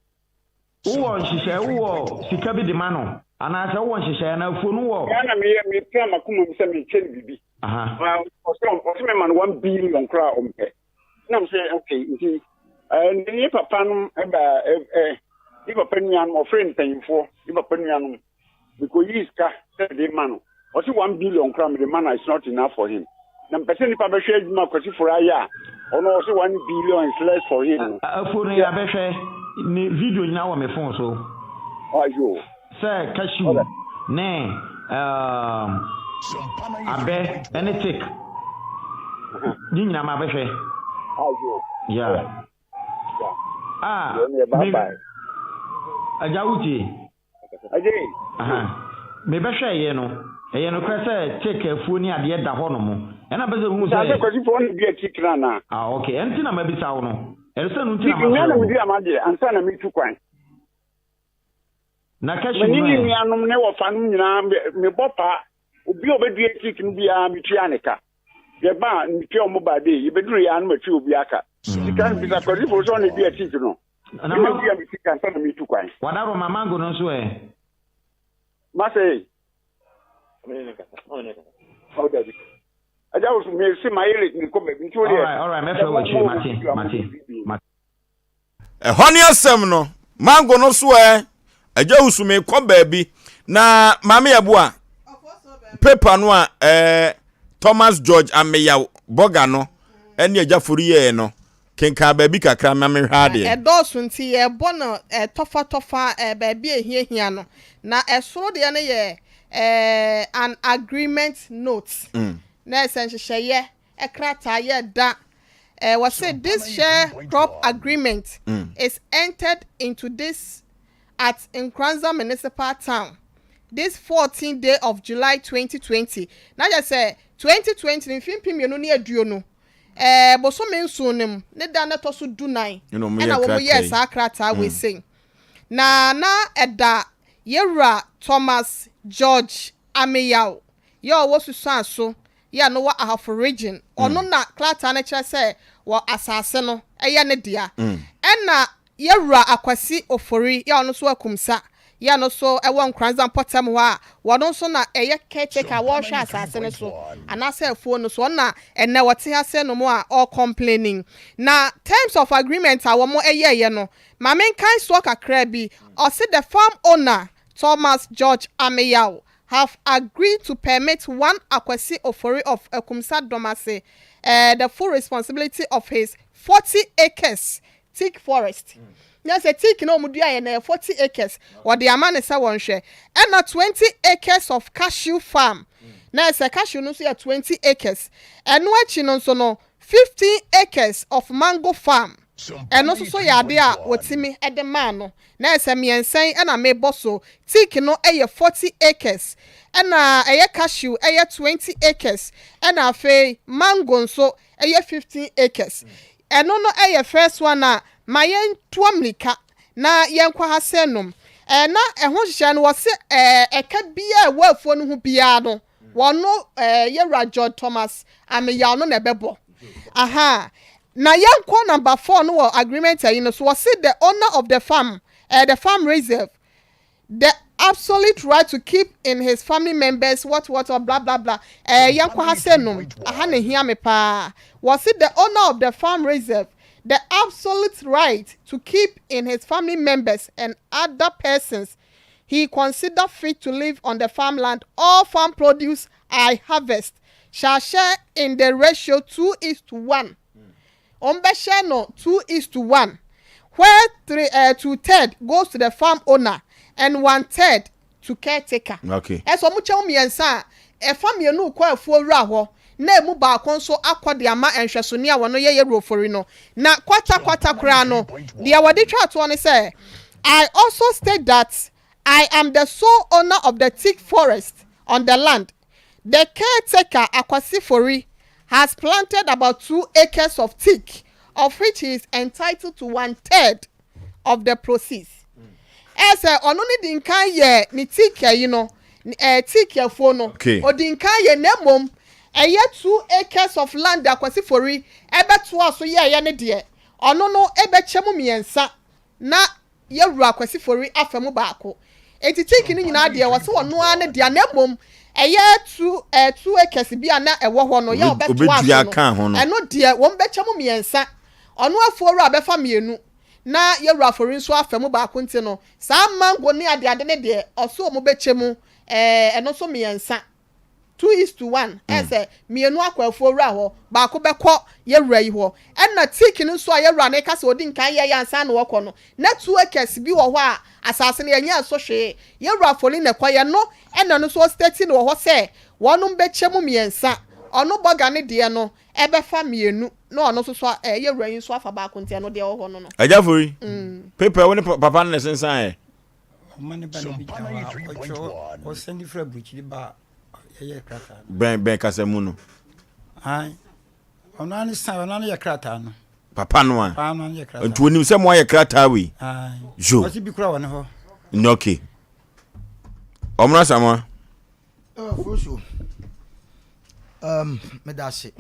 Wowɔ nhyehyɛe, wowɔ sika bi de ma no, anaasɛ wowɔ nhyehyɛe anaa afuo no wɔ. Ghana meyɛ mepira m'akoma mu sɛ mekyɛ no biribi. Ɔsɛ ɔsɛ mema no 1 billion koraa ɔmpɛ. Na m sɛ okay nti ɛɛ ne papa no ɛba ɛɛ ne papa nuanom ɔfrɛ mpanyinfoɔ ne papa nuanom mekɔyii sika sɛ mede ma no ɔse 1 billion koraa mede ma no, it's not enough for him. Na mpɛ sɛ nipa bɛhwɛ adwuma Kwasi Foro ayɛ a ɔno ɔse 1 billion is less for him no. Afuo no yɛabɛhwɛ ne video nyinaa wɔ me phone so. Ayo. Sɛ cashew ne um, abɛ ne tik ne nyinaa ma bɛhwɛ. Ayo. Yeah. Ah, me agya wotie. Mebɛhwɛ ɛyɛ no, ɛyɛ nokorɛ sɛ tik afuo ne adeɛ da hɔ nom. Ɛna pɛ sɛ hu sɛ. Sɛ kwasifoɔ no dua tik no anaa? Ah, okay. Ɛno nti na mabisa wo no. Ɛno sɛ no nti na mafrɛ wo. na medua m'adeɛ ansa na metu kwan. Na cashew no ɛ? Mene ne nuanom ne wɔfanom nyinaa mebɔ paa. Obi a ɔbɛdua tik no biara metua ne ka. Yɛba a metua ɔmo ba de yɛbɛduru yɛ ano matua obi aka. Sika no bisa kwasifoɔ sɛ ɔne dua tik no. Na ma dua me sika ansa na metu kwan. Wadaro ma mango no nso ɛ? Masɛ. Oh, dabi. Agya wo so me se ma yere me kɔ baabi nti wo deɛ. Alright, alright, mɛfrɛ wɔ akyire, mate, mate, mate. Ɛhɔ ne asɛm no, mango no so ɛ? Agya wo so me kɔ baabi na maame yɛboa paper no a ɛɛ Thomas George Ameyaw Bɔga no ɛne agya fori yɛɛ no kenkan baabi kakra ma menhwɛ adeɛ. Ɛdɔɔso nti yɛbɔ no tɔfatɔfa baabi a ɛhiahia no. Na ɛsoro deɛ no yɛ an agreement note. Na ɛsɛ nhyehyɛeɛ krataa yɛ da. Wɔse this share crop agreement is entered into this at Nkoranza Municipal Town this 14 day of July 2020. Na kyerɛ sɛ 2020 no mfe 2020 bosome 7 no mu ne da no ɛtɔ so 14 ɛna wɔn yɛɛ saa krataa wei sei. Na ɛda yɛwura Thomas George Ameyaw yɛ ɔwɔ Susuanso yɛ no wɔ Ahafo Region. Ɔno na krataa no kyerɛ sɛ wɔ asase no ɛyɛ ne dea. Ɛna yɛwura Akwasi Ofori yɛ ɔno nso Akumsa yɛ no so ɛwɔ Nkoranza mpɔtam hɔ a wɔno nso na ɛyɛ caretaker a wɔrehwɛ asase no so anaasɛ afuo no so. Ɔno na ɛnɛ wɔte ha sɛ nom a ɔrecomplaining. Na terms of agreement a wɔn ɛyɛɛyɛ no, maame nkan soɔ kakra bi. Ɔse the farm owner Thomas George Ameyaw have agreed to permit one Akwasi Ofori of Akumsa Domase the full responsibility of his 40 acres teak forest. Na sɛ teak na wɔn dua yɛ na yɛ 40 acres wɔde ama ne sɛ wɔnhwɛ. Ɛna 20 acres of cashew farm. Na sɛ cashew no nso yɛ 20 acres. Ɛno akyi no nso no 15 acres of mango farm. Ɛno nso so yɛ ade a wɔtumi de maa no. Na ɛsɛ mmiɛnsa yi ɛna mebɔ so. Teak no yɛ 40 acres. Ɛna ɛyɛ cashew ɛyɛ 20 acres. Ɛna afei mango nso ɛyɛ 15 acres. Ɛno no ɛyɛ first one a ma yɛntoa mmirika na yɛnkɔ ha sɛ nom. Na ɛho hyehyɛ no wɔse ɛka biara ɛwɔ afuo no ho biara no wɔno yɛwura George Thomas Ameyaw no na ɛbɛbɔ. Aha. Na yɛnkɔ number 4 no wɔ agreement ayi no so. Wɔse the owner of the farm, the farm reserve the absolute right to keep in his family members what what or blah blah blah. Yɛnkɔ ha sɛ nom. Aha na ehia me paa. Wɔse the owner of the farm reserve the absolute right to keep in his family members and other persons he consider fit to live on the farmland all farm produce I harvest shall share in the ratio 2 is to 1. Wɔbɛhyɛ no 2 is to 1 where 3 eh, 2 third goes to the farm owner and 1 third to caretaker. Okay. Ɛsɛ wɔn kyɛ mu mmiɛnsa a, ɛfa mmienu rekɔ afuo wura hɔ na emu baako nso akɔ de ama nhwɛsoni a wɔn yɛ yɛwura ofori no. Na kwata kwata koraa no, deɛ wɔde twa toɔ ne sɛ, I also state that I am the sole owner of the teak forest on the land. The caretaker, Akwasi Fori, has planted about 2 acres of teak, of which he is entitled to one third of the proceeds. Ɛyɛ sɛ ɔno ne di nkan yɛ ne teak ayi no, ɛɛ teak afuo no. Okay. Odi nkan yɛ na mmom ɛyɛ 2 acres of land Akwasi Fori ɛbɛtoa so yɛɛyɛ ne deɛ, ɔno no ɛbɛkyɛ mu mmiɛnsa na Yɛwura Kwasi Fori afa mu baako. Enti teak no nyinaa deɛ wɔse ɔno ara ne dea na mmom ɛyɛ 2 acres bi a na ɛwɔ hɔ no yɛ a ɔbɛtoa so no, ɛno deɛ wɔn bɛkyɛ mu mmiɛnsa. Ɔno afuo wura bɛfa mmienu na Yɛwura Fori nso afa mu baako nti no saa mango ne adeade no deɛ ɔse wɔn bɛkyɛ mu ɛno nso mmiɛnsa. 2 is to 1, ɛyɛ sɛ mmienu akɔ afuo wura hɔ, baako bɛkɔ yɛwura yi hɔ. Ɛna teak no nso a yɛwura no reka sɛ ɔdi nkan yɛeɛ ansa na ɔkɔ no, na 2 acres bi wɔ hɔ a asase no yɛnyɛɛ so hwee. Yɛwura Foli na ɛkɔyɛ no, ɛna ɛno nso ɔstate no wɔ hɔ sɛ wɔnom bɛkyɛ mu mmiɛnsa, ɔno bɔga no deɛ no ɛbɛfa mmienu na ɔno nso so ɛɛ yɛwura yi nso afa baako nti ɛno deɛ ɛwɔ hɔ no no. Agya Fori, paper wo ne papa no na ɛsensan ɛ? Ɔma ne ba no bi gyina hɔ a ɔtwerɛ ɔsɛnde firi aburokyiri ba a yɛyɛ krataa no. Bɛn bɛn kasa mu no. Ae ɔno ara ne san ɔno ara ne yɛ krataa no. Papa no a. Papa no yɛ krataa. Nti onim sɛ mo ayɛ krataa wei. Ae. Jo. Ɔsi bi kura wɔ ne hɔ. Nyɛ okay. Ɔmono Asamoah. Fosuo, um, meda ase.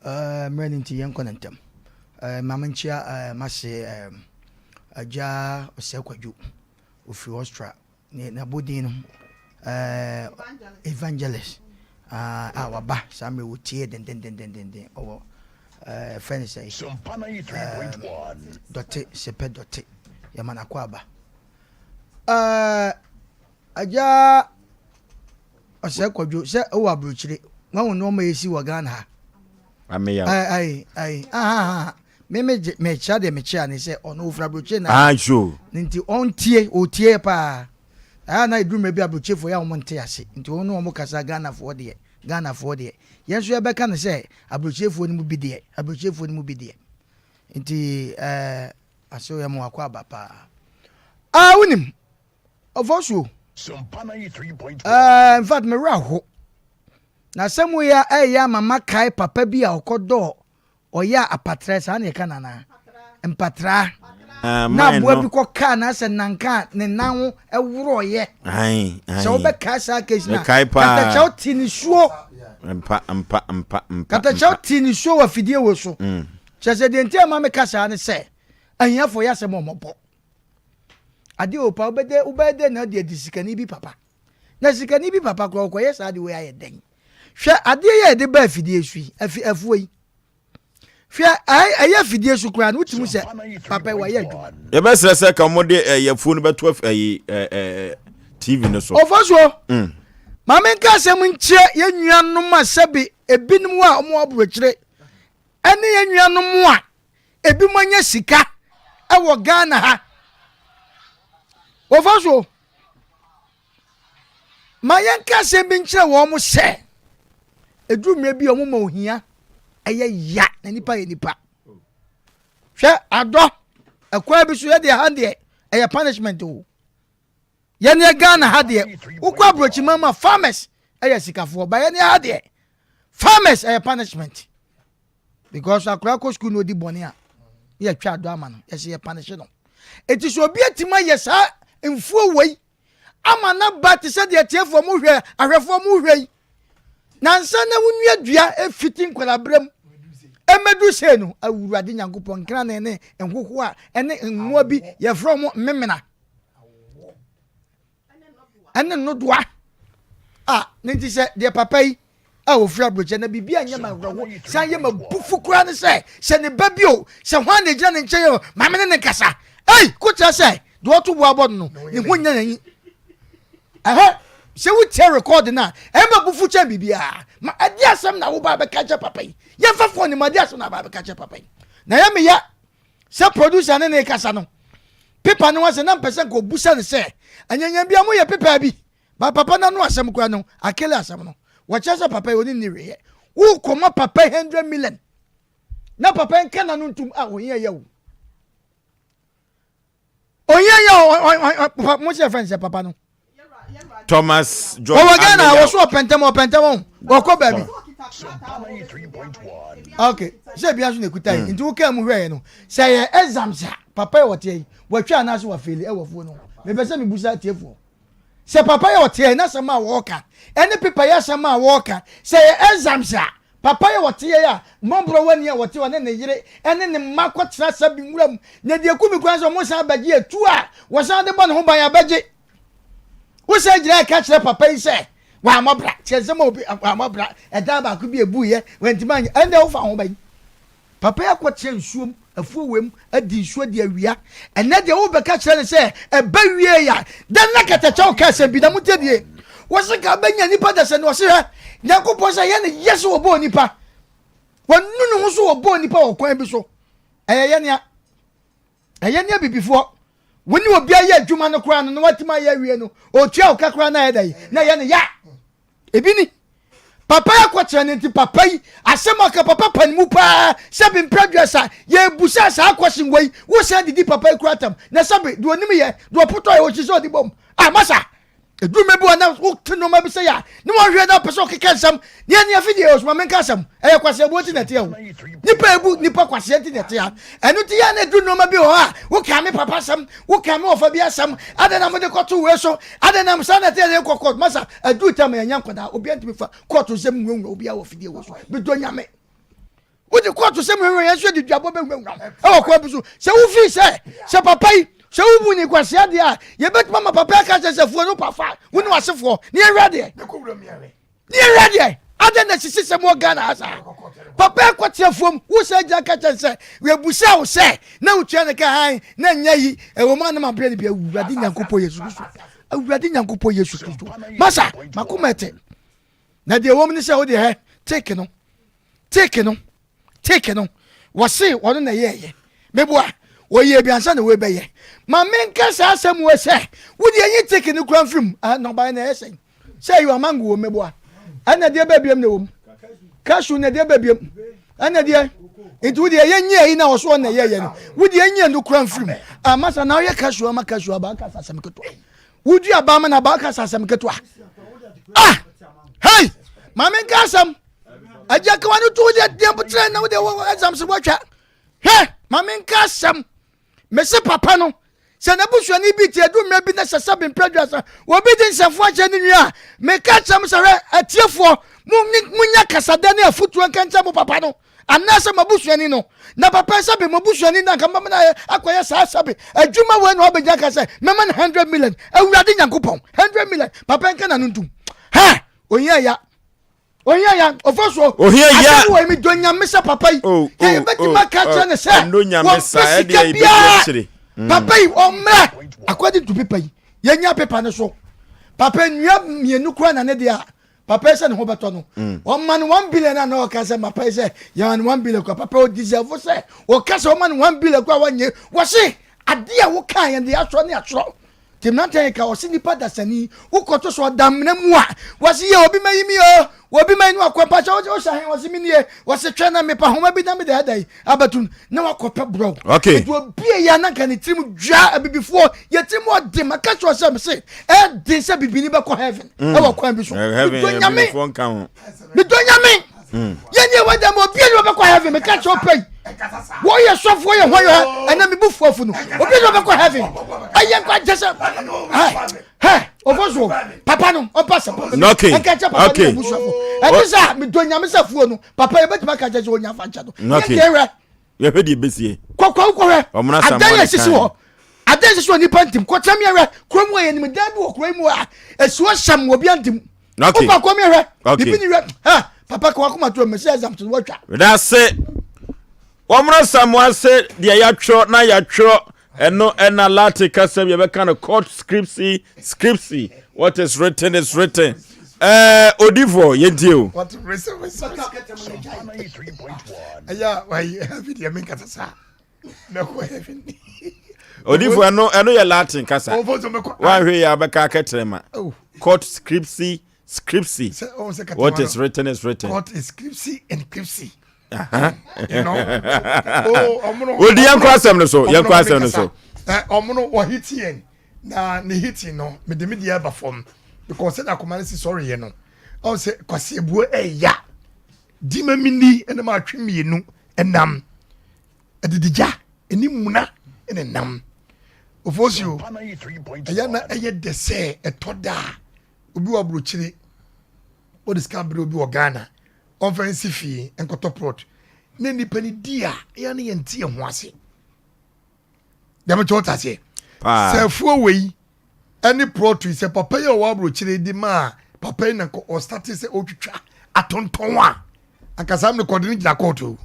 Uh, mmerɛ no nti yɛnkɔ no ntɛm. Uh, ma menkyea uh, m'ase um, Agya Ɔsɛe Kwadwo, ɔfiri Austria. Ne n'abɔdin no uh, Evangelist uh, a waba saa mmerɛ wɔtie dendendendenden ɔwɔ uh, fɛ ne sɛ uh, dɔte sepɛ dɔte yɛma no akɔ aba. Uh, Agya Ɔsɛe Kwadwo sɛ wowɔ aburokyire wahu nneɛma a ɛsi wɔ Ghana ha. Ameyaw. Ayi ayi ahaha me me gye me kyea deɛ me kyea ne sɛ ɔno ofura aburokyire na. Ah sure. Ne nti ɔntie ɔtie paa. Ɛyɛ na eduru mmerɛ bi aburokyirefoɔ yɛ a wɔn nte ase nti wɔn ne wɔn kasa Ghanafoɔ deɛ Ghanafoɔ deɛ yɛn nso yɛbɛka no sɛ aburokyirefoɔ no mu bi deɛ aburokyirefoɔ no mu bi deɛ nti ɛɛ asew yɛ mo akɔ aba paa. Ah wonim. Ɔfɔsuo. Ɛɛ, in fact, me werɛ aho. Na asɛm wei a ɛyɛ ama makae papa bi a ɔkɔdɔɔ ɔyɛ a apatrɛ, saa na yɛka no anaa? Mpatraa. Ah, Na mine aboa no. bi kɔkaa no asɛ nanka a ne nan ho worɔeɛ. Ae, ae. Sɛ wobɛkae saa case no a, Mekae paa. Katakyɛw te ne suo. Mpa, mpa, mpa, mpa. Katakyɛw mpa. te ne suo wɔ afidie wei so. Kyerɛ sɛ deɛ nti a ɛma meka saa ne sɛ, ahiafoɔ yɛ asɛm a wɔmmɔbɔ. Adeɛ o pa wobɛdɛ wobɛyɛ dɛn na ɔde adi sikani bi papa na sikani bi papa koraa ɔkɔyɛ saa de wei ayɛ dɛn hwɛ adeɛ yi a yɛde ba afidie so yi afi afuo yi hwɛ ɛyɛ afidie so koraa no wotumi sɛ papa yi wayɛ adwuma. Yɛbɛsrɛ sɛ ka wɔde ɛyɛ afuo no bɛto ɛyi ɛɛ TV no so. Ɔfɔ soɔ mm. Maame nka asɛm nkyerɛ yɛn nuanom a sɛbi ebinom a wɔn aburokyire ɛne yɛn nuanom a Ebinom anya sika wɔ Ghana ha. Wɔfa so. Ma yɛnka asɛm bi nkyerɛ wɔn sɛ, ɛduru mmerɛ bi a wɔn ma ohia ɛyɛ ya na nipa yɛ nipa. Hwɛ adɔ ɛkwan bi so yɛ deɛ ha deɛ ɛyɛ punishment o. Yɛn yɛ Ghana ha deɛ wokɔ aburokyima mu a farmers ɛyɛ sikafoɔ ba yɛn ha deɛ farmers ɛyɛ punishment. Because akwadaa kɔ sukuu na odi bɔne a, ne yɛtwa adɔ ama no, yɛsɛ yɛ panishe no. Eti sɛ obi atumi ayɛ saa mfuo wei ama n'aba te sɛ deɛ atiefoɔ mo hwɛ, ahwɛfoɔ mo hwɛ yi, nansa na wonua dua efiti nkwadaa mu ɛmɛdu sei no, awurade Nyankopɔn nkrane ne nhoho a ɛne mmoa bi yɛfrɛ wɔn mmemena ɛne nnodoa a ne nti sɛ deɛ papa yi. a ɔfiri aburokyɛ na biribi anyɛ ma awerɛho san yɛ ma bufu koraa ne sɛ sɛ ne ba bio sɛ hwan na ɛgyina ne nkyɛn o maame ne ne nkasa ei ko kyerɛ sɛ deɛ ɔto boa bɔ no no ne ho nyɛ n'ani ɛhɛ sɛ wotie rekɔɔde no a ɛma bufu kyɛn biribiara ma ɛde asɛm na woba bɛka kyɛ papa yi yɛmfa fon ne mu ɛde asɛm na aba bɛka kyɛ papa yi na yɛ meyɛ sɛ producer ne ne kasa no pepa no asɛ na mpɛ sɛ nka ɔbusa no sɛ anyanya bia moyɛ pepa bi Ba papa no ano asɛm koraa no akele asɛm no wɔkyerɛ sɛ papa yi ɔne nni weyɛ wokɔma papa yi 100 million na papa yi nka n'ano ntom a ohia yɛ wo ohia yɛ papa mo sɛ fɛn sɛ papa no Thomas John wɔwɔ Ghana wɔ so ɔpɛntɛm ɔpɛntɛm ɔho wɔkɔ baabi ok sɛ bia so na ɛkuta yi hmm. nti wokaa mu hwɛɛ no sɛ yɛ exams a papa yi wɔteɛ yi wɔatwa anaasɛ wɔafeeli ɛwɔ fuo no mepɛ sɛ mebusa atiefoɔ Sɛ papa yɛ ɔteɛ n'asɛm a wɔɔka ɛne pepa yɛ asɛm a wɔɔka sɛ ɛyɛ exams a papa yɛ ɔteɛ a mmɔborɔwani a wɔte hɔ ne ne yere ɛne ne mma kɔtena sabi nwura mu na deɛ ɛku me koraa sɛ wɔn san bɛgye atuo a wɔsan de bɔ ne ho ban abɛgye wosan gyina ɛka kyerɛ papa yi sɛ wɔamɔ bra kyerɛ nsɛm a obi wɔamɔ bra ɛdan baako bi ebuiɛ wɔntumi anyɛ ɛnna wofa ho bɛyi Papa yi akɔtena nsuom, afuo wei mu, adi nsuo adi awia. Ɛnɛ deɛ wobɛka kyerɛ no sɛ ɛba wie a, dɛn na kɛtɛkyɛw ka asɛm bi na montie die. Wɔse ka bɛnya nipa da sɛ no ɔse hwɛ, Nyankopɔn sɛ yɛ ne yɛ sɛ wɔbɔɔ nipa. Wɔnu ne ho so wɔbɔɔ nipa wɔ kwan bi so. Ɛyɛ yɛ nea. Ɛyɛ nea bibifoɔ. Wo ne obi ayɛ adwuma no koraa no na watumi ayɛ awie no, ɔtua wo ka koraa na ɛyɛ dɛn? Na ɛyɛ ne ya. Ebi ni. Papa yi akɔkyerɛ no nti papa yi asɛm aka papa pa ne mu paa sɛbi mpɛ aduasa yɛbusa saa question wei wosan didi papa yi kura tam na sɛbi deɛ onim yɛ deɛ ɔpotɔ yɛ ɔkyi sɛ ɔde bom ah masa ɛduru mɛ bi wɔ na wote nneɛma bi sɛ yɛ a ne wɔhwɛ na pɛ sɛ ɔkeka nsɛm ne ɛne afi deɛ ɔsoma menka asɛm ɛyɛ kwaseɛboɔ nti na ɛteɛ o nipa ebu nipa kwaseɛ nti na ɛteɛ ɛno nti yɛ na ɛduru nneɛma bi wɔ hɔ a woka me papa asɛm woka me wɔfa bi asɛm adɛn na mode kɔto wei so adɛn na saa na ɛteɛ yɛ kɔ court masa ɛduru tam yɛnyɛ nkwadaa obiara ntumi fa court nsɛm nwurawura obiara wɔ fidie wɔ so medɔ nyame wode kɔɔto sɛ mehwehwɛ yɛn nso de duabɔ bɛwurawura ɛwɔ kwan bi so sɛ wofii sɛ sɛ papa yi sɛ wobu ne kwasea deɛ a yɛbɛtumi ama papa aka sɛ sɛ fuo no pafa wo ne wasefoɔ ne yɛhwɛ deɛ ne yɛhwɛ deɛ adɛn na sisi sɛ mowɔ ghana ha saa papa ɛkɔteɛ fuom wo sɛ agya ka kyɛn sɛ yɛbusa wo sɛ na wotua ne ka han na nyɛ yi ɛwɔ mu a na mabrɛ no bi awurade nyankopɔn yesu kristo awurade nyankopɔn yesu kristo masa makoma ɛte na deɛ ɛwɔ mu ne sɛ wodeɛ hɛ take no take no take no wɔse ɔno na ɛyɛɛyɛ meboa wɔyɛ bi ansa na wɔbɛyɛ ma menka saa asɛm wɔ sɛ wodeɛ nyi take no kura mfiri mu ah, na ɔbaeɛ na ɛyɛ sɛn sɛ ɛyɛ ɔmango wɔ meboa ɛna deɛ bɛbiam na ɛwɔ mu cashew na deɛ bɛbiam ɛna deɛ nti wodeɛ yɛnyi ayi na ɔso ɔna ɛyɛyɛ no wodeɛ nyi ɛno kura mfiri mu ama sa na ɔyɛ cashew ama cashew aba aka asɛm ketewa wodi aba ama na aba aka asɛm ketewa ah hey maame nka asɛm agya kawa no to wodeɛ deɛ botrɛ na wodeɛ wɔ exam sɛ woatwa hwɛ maame nka asɛm mese papa no sɛ n'abusuani bi te adu mmerɛ bi na sɛ sɛ bempɛ aduasa obi de nsɛmfo akyerɛ ne nua a meka kyerɛ mo sɛ hwɛ atiefoɔ monya kasadɛ ne afotuo nka nkyerɛ mo papa no anaasɛ mo abusuani no na papa sɛ be mo abusuani no anka mama no akɔyɛ saa sɛ be adwuma wei na wabɛgyina ka sɛ mɛma no 100 million awurade nyankopɔn 100 million papa nka na no ntom ha ohia ya ohia ya ɔfɔ so ohia ya asɛm wɔ mi dɔ nyame sɛ papa yi oh, yɛ oh, yɛbɛtumi oh, aka kyerɛ ne sɛ wɔmpɛ sika biara mm. papa yi ɔmmerɛ according to paper yi yɛnya paper no so papa nnua mmienu kora na ne deɛ a papa yi sɛ ne ho bɛtɔ no mm. ɔma no one billion a na ɔka sɛ papa yi sɛ yɛma no one billion kora papa yi ɔdeserve sɛ ɔka sɛ ɔma no one billion kora wanyɛ wɔse adeɛ a wokaa yɛn de asorɔ ne asorɔ Nti mmeranteɛ yi ka ɔse nipa dasani wokɔto so ɔdamena mu a wɔse yɛ obi mayi mi o obi mayi no akɔ mpakyɛ wose wohyɛ he wɔse me nie wɔse twɛn na mepa homa bi na mede ada yi abɛto na wakɔpɛ borɔw okay. nti obi yɛ na nka ne tirim dwa abibifoɔ yɛ tirim ɔde maka kyerɛ sɛ mese ɛden sɛ bibini bɛkɔ heaven mm. ɛwɔ kwan bi so medɔ nyame medɔ nyame Mm. yɛn ni ɛwɔ dɛm obi ni ɔbɛkɔ heaven meka kyerɛ ɔpɛ yi wɔyɛ sɔfo wɔyɛ hɔ yɛ ɛnna mi bu fuafu no obi ni ɔbɛkɔ heaven ɛyɛ nkwa kyɛ sɛ hɛ hɛ ɔfɔ so papa no ɔmpa sɛ papa no okay ɛnka kyɛ papa okay no abusuafo ɛne sɛ medɔ nyame sɛ fuo no papa yɛ bɛtumi aka kyɛ sɛ ɔnya fa nkyɛ no okay yɛ hwɛ yɛhwɛ deɛ ɛbɛsie kɔkɔ wokɔhwɛ adan yɛ sisi hɔ adan sisi hɔ nipa ntim kɔtɛm yɛhwɛ kurom wɔ yɛnim dan bi wɔ kuro yi mu a ɛsi hɔ hyɛm wɔ bi antim Okay. Wopa kɔ mi hwɛ. Okay. Bibi ni hwɛ. Ha. Papa ka wakoma to mesi exam to watwa. Medase. Wɔmmra Samoa se deɛ yɛatwerɛ na yɛatwerɛ ɛno ɛna Latin kasɛm yɛbɛka no court scripsi scripsi what is written is written. Ɛɛ odifoɔ yɛntie o. What written is written. Ɛyɛ a wayi heavy deɛ menkasa saa. Mɛkɔ heaven. Odifo ɛno ɛno yɛ Latin kasa. Wanhwɛ yɛ abɛka akɛkyerɛ ma. Oh. Court scripsi scripsi. What is written is written. Court is scripsi and scripsi. Odi yɛn kɔ asɛm no so yɛn kɔ asɛm no so. Ɔmo no wɔ hiti yɛn na ne hiti no mede me deɛ ɛba fam because sɛdeɛ akoma no si sɔre yɛ no ɔn sɛ kwasi ebuo ɛya di ma mi ni ɛna ma atwe mmienu ɛnam. Adidigya ɛne muna ɛna nam. Ofosuo, ɛyɛ na ɛyɛ dɛ sɛ ɛtɔ da a obi wɔ aburokyire ɔde sika brɛ obi wɔ Ghana ɔmfa nsi fie nkɔtɔ plot na nipa no di a ɛyɛ na yɛnte yɛn ho ase. Dɛm kyɛ ɔte aseɛ. Sɛ afuo wei ɛne plot yi sɛ papa yi a ɔwɔ aburokyire di maa papa yi na nka ɔstate sɛ ɔtwitwa atontɔn a anka saa mene kɔde no gyina kɔɔto.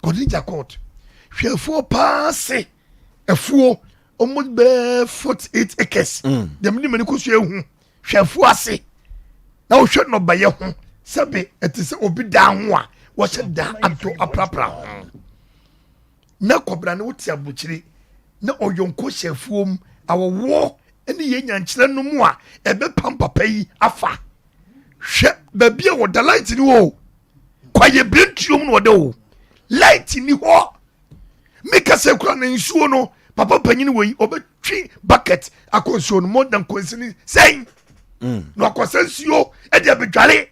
Kɔde gya court. Hwɛ afuo paa se afuo almost bɛɛ 48 acres. Mm. Deɛ mede m'ani kɔ so ehu. Hwɛ afuo ase. Na wohwɛ nnɔbaeɛ ho sɛbe ɛte sɛ obi daa ho a wɔhyɛ da ato aprapra ho. Na kɔbra ne wote aburokyire na ɔyɔnko hyɛ afuo mu awɔwoɔ ne yɛ nyankyerɛ no mu a ɛbɛpam papa yi afa. Hwɛ baabi a wɔda light ni wɔ o. Kwaye birentuom na ɔda o. Light ni hɔ. Meka sɛ kura na nsuo no papa panyin wɔ yi ɔbɛtwe bucket akɔ nsuo no more than kɔnsini sɛn. Mm. Na wakɔsɛ nsuo ɛde abɛdware.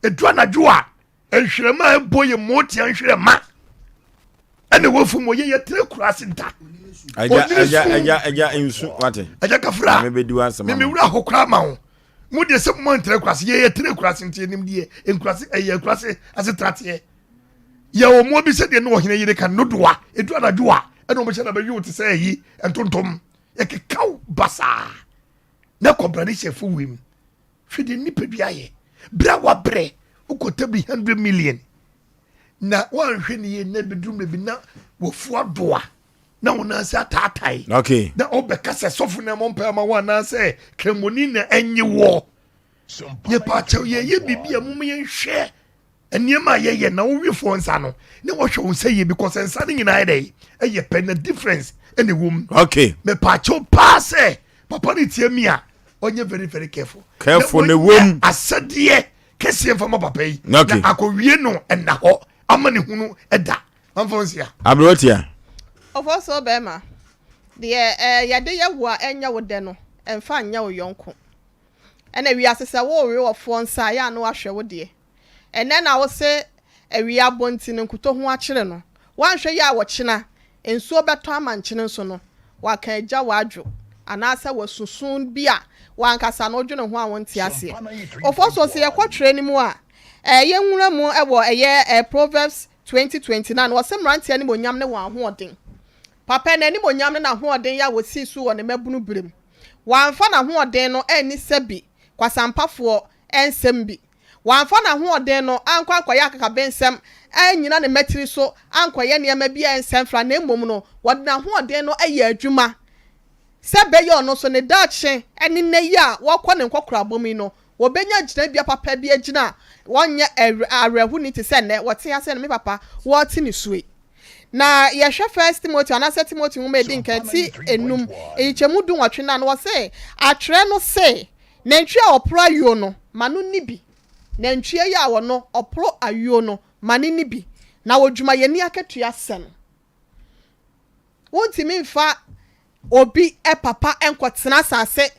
Edu anadwo a nhwerɛma a ɛbɔ yɛ mmotia nhwerɛma ɛna ɛwɔ fam wɔ yɛ yɛtena kura ase nta. Agya agya agya agya nsu wate. Agya kafra. Meme wura hɔ koraa ma wo. Mo deɛ sɛ mo antra akurase, yɛ yɛtena akurase nti yɛnim deɛ nkurase ɛyɛ akurase asetra teɛ. Yɛ wɔ mmoa bi sɛdeɛ ne ɔhene yere ka no doa, ɛdu anadwo a ɛna wɔn hyɛ na bɛwe wo te sɛ ayi ntontom, yɛkeka wo basaa na kɔbra ne hyɛ fo wim. Hwɛ deɛ nipadua yɛ, berɛ a wabrɛ wokɔta bi 100 million na woanhwɛ ne yie na ɛbɛduru mmerɛ bi na wafu adoa na wo nan ase ataatae okay. na ɔbɛka sɛ sɔfo na ɛmɔ mpae ma wo anaasɛ kramoni na ɛnye wɔ yɛpaakyɛw yɛyɛ biribi a mom yɛnhwɛ nneɛma a yɛyɛ na wowefoɔ nsa no ne wɔhwɛ wo nsa yie because nsa no nyinaa yɛ dɛ ɛyɛ pɛ na difference ɛna ɛwɔ mu okay. mepaakyɛw paa sɛ papa no tie mi a ɔnyɛ very very careful careful na ɛwɔ mu asɛdeɛ kɛseɛ mfa ma papa yi na akɔwie no ɛna hɔ ama ne hunu ɛda Mamfa nsia. Aberewatia. Ɔfɔsɔɔ bɛɛma, deɛ ɛɛ yɛde yɛ wo a ɛnyɛ wo dɛ no, ɛmfa nyɛ wo yɔnko. Ɛna wiase sɛ worewe ɔfoɔ nsa a, yɛ a na wahwɛ wo deɛ. Ɛnɛ na wose awia abɔ nti no nkuto ho akyere no. Woanhwɛ yie a ɔkyena nsuo bɛtɔ ama nkyene nso no, waka agya w'adwo anaasɛ wasusu bi a w'ankasa no wodwene ho a wonte aseɛ. Ɔfɔsɔɔ sɛ yɛkɔ twerɛ no mu a, ɛɛ yɛnwura mu wɔ ɛyɛ ɛɛ Proverbs 2029 Wɔse mmeranteɛ animuonyam ne wɔn ahoɔden. Papa yi n'animuonyam ne n'ahoɔden yɛ a wɔsii so wɔ ne mmabunu berɛ mu. Wamfa n'ahoɔden no anni sɛbi kwasampafoɔ nsɛm bi. Wamfa n'ahoɔden no ankɔ ankɔyɛ akakabensɛm, annyina ne mmatiri so ankɔyɛ nneɛma bi a ɛnsɛ mfra na mmom no, wɔde n'ahoɔden no yɛɛ adwuma sɛ ɛbɛyɛ ɔno nso ne daakye ne nnɛ yi a wɔrekɔ ne nkɔkorabɔ mu yi no, Wɔbɛnya gyinabea papa bi agyina a wɔnyɛ awerɛhoni te sɛ nnɛ wɔte ha sɛ me papa wɔrete ne sue. Na yɛhwɛ First Timothy anaasɛ Timothy nwoma a ɛdi nkan ti enum nkyekyɛmu dunwɔtwe no a na wɔse atwerɛ no se nantwie a ɔporo ayuo no ma no nni bi, nantwie yi a ɔno ɔporo ayuo no ma no nni bi, na odwumayɛni akatua sɛ no. Wontumi mfa obi papa nkɔtena asase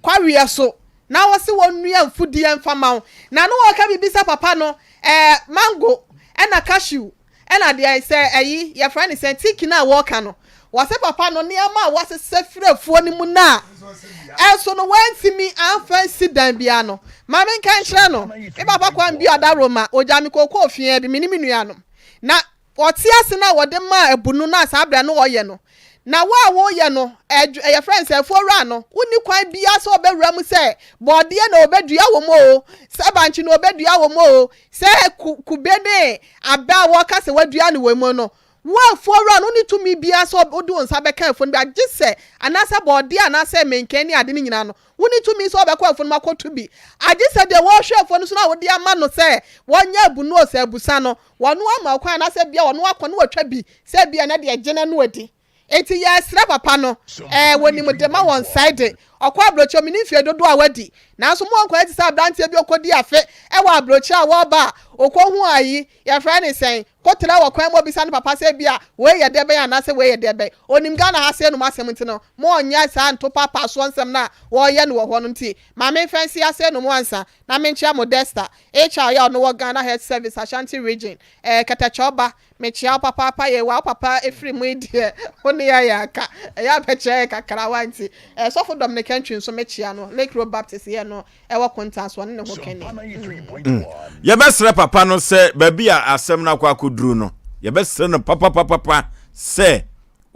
kwaweɛ so na wɔse wɔnnua mfudeɛ mfa ma wo. Na no wɔka biribi sɛ papa no ɛɛ mango ɛna cashew ɛna deɛ sɛ ɛyi yɛfrɛ ne sɛ tiki no a wɔka no wɔse papa no nneɛma a wɔasesa firi afuo no mu no a ɛnso no wɔantumi amfa nsi dan biara no ma menka nkyerɛ no me papa kwan bi ɔdaroma ogya me kookoo fiaa bi me ne me nuanom na Ɔte ase no a wɔde maa abu no no a saa berɛ no ɔyɛ no. Na wo a woreyɛ no, ɛdw, yɛfrɛ no sɛ afuowura no, wonni kwan biara sɛ ɔbɛwura mu sɛ bɔɔdeɛ na ɔbɛdua wɔ mu oo, sɛ bankye na ɔbɛdua wɔ mu oo, sɛ ku, kube ne abɛ a wɔka sɛ wɔadua no wɔ mu no. Wo afuowura no, wonni tumi biara sɛ wode wo nsa bɛka afuo no bi, agye sɛ, anaasɛ bɔɔdeɛ anaasɛ menken ne ade no nyinaa no, wonni tumi sɛ wobɛkɔ afuo no mu akɔto bi, agye sɛ deɛ wɔrehwɛ afuo no so no a wode ama no sɛ wɔnyɛ abunuo sɛ abusa no, Wɔno ama wo kwan anaasɛ ebia wɔno akɔ na watwa bi sɛ ebia ɛnɛ deɛ gye na no adi. Enti yɛsrɛ papa no, ɛɛ wɔnim de ma wɔn sɛe de. Ɔkɔ aburokyire, mennim mfie dodoɔ a wadi, nanso mo nkɔyɛ te sɛ aberanteɛ bi ɔkɔdi afe wɔ aburokyire a wɔreba a ɔkɔhu ayi, yɛfrɛ no sɛn, kotra wɔ kwan mu ɔbisa ne papa sɛ ebia wei yɛ deɛ bɛn anaasɛ wei yɛ deɛ bɛn. Ɔnim Ghana ha sei nom asɛm nti no, mo ɔnyɛ saa ntopapaasoɔ nsɛm no a wɔreyɛ no wɔ hɔ no nti, ma memfa nsi ase nom ansa na menkyea Modesta, HR yɛ ɔno wɔ Ghana Health Service Ashanti Region eh, Kɛtɛkyɛw ba, mekyea wo papaapa yɛ wa wo papa ɛfiri mu yi deɛ wo ne yɛ yɛ aka ɛyɛ abɛkyerɛ yɛ kakra wa nti eh, Sɔfo Dominic Antwi nso mekyea no Lake Road Baptist yɛ no ɛwɔ Kontaa so ɔne ne ho kɛne mm. Yɛbɛsrɛ papa no sɛ baabi a asɛm no akɔ akɔduru no, yɛbɛsrɛ no papapapapa sɛ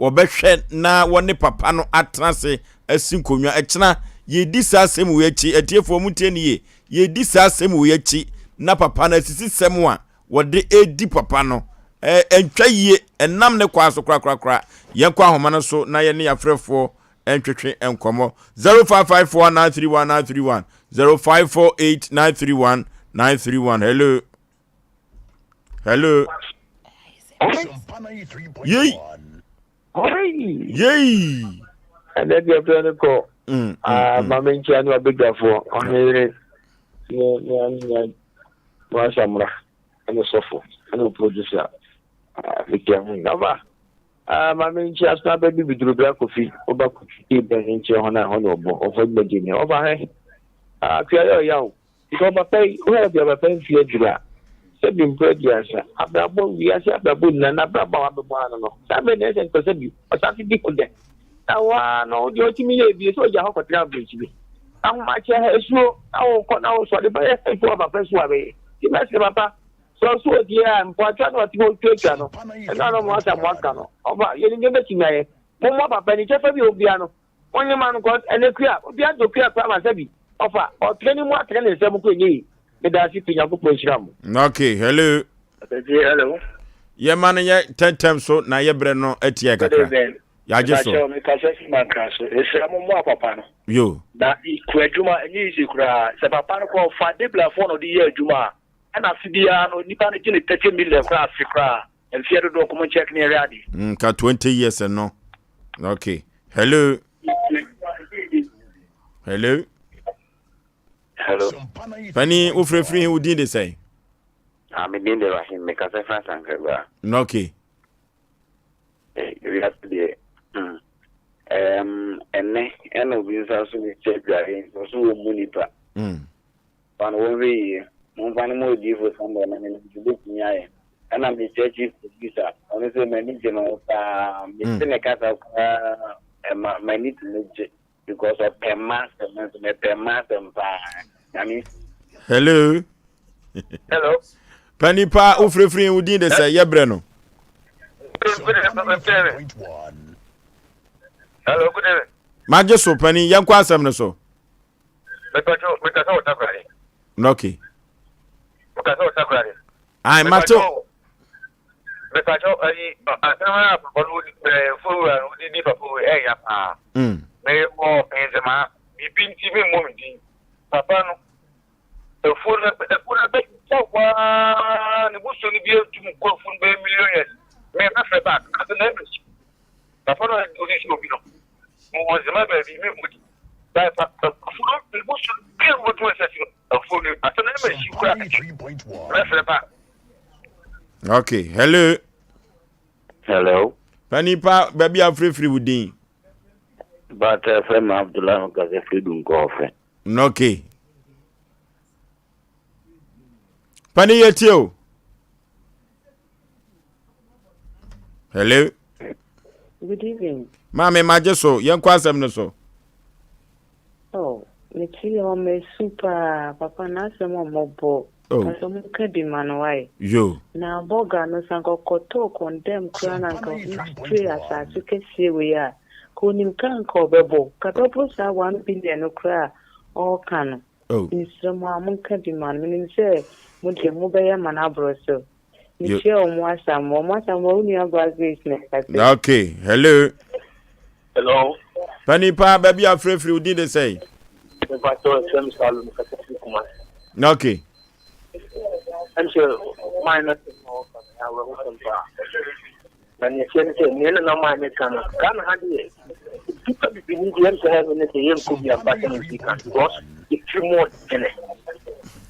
wɔbɛhwɛ na wɔne papa no atena ase asi nkonnwa. Ɛkyena yɛredi saa asɛm wei akyi. Atiefoɔ montie no yie. Yɛredi saa asɛm wei akyi na papa no asisisɛm a wɔde redi papa no ɛntwa yie, ɛnam ne kwan so korakorakora. Yɛnkɔ ahoma no so na yɛne yɛafrɛfoɔ ntwetwe nkɔmmɔ. 0554 931 931 0548 931 931. Hello. Hello. Yei. Yei. Ɛnɛ deɛ frɛ no kɔ. Mm, mm, ah, mm. Maame nkyia ne wabɛdwafoɔ ɔhene ne ne ne ne asamra ɛne sɔfo ɛne producer ah, mekyia ho nafa ah, maame nkyia so abɛbi biduro bra kofi woba kofi bɛn nkyia hɔ na ɛhɔ na ɔbɔ ɔfɔ dwumadie ne ɔba hɛ akua yɛ ɔya o Nka ɔpapa yi, wohwɛ baabi a ɔpapa yi mfe aduru a, sɛbi mpo aduasa, abrabɔ, wiase abrabɔ nyinaa, n'abrabɔ a wabɛbɔ ano no, saa bere na ɛsɛ nka sɛbi ɔsan so di ho dɛ. Na wo ara no, deɛ ɔtumi yɛ bi, sɛ ɔgya hɔ kɔtena aburokyiri. Ahomakyɛ ha, asuo, na wokɔ na wosɔre, bɛyɛ sɛ nso papa su abɛyɛ. Nti mɛsrɛ papa, sɛ ɔso odie a, mpoatwa na ɔte hɔ tuatua no, ɛno ano mo asa mo aka no, ɔfa, yɛnim deɛ bɛtumi ayɛ. Mommɔ papa ni, kyɛfa bi a obia no, Wonye ma no cause ɛnɛ kua obia dɔ kua koraa ma sɛbi ɔfa ɔtrɛ ne mu atrɛ ne nsam kɔ ɛnyɛ yi medaase pii Nyankopɔn nhyira mo. Okay, hello. Ɔsɛgye hello. Yɛ ma no yɛ tɛntɛm so na yɛ brɛ no atia kakra. Yagye so. Mepakyɛw mekasa fi mankra so. Mesrɛ mo mmoa papa no. Yo. Na kua adwuma ɛnyɛ easy koraa. Sɛ papa no koraa ɔfa Deblafoɔ na ɔde yɛ adwuma a ɛna afe biara no nipa no gye ne 30 million koraa afe koraa. Mfeɛ dodoɔ kɔmɔ nkyɛk ne ɛhwɛ adeɛ. Nka 20 years no. Okay. Hello. Hello. Hello. Pani wofirifiri he wo din de sɛn? Ah, me din de Rahim, mekasa firi Asankragua. Okay. Eh, wiase deɛ, hmm. Um, ɛnɛ ɛna obi nsa so de kyɛ adwareɛ nso so wɔ mu nipa. Mm. Fa no wɔnhwɛ yie. Momfa no ma odiyifoɔ Samuel na menim sɛ ɔbɛtumi ayɛ. Ɛna mekyerɛ chief producer, ɔno nso m'ani gye ne ho paa. Mete ne kasa koraa ɛma m'ani tumi gye because ɔpɛ mma asɛm, me nso mepɛ mma asɛm paa. Nyame. Hello. Hello. Pani pa wofirifiri wo din de sɛ yɛbrɛ no. Hello, good evening. Magye so pani yɛnkɔ asɛm no so. Mepatwo, mekasa wɔ Takoradi. Okay. Mekasa wɔ Takoradi. Ayi, mate. Mepatwo, ayi, asɛm a papa no ɛɛ fowura no wodi di papa wei ɛyɛ paa. Mm. Mewɔ nzemaa, biribi nti memmɔ me din. Papa no, afuo no afuo no bɛkyɛ waa ne busuo no bi ntum nkɔ afuo no bɛyɛ million years. Mebɛfrɛ back, ase na ɛbɛsi. Papa no a ɔde si obi no, mowɔ nzema baabi me mmɔ di. By pa afuo no ne bo so bia wobɛtumi asɛ si afuo no asɛm no ma si kura kɛkɛ. Mɛfrɛ ba. Okay, hello. Hello. Pani pa baabi a frɛfiri wo din. But uh, fɛ ma Abdullah Nkasa firi Dunkɔɔfɛ. Okay. Pani yɛ tie o. Hello. Good evening. Maame magye so yɛnkɔ asɛm no so. Oh, mete hɔ mesu paa papa n'asɛm ɔmmɔbɔ. Oh. Pastor monka bi ma no wai. Yo. Na bɔga no sɛ anka ɔkɔtɔɔ kɔndɛm koraa na anka ɔspray asase kɛseɛ wei a, ka onim ka anka ɔbɛbɔ. Ka bɛboro saa one billion no koraa a ɔɔka no. Oh. Mesrɛ mo a monka bi ma no. Menim sɛ mo deɛ mobɛyɛ ma no aborɔ so. Yo. Mekyia wɔn Asamoah. Wɔn Asamoah wo nua baa Grace na ɛkasa. Okay. Hello. Hello. Panin paa baabi a frɛfiri wo din de sɛn? Mepakyɛw ɛfrɛ me Salo mekasa firi Kumasi. Okay. Ɛm sɛ man no asɛm na ɔka no ɛyɛ awerɛhosɛm paa. Na nea ɛteɛ ne sɛ nea nana man no ka no Ghana ha deɛ nipa bibini deɛ ɛm sɛ heaven ne sɛ yɛnkɔ bi ampa sɛ ne ka because yɛtiri mu ɔdene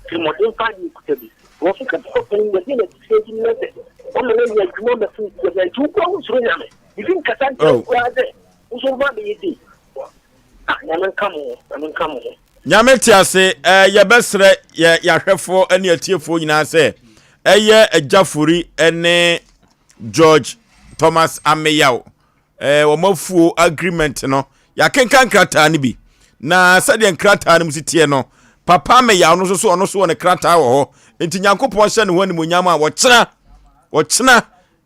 tirimɔden paa deɛ ɛkuta bi wɔn so ka papa panin yɛde na ɛte sɛ adwuma sɛ wɔn na yɛ adwuma mɛfo nti wokura wo nsoro nyame Bibi nkasa nkyerɛ wo koraa sɛ wo nso woba abɛyɛ sei. Ah, Nyame nka mo ho, Nyame nka mo ho. Nyame te ase eh, yɛbɛsrɛ yɛ yɛahwɛfoɔ ne atiefoɔ nyinaa sɛ ɛyɛ Agyafori ne George Thomas Ameyaw eh, wɔn afuo agreement no yɛakenkan nkrataa no bi na sɛdeɛ nkrataa no mu si teɛ no papa Ameyaw no nso so ɔno so wɔ ne krataa wɔ hɔ nti Nyankopɔn hyɛ ne ho animonyam a wɔkyena wɔkyena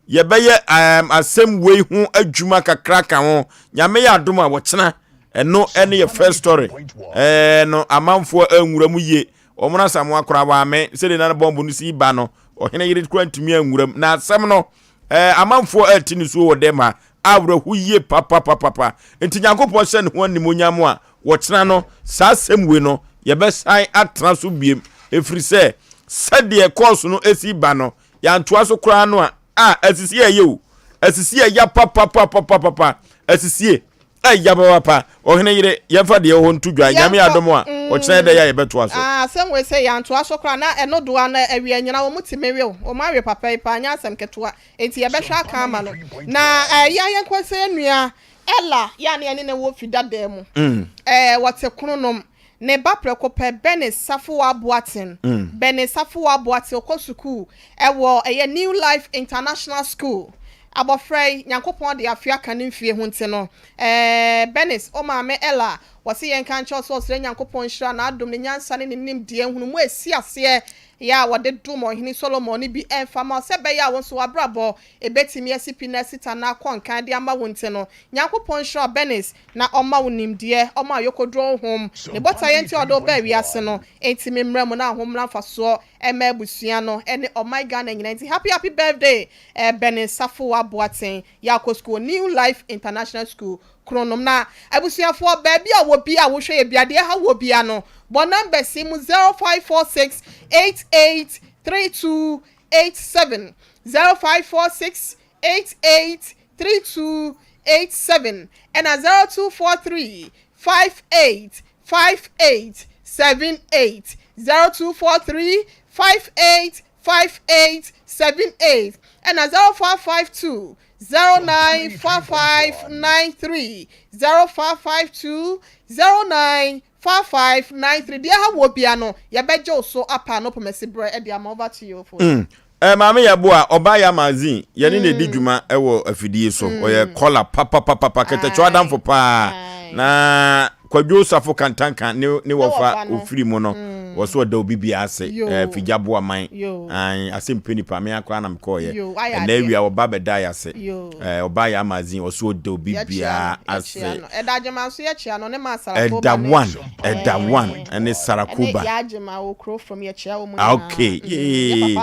Yɛbɛyɛ um, asɛm wei ho adwuma kakra ka ho. Nyame yɛ adom a wɔkyena ɛno ɛne yɛ first story. Ɛɛ no amanfoɔ anwura mu yie. Wɔn no asamoa koraa wɔame sɛdeɛ na bɔmbo no si ba no. Ɔhene yere koraa ntumi anwura mu. Na asɛm no ɛɛ amanfoɔ ɛte ne suo wɔ dɛm ha. Awerɛho yie papapapapa. Nti Nyankopɔn hyɛ ne ho animonyam a wɔkyena no saa asɛm wei no yɛbɛsan atena so biem. Ɛfiri sɛ sɛdeɛ kɔɔso no ɛsi ba no Yɛantoa so koraa no a, a asisie ɛyɛ o, asisie ɛya papapapapapa, asisie ɛya papapa. Ɔhene yere, yɛmfa deɛ ɛwɔ hɔ nto dwa. Nyame adom a, mm. ɔkyena yɛdɛ yɛ a yɛbɛtoa so. Ah, asɛm wei sɛ yɛantoa so koraa na ɛno doa no awia nyina wɔn ti me wew, wɔn awe papa yi paa, nyɛ asɛm ketewa. Enti yɛbɛhwɛ aka ama no. Na ɛyɛ eh, yɛnkɔ sɛ yɛn nua Ella, yɛ a ne yɛne ne wɔ fi dadaa mu. Mm. Eh, wɔte kronom. Ne ba prɛko pɛ, Bernice Safowa Boateng, Bernice Safowa Boateng, ɔkɔ sukuu wɔ ɛyɛ New Life International School. Abɔfra yi, Nyankopɔn de afe aka ne mfie ho nti no, ɛɛ Bernice, wo maame Ella, wɔse yɛnka nkyerɛ wo sɛ ɔsrɛ Nyankopɔn nhyira, n'adom, ne nyansa ne ne nimdeɛ, nhunumu a ɛsi aseɛ yɛ a wɔde dom Ɔhene Solomon no bi mfa mma wo sɛ ɛbɛyɛ a wo nso w'abrabɔ ɛbɛtumi asi pi na asi ta na akɔ nkan de ama wo nti no, Nyankopɔn nhyira wo Bernice. Na ɔma wo nimdeɛ, ɔma ayokoduro honhom, ne botaeɛ nti a ɔde wo baa wiase no, enti me mmra mu na ho mmra mfasoɔ mma abusua no ne ɔman Ghana nyinaa nti happy happy birthday Bernie Safowa Boateng yɛ akɔ sukuu wɔ New Life International School Kronom na abusuafoɔ baabi a wɔ biara a wohwɛ yɛ biara deɛ ɛha wɔ biara no bɔ numbers yi mu 0546 88 32 87 0546 88 3287 ɛna 0243 58 58 78 0243 58 58 78 ɛna 0552 095593 0552 09 5593 Deɛ ɛha wɔ bia no yɛbɛgye wo so apa ano pomasi berɛ de ama over to you Ofosu. Mm. Eh, maame yɛ boa ɔbaa yɛ amazin yɛne na ɛdi mm. dwuma wɔ afidie so mm. ɔyɛ kɔla papapapapa kɛtɛkyɛ adamfo paa na kwadwo safo kantanka ne ne wɔfa ofiri mu no mm. wɔ so ɔda obi bia ase eh, figya boa man asɛ mpɛ nipa me akora na mekɔɔyɛ ɛnna awia ɔba bɛda yɛ ase Eh, ɔbaa yɛ amazing ɔso ɔda obi biara ase. Ɛda Agyeman nso yɛkyea no ne ma Sarakoba Ɛda one, ɛda one ɛne Sarakoba. Ɛne yɛ Agyeman wɔ kuro from yɛkyea wɔn nyinaa. Okay, yee.